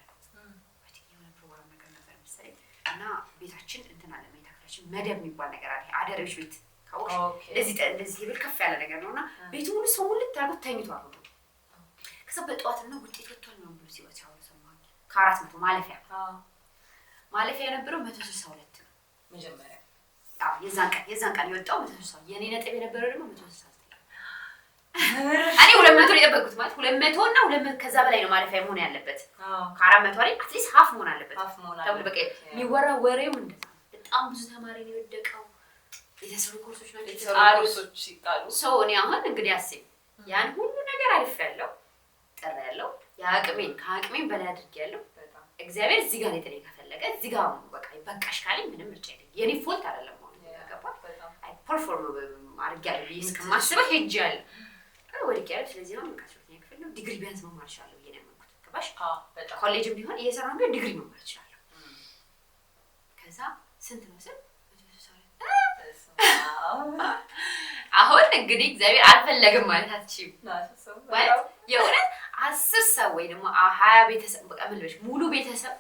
I think የሆነ ፕሮግራም ነገር ነበር መሰለኝ እና ቤታችን እንትን አለ፣ መኝታ ክፍላችን መደብ የሚባል ነገር አለ። አደሬዎች ቤት ካወቅሽ እንደዚህ እንደዚህ ብል ከፍ ያለ ነገር ነው እና ቤቱ ሙሉ ሰው ሙልት አድርጎት ተኝቷል ሁሉ። ከዛ በጠዋት ነው ውጤት ወጥቷል ምናምን ብሎ ሲወ ሲያወሩ ሰማሁኝ። ከ400 ማለፊያ የነበረው 162 ነው። መጀመሪያ? አዎ፣ የዛን ቀን የወጣው 160፣ የኔ ነጥብ የነበረው ደግሞ 169። እኔ 200 ነው የጠበቅኩት፣ ማለት 200 እና 200 ከዛ በላይ ነው ማለፊያ መሆን ያለበት። ከ400 ላይ at least half መሆን አለበት half መሆን ተብሎ በቃ አለበት። የሚወራ ወሬው እንደዛ ነው። በጣም ብዙ ተማሪ ነው የወደቀው። የተሰሩ ኮርሶች ናቸው የተሰሩ የተጣሉት። ኮርሶች ሲጣሉ። So እኔ አሁን እንግዲህ አስቢ፣ ያን ሁሉ ነገር አልፌያለሁ፣ ጥሬያለሁ፣ የአቅሜን ከአቅሜን በላይ አድርጌያለሁ። በጣም። እግዚአብሔር እዚህ ጋር ሊጥለኝ ከፈለገ እዚህ ጋር በቃ በቃሽ ካለኝ ምንም ምርጫ የለኝም። የኔ fault አይደለም አሁን፣ ገባ? በጣም። I perform አድርጌያለሁ ብዬ እስከማስበው ሄጃለሁ፣ ወድቄያለሁ። ስለዚህ አሁን በቃ 12ኛ ክፍል ነው፣ ዲግሪ ቢያንስ መማር እችላለሁ ብዬ ነው ያመንኩት። ገባሽ? አዎ፣ በጣም። ኮሌጅም ቢሆን እየሰራሁ ቢሆን ዲግሪ መማር እችላለሁ። ከዛ ስንት ነው ስል 162። በስመ አብ። አሁን እንግዲህ እግዚአብሔር አልፈለግም ማለት አትችይም። ናቸው። ማለት የእውነት 10 ሰው ወይ ደግሞ 20 ቤተሰብ በቃ ምን ልበልሽ ሙሉ ቤተሰብ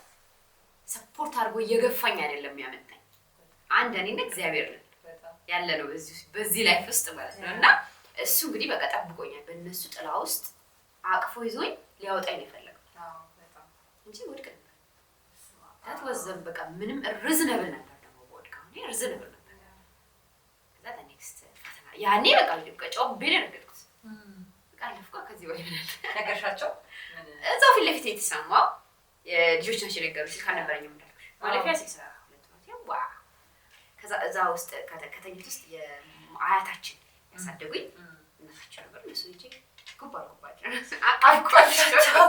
support አድርጎ እየገፋኝ አይደለም ያመጣኝ። አንድ እኔና እግዚአብሔር ነን በጣም። ያለ ነው በዚህ life ውስጥ ማለት ነው። እና እሱ እንግዲህ በቃ ጠብቆኛል። በእነሱ ጥላ ውስጥ አቅፎ ይዞኝ ሊያወጣኝ ነው የፈለገው አዎ፣ በጣም። እንጂ ወድቅ ነበር። That was በቃ ምንም reasonable ነበር ደግሞ በወድቅ አሁን reasonable ነበር። ከዛ next ፈተና ያኔ በቃ ጮቤ ነው የረገጥኩት። በቃ አለፍኳ። ከዚህ በላይ ምን አለ? ነገርሻቸው? ምን? እዛው ፊት ለፊት የተሰማው የልጆች ናቸው የነገሩኝ። ስልክ አልነበረኝም እንዳልኩሽ። ማለፊያ 62 ነው። ዋ ከዛ እዛ ውስጥ ከተኙት ውስጥ የአያታችን ያሳደጉኝ እናታቸው ነበር። እነሱ ሄጄ ጉባ አልኩባቸው፣ አቀፍኳቸው።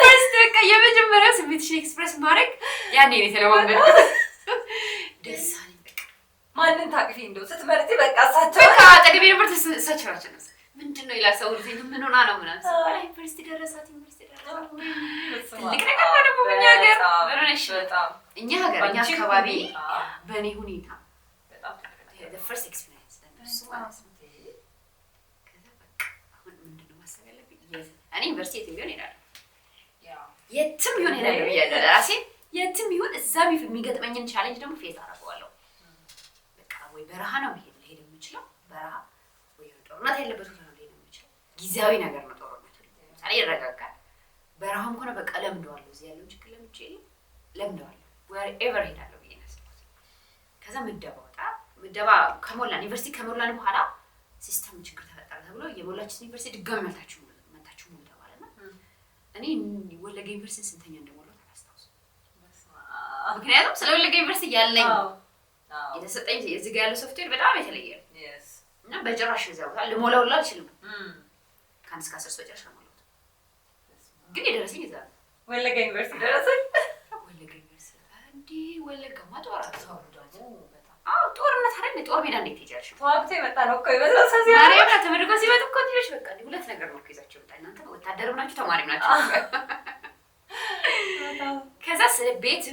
First በቃ የመጀመሪያው ስሜትሽን express ማድረግ ያኔ ነው የተለማመድኩት። ደስ አለኝ በቃ። ማንን ታቅፊ እንደው ስትመርጪ በቃ እሳቸው? በቃ አጠገቤ ነበር፣ እሳቸው ናቸው። ምንድን ነው ይላል ሰው ሁሉ፣ ምን ሆና ነው ምናምን ስባል ዩኒቨርሲቲ ደረሳት፣ ዩኒቨርሲቲ ደረሳት። ትልቅ ነገር ነው ደግሞ በእኛ ሀገር። ምን ሆነሽ ነው? በጣም። እኛ ሀገር እኛ በአንቺ አካባቢ ሁኔታ። በእኔ ሁኔታ በጣም ትልቅ ነገር። First experience ለእነሱ ማለት ነው። ከዛ በቃ አሁን ምንድን ነው ማሰብ ያለብኝ? እኔ ዩኒቨርሲቲ የትም ቢሆን እሄዳለሁ፣ የትም ቢሆን እሄዳለሁ ብያለሁ ለራሴ። የትም ቢሆን እዛ የሚገጥመኝን challenge ደግሞ face አደርገዋለሁ። በቃ ወይ በረሃ ነው መሄድ ልሄድ የምችለው በረሃ፣ ወይ የሆነ ጦርነት ያለበት ቦታ ነው ልሄድ የምችለው። ጊዜያዊ ነገር ነው ጦርነቱ፣ ለምሳሌ ይረጋጋል። በረሃም ከሆነ በቃ ለምደዋለሁ። እዚህ ያለውን ችግር ለምጄ የለ ለምደዋለሁ። Wherever ሄዳለሁ ብዬ ነው ያሰብኩት። ከዛ ምደባ ወጣ። ምደባ ከሞላን፣ ዩኒቨርሲቲ ከሞላን በኋላ system ችግር ተፈጠረ ተብሎ የሞላችን ዩኒቨርሲቲ ድጋሚ መታችሁ ሙሉ ተባለና እኔ ወለጋ ዩኒቨርሲቲ ስንተኛ እንደሞላሁት አላስታውስም። ምክንያቱም ስለ ወለጋ ዩኒቨርሲቲ ያለኝ የተሰጠኝ እዚህ ጋር ያለው ሶፍትዌር በጣም የተለየ ነው እና በጭራሽ እዚያ ቦታ ልሞላው ሁላ አልችልም። ከ1 እስከ 10 በጭራሽ አልሞላሁትም። ግን የደረሰኝ እዛ ነው። ወለጋ ዩኒቨርሲቲ ደረሰኝ። ወለጋ ዩኒቨርሲቲ እንዴ! ወለጋማ ጦር፣ አዎ ጦርነት አይደል? ጦር ሜዳ እንዴት ትሄጃለሽ? ተዋግቶ የመጣ ነው እኮ ይመስላል። ማርያም ተመርቀው ሲመጡ እኮ ልጆች በቃ ሁለት ነገር ነው እኮ ይዛቸው ይመጣ። እናንተ ወታደርም ናችሁ ተማሪም ናችሁ። ከዛ ስለ ቤት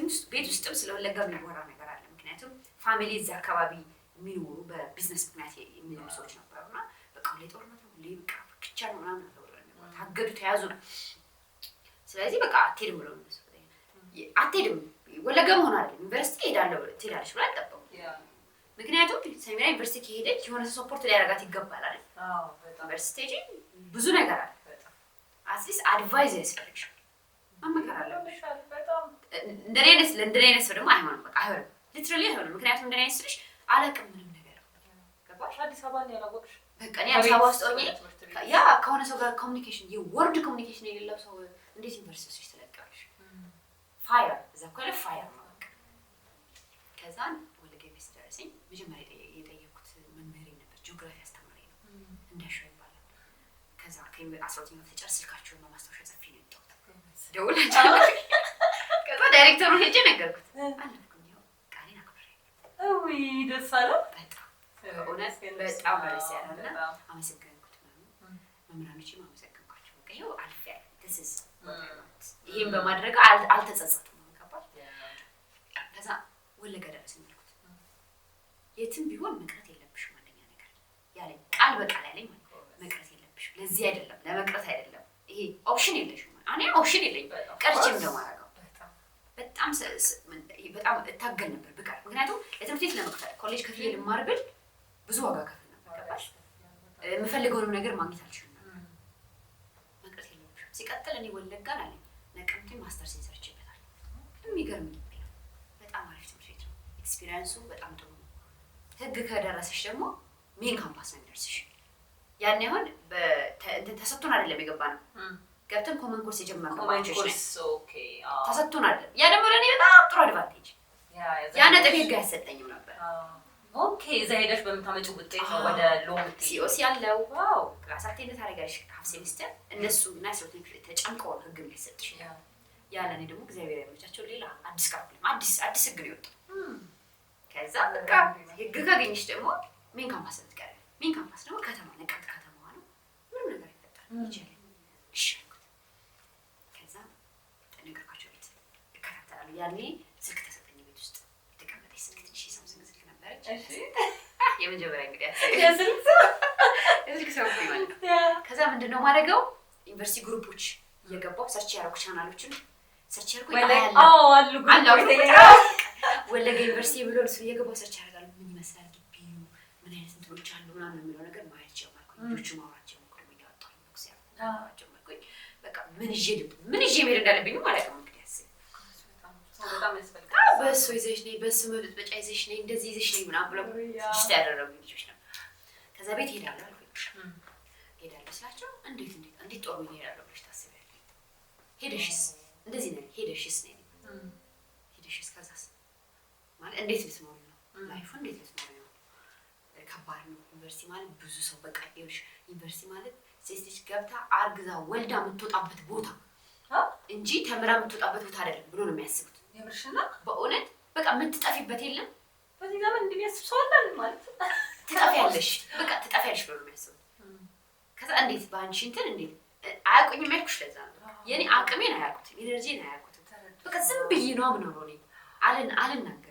ውስጥም ስለ ወለጋ የሚወራ ነገር አለ። ምክንያቱም family እዛ አካባቢ የሚኖሩ በቢዝነስ ምክንያት የሚኖሩ ሰዎች ነበሩና በቃ ሁሌ ጦርነት ነው፣ ሁሌ በቃ ፍክቻ ነው ምናምን ተብሎ ነው የሚወራው። ታገዱ፣ ተያዙ ነው። ስለዚህ በቃ አትሄድም ብሎ ነው እነሱ። አትሄድም ወለጋ መሆን አይደለም ዩኒቨርሲቲ እሄዳለሁ ትሄዳለች ብሎ አልጠበቁም። ምክንያቱም ሰሚራ ዩኒቨርሲቲ ከሄደች የሆነ ሰው support ሊያደርጋት ይገባል አይደል? ዩኒቨርሲቲ ሄጂ ብዙ ነገር አለ። At least advice ያስፈልግሻል፣ መመከር አለብሽ። እንደኔ አይነት ለእንደኔ አይነት ሰው ደግሞ አይሆንም፣ በቃ አይሆንም፣ literally አይሆንም። ምክንያቱም እንደኔ አይነት ስልሽ አላውቅም ምንም ነገር፣ ገባሽ? አዲስ አበባን ያላወቅሽ በቃ እኔ አዲስ አበባ ውስጥ ሆኜ ያ ከሆነ ሰው ጋር communication የ word communication የሌለው ሰው እንዴት ዩኒቨርሲቲ ውስጥ ትለቂዋለሽ? Fire እዛ እኮ ያለ fire ነው በቃ። ከዛን ወለጋ ዩኒቨርሲቲ ደረሰኝ። መጀመሪያ የጠየኩት መምህሬ ነበር፣ ጂኦግራፊ አስተማሪ ነው፣ እንዳሻው ይባላል። ከዛ 12ኛ ክፍል ስጨርስ ስልካቸውን በማስታወሻ ጽፌ ነው የወጣሁት። ደውላቸው ከዛ ዳይሬክተሩን ሄጄ ነገርኩት። አለፍኩኝ፣ ይኸው ቃሌን አክብሬ። ውይ ደስ አለ። በጣም በእውነት በጣም ነው ደስ ያለው እና አመሰገንኩት ምናምን፣ መምህራኖችም አመሰገንኳቸው። በቃ ይኸው አልፌያለሁ። This is what I want። ይሄን በማድረግ አልተጸጸትኩም። ገባሽ? ከዛ ወለጋ ደረሰኝ አልኩት። የትም ቢሆን መቅረት የለብሽም አንደኛ ነገር ያለኝ ቃል በቃል ያለኝ ማለት ነው። መቅረት የለብሽም፣ ለዚህ አይደለም ለመቅረት አይደለም፣ ይሄ option የለሽም። እኔ option የለኝም ቀርቼ እንደማደርገው በጣም በጣም እታገል ነበር ብቀር። ምክንያቱም ለትምህርት ቤት ለመክፈል ኮሌጅ ከፍዬ ልማር ብል ብዙ ዋጋ ከፍል ነበር። ገባሽ? የምፈልገውንም ነገር ማግኘት አልችልም ነበር። መቅረት የለብሽም። ሲቀጥል እኔ ወለጋን አለኝ ነቀምቴ ማስተርሴን ሰርቼበታል። የሚገርም ግቢ ነው። በጣም አሪፍ ትምህርት ቤት ነው። Experience ኡ በጣም ጥሩ ነው። ህግ ከደረሰሽ ደግሞ main campus ነው የሚደርስሽ። ያን አሁን እንትን ተሰጥቶን አይደለም የገባ ነው፣ ገብተን common course የጀመርነው common batch ኦች ነን። ኮርስ okay። ተሰጥቶን አይደለም። ያ ደግሞ ለእኔ በጣም ጥሩ advantage። ያ ነጥብ ህግ አያሰጠኝም ነበር። Okay፣ እዛ ሄደሽ በምታመጪው ውጤት ነው ወደ law የምትሄጂው። COC ያለው class attend ታደርጊያለሽ half semester፣ እነሱ እና 12ኛ ክፍል ተጨምቀው ነው ህግ የሚያሰጥሽ። ያ ለእኔ ደግሞ እግዚአብሔር ያመቻቸው ሌላ አዲስ curriculum፣ አዲስ አዲስ ህግ ነው የወጣው። ከዛ በቃ ህግ ካገኘሽ ደግሞ main campus ነው የምትቀሪው። Main campus ደግሞ ከተማ ነቀምት ከተማዋ ነው። ምንም ነገር አይፈጠርም። ይችላል እሺ አልኩት። ከዛ ነገርኳቸው፣ ቤት እከታተላለሁ። ያኔ ስልክ ተሰጠኝ፣ ቤት ውስጥ የተቀመጠች ስልክ፣ ትንሽ የሳምሰንግ ስልክ ነበረች። የመጀመሪያ እንግዲህ የስልክ የስልክ ሰው ማለት ነው። ከዛ ምንድን ነው ማድረገው፣ ዩኒቨርሲቲ group ኦች እየገባሁ search ያደረኩ፣ channel ኦችን search ያደረኩ አሉ። አሉ። ወለጋ ዩኒቨርሲቲ ብሎ እሱ እየገባሁ search ያደርጋሉ። ምን ይመስላል ግቢው፣ ምን አይነት እንትኖች አሉ ምናምን የሚለው ነገር ማየት ጀመርኩኝ። ልጆቹ ማውራት ጀመርኩ። እያወጣሁ ማውራት ጀመርኩኝ። በቃ ምን ይዤ መሄድ እንዳለብኝም አላውቅም። እንግዲህ አስቢ። በሶ ይዘሽ ነይ፣ በሶ መበጥበጫ ይዘሽ ነይ፣ እንደዚህ ይዘሽ ነይ ምናምን ብለው ስት ያደረጉ ልጆች ነበር። ከዛ ቤት ሄዳለሁ አልኩኝ። ሄዳለሁ ስላቸው እንዴት እንዴት እንዴት ጦር ሜዳ ሄዳለሁ ብለሽ ታስቢያለሽ? ሄደሽስ እንደዚህ ነው፣ ሄደሽስ ነው፣ ሄደሽስ ከዛስ ማለት እንዴት ልትኖሪ ነው? Life ኡ እንዴት ልትኖሪ ነው? ከባድ ነው። ዩኒቨርሲቲ ማለት ብዙ ሰው በቃ ይኸውልሽ ዩኒቨርሲቲ ማለት ሴት ልጅ ገብታ አርግዛ ወልዳ የምትወጣበት ቦታ እንጂ ተምራ የምትወጣበት ቦታ አይደለም ብሎ ነው የሚያስቡት። የምርሽና በእውነት በቃ የምትጠፊበት የለም። በዚህ ዘመን እንደሚያስብ ሰው አለ ማለት ትጠፊያለሽ፣ በቃ ትጠፊያለሽ ብሎ ነው የሚያስቡት። ከዛ እንዴት በአንቺ እንትን እንዴት አያውቁኝም ያልኩሽ ለዛ ነው። የኔ አቅሜን አያውቁትም፣ energy ን አያውቁትም። በቃ ዝም ብዬ ነው የምኖረው፣ እኔ አልናገርም።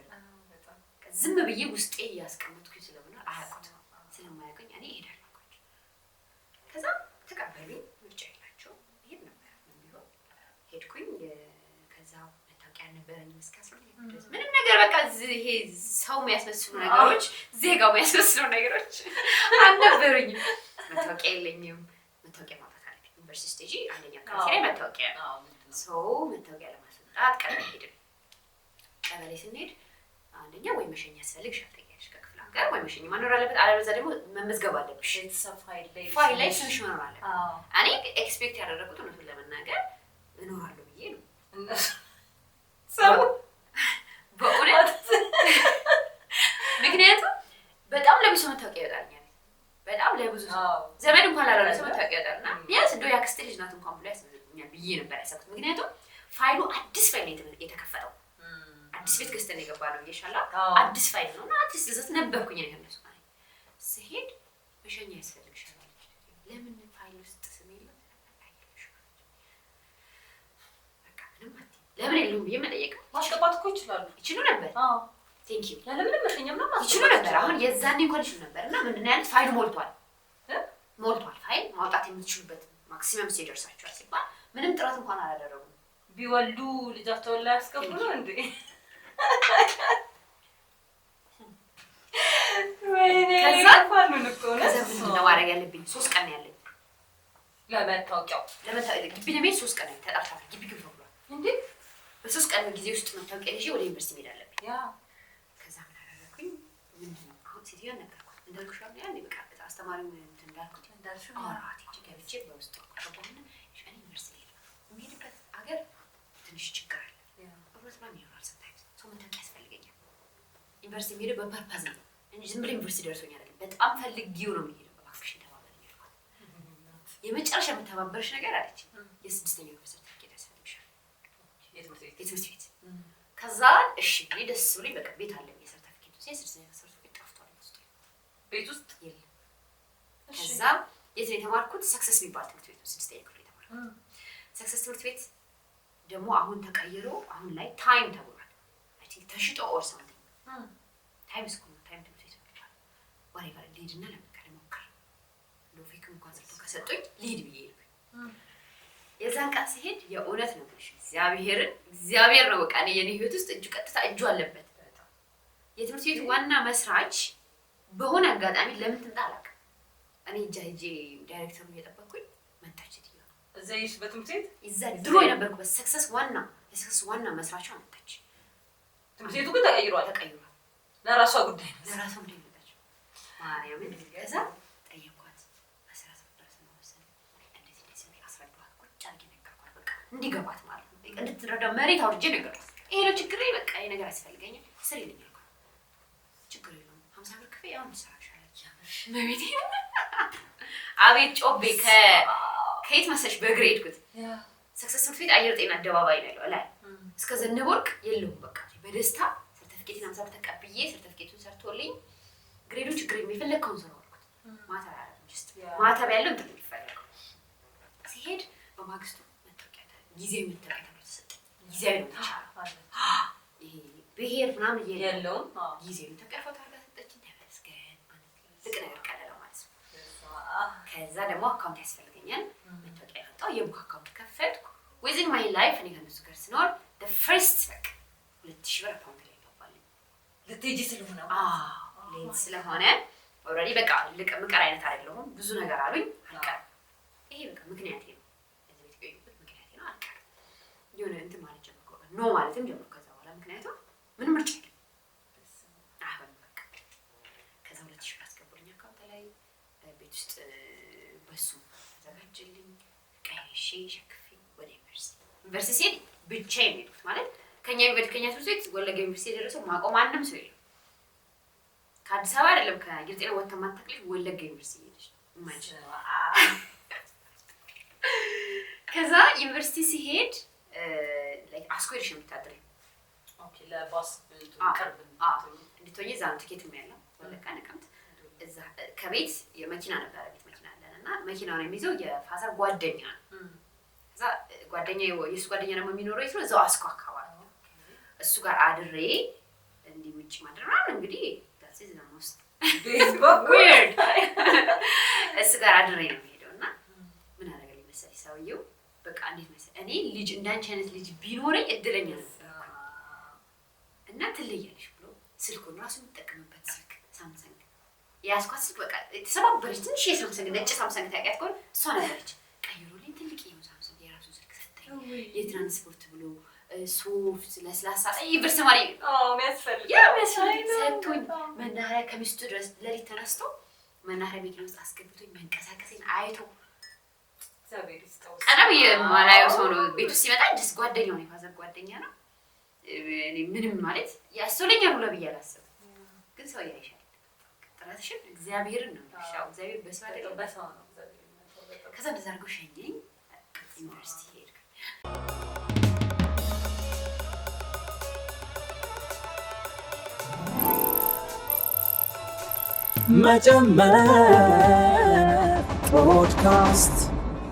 ዝም ብዬ ውስጤ እያስቀመጥኩኝ ስለምኖር አያውቁትም። ስለማያውቁኝ እኔ እሄዳለሁ አልኳቸው። ከዛ ተቀበሉኝ፣ ምርጫ የላቸውም፣ እሄድ ነበር ምን ቢሆን ሄድኩኝ። ከዛ መታወቂያ አልነበረኝም እስከ 12ኛ ክፍል ድረስ ምንም ነገር፣ በቃ ይሄ ሰው የሚያስመስሉ ነገሮች፣ ዜጋው የሚያስመስሉ ነገሮች አልነበሩኝም። መታወቂያ የለኝም። መታወቂያ ማውጣት አለብኝ። ዩኒቨርሲቲ ስትሄጂ አንደኛ criteria መታወቂያ ነው። ሰው መታወቂያ ለማስወጣት ቀበሌ ሄድን። ቀበሌ ስንሄድ አንደኛ ወይ መሸኛ ያስፈልግሻል ትያለሽ፣ ከክፍለ ሀገር ወይ መሸኛ መኖር አለበት፣ አለበለዚያ ደግሞ መመዝገብ አለብሽ። ቤተሰብ ፋይል ላይ ፋይል ላይ ስምሽ መኖር አለበት። እኔ expect ያደረኩት እውነቱን ለመናገር እኖራለሁ ብዬ ነው። እነሱ ሰው በእውነት፣ ምክንያቱም በጣም ለብዙ ሰው መታወቂያ ይወጣል እኛ ቤት፣ በጣም ለብዙ ሰው፣ ዘመድ እንኳን ላልሆነ ሰው መታወቂያ ይወጣል። እና ቢያንስ እንደው የአክስቴ ልጅ ናት እንኳን ብሎ ያስመዘግቡኛል ብዬ ነበር ያሰብኩት። ምክንያቱም ፋይሉ አዲስ ፋይል ነው የተከፈተው። አዲስ ቤት ገዝተን የገባ ነው ብዬሻለሁ። አዲስ ፋይል ነው እና አዲስ ልዘት ነበርኩኝ እኔ ከእነሱ ጋር። ስሄድ መሸኛ ያስፈልግሻል አለች። ለምን፣ ፋይል ውስጥ ስም የለም? አየለሽም አለች። በቃ ምንም አትይም። ለምን የለውም ብዬ መጠየቅ ማስገባት እኮ ይችላሉ። ይችሉ ነበር። Thank you. ያለምንም መሸኛ ምናምን ይችሉ ማስገባት ነበር። አሁን የዛኔ እንኳን ይችሉ ነበር። እና ምንድን ነው ያሉት? ፋይሉ ሞልቷል። እ? ሞልቷል። ፋይል ማውጣት የምትችሉበት maximum stage ደርሳችኋል ሲባል ምንም ጥረት እንኳን አላደረጉም። ቢወልዱ ልጃቸውን ላይ ያስገቡ ነው እንዴ? ወይኔ ፋኑን እኮ ነው። ከዛ ምንድን ነው ማድረግ ያለብኝ? 3 ቀን ነው ያለኝ ለመታወቂያው። ለመታወቂያ ግቢ ለመሄድ 3 ቀን ነው። ተጠርተናል። ግቢ ግቡ ተብሏል። እንዴ? በ3 ቀን ጊዜ ውስጥ መታወቂያ ይዤ ወደ ዩኒቨርሲቲ መሄድ አለብኝ። ከዛ ምን አደረኩኝ? ምንድን ነው አሁን ሴትዮዋን ነገርኳት። እንዳልኩሽ አሁን ያኔ በቃ አስተማሪውን እንትን እንዳልኩት እንዳልሽው አወራኋት። ሄጄ ገብቼ በውስጥ ገባሁና እኔ ዩኒቨርሲቲ ልሄድ ነው። የሚሄድበት አገር ትንሽ ችግር አለ። እብረት ምናምን ይኖራል። Sometimes ሰው መታወቂያ ያስፈልገኛል። ዩኒቨርሲቲ የሚሄደው በ purpose ነው እንጂ ዝም ብሎ ዩኒቨርሲቲ ደርሶኝ አይደለም። በጣም ፈልጌው ነው የሚሄደው። እባክሽን ተባበሪኝ አልኳት። የመጨረሻ የምተባበርሽ ነገር አለች፣ የስድስተኛው ክፍል ሰርቲፊኬት ያስፈልግሻል። የትምህርት ቤት። የትምህርት ቤት። ከዛ እሺ እኔ ደስ ብሎኝ በቃ ቤት አለኝ የሰርቲፊኬቱ፣ የስድስተኛ ክፍል ሰርቲፊኬት ጠፍቷል ውስጥ። ቤት ውስጥ? የለም። ከዛ የት ነው የተማርኩት? ሰክሰስ የሚባል ትምህርት ቤት ነው ስድስተኛ ክፍል የተማርኩት። ሰክሰስ ትምህርት ቤት ደግሞ አሁን ተቀይሮ አሁን ላይ ታይም ተብሏል። I think ተሽጦ or something። ታይም school ነው፣ ታይም ትምህርት ቤት ነው የሚባለው። Whatever፣ ልሂድና ለበቃ ልሞክር፣ እንደው fake እንኳን ሰርቶ ከሰጡኝ ልሂድ ብዬ ሄድኩኝ። የዛን ቀን ሲሄድ የእውነት ነው የምልሽ፣ እግዚአብሔርን እግዚአብሔር ነው በቃ እኔ የኔ ህይወት ውስጥ እጁ ቀጥታ እጁ አለበት። የትምህርት ቤቱ ዋና መስራች በሆነ አጋጣሚ ለምን ትምጣ አላውቅም። እኔ እጃ ሄጄ ዳይሬክተሩን እየጠበቅኩኝ መጣች ሴትዮዋ። እዛ ይሽ በትምህርት ቤት? እዛ ድሮ የነበርኩበት ሰክሰስ ዋና የሰክሰስ ዋና መስራቿ መጣች። ትምህርት ቤቱ ግን ተቀይሯል። ተቀይሯል። ለራሷ ጉዳይ ነው። ለራሷ ጉዳይ መጣች። ማርያምን፣ ከዛ ጠየኳት። መሰረት ድረስ ነው መሰለኝ፣ እንደዚህ እንደዚህ ብዬ አስረዳኋት። ቁጭ አድርጌ ነገርኳት። በቃ እንዲገባት ማለት ነው። በቃ እንድትረዳ መሬት አውርጄ ነገርኳት። ይሄ ነው ችግሬ፣ በቃ ይሄ ነገር ያስፈልገኛል፣ ስር ይለኛል አልኳት። ችግር የለውም፣ 50 ብር ክፍያ አሁን ይሰራልሻል። በቤቴ አቤት ጮቤ ከየት መሰለሽ በእግሬ ሄድኩት? ሰክሰስ ትምህርት ቤት አየር ጤና አደባባይ ነው ያለው ላይ እስከ ዘነበ ወርቅ የለውም። በቃ በደስታ ሰርተፊኬትን 50 ብር ተቀብዬ ሰርተፊኬቱን ሰርቶልኝ grade ኡ ችግር የለም የፈለግከውን ስራው አልኩት። ማተብ አያደርግም just ማተብ ያለው እንትን ነው የሚፈለገው። ሲሄድ በማግስቱ መታወቂያ ጊዜያዊ መታወቂያ ተብሎ ተሰጠኝ። ጊዜያዊ ነው ብቻ፣ ይሄ ብሄር ምናምን የለውም። ጊዜያዊ መታወቂያ ፎቶ አድርጋ ሰጠችኝ። ተመስገን፣ ትልቅ ነገር ቀለለው ማለት ነው። ከዛ ደግሞ account ያስፈልገኛል። መታወቂያ ያወጣው የባንክ account ከፈትኩ። Within my life እኔ ከነሱ ጋር ስኖር first በቃ 2000 ብር account ላይ ይገባልኝ። ልትሄጂ ስለሆነ። Late ስለሆነ already በቃ ምቀር አይነት አይደለሁም። ብዙ ነገር አሉኝ፣ አልቀርም። ይሄ በቃ ምክንያቴ ነው። እዚህ ቤት የቆየሁበት ምክንያቴ ነው። አልቀርም። የሆነ እንትን ማለት ጀመርኩ። በቃ no ማለትም ጀመርኩ። ከዛ በኋላ ምክንያቱም ምንም ምርጫ የለም። አሁን በቃ ከዛ 2000 ብር አስገቡልኝ account ላይ፣ ቤት ውስጥ በሱ ተዘጋጀልኝ። ቀይሼ ሸክፌ ወደ ዩኒቨርሲቲ። ዩኒቨርሲቲ ሲሄድ ብቻዬን ነው የሄድኩት። ማለት ከኛ ዩኒቨርሲቲ፣ ከኛ ትምህርት ቤት ወለጋ ዩኒቨርሲቲ የደረሰው ማቆም ማንም ሰው የለም። ከአዲስ አበባ አይደለም ከአየር ጤና ወጥታ ማታውቅ ልጅ ወለጋ ዩኒቨርሲቲ ሄደች። Imagine። ከዛ ዩኒቨርሲቲ ሲሄድ አስኮ ሄደሽ ነው የምታድሪው። ለባስ ቅርብ እንድትሆኚ እዛ ነው ትኬትም ያለው ወለጋ ነቀምት። እዛ ከቤት የመኪና ነበረ፣ ቤት መኪና አለን እና መኪናውን የሚይዘው የ father ጓደኛ ነው። ከዛ ጓደኛ የእሱ ጓደኛ ደግሞ የሚኖረው የት ነው? እዛው አስኮ አካባቢ ነው። እሱ ጋር አድሬ እንዲህ ውጭ ማደር ምናምን እንግዲህ that's the most weird። እሱ ጋር አድሬ ነው የሚሄደው እና ምን አደረገልኝ መሰለኝ ሰውየው፣ በቃ እንዴት መሰለኝ፣ እኔ ልጅ እንዳንቺ አይነት ልጅ ቢኖረኝ እድለኛ ነበርኩ እና ትለያለሽ ብሎ ስልኩን ራሱ የሚጠቀምበት ስልክ ሳምሰንግ፣ የያዝኳት ስልክ በቃ የተሰባበረች ትንሽ የሳምሰንግ፣ ነጭ ሳምሰንግ ታውቂያት ከሆነ እሷ ነበረች። ቀይሮልኝ ትልቅ ይኸው ሳምሰንግ የራሱን ስልክ ሰጠኝ። የትራንስፖርት ብሎ ሶፍት፣ ለስላሳ ዩኒቨርሲቲ ተማሪ የሚያስፈልግ ያ የሚያስፈልግ ሰጥቶኝ መናኸሪያ ከሚስቱ ድረስ ሌሊት ተነስቶ መናኸሪያ መኪና ውስጥ አስገብቶኝ መንቀሳቀሴን አይቶ እግዚአብሔር ይስጠው። ቀና ብዬ የማላየው ሰው ነው። ቤት ውስጥ ሲመጣ just ጓደኛው ነው፣ የ father ጓደኛ ነው። እኔ ምንም ማለት ያስተውለኛል ሁላ ብዬ አላስብም፣ ግን ሰው ያይሻል። ጥረትሽን እግዚአብሔርን ነው የምልሽ። ያው እግዚአብሔር በሰው አይደለም። በሰው ነው እግዚአብሔር የሚመጣው በጣም። ከዛ እንደዛ አድርጎ ሸኘኝ። ዩኒቨርሲቲ ሄድኩ። መጨመር ፖድካስት።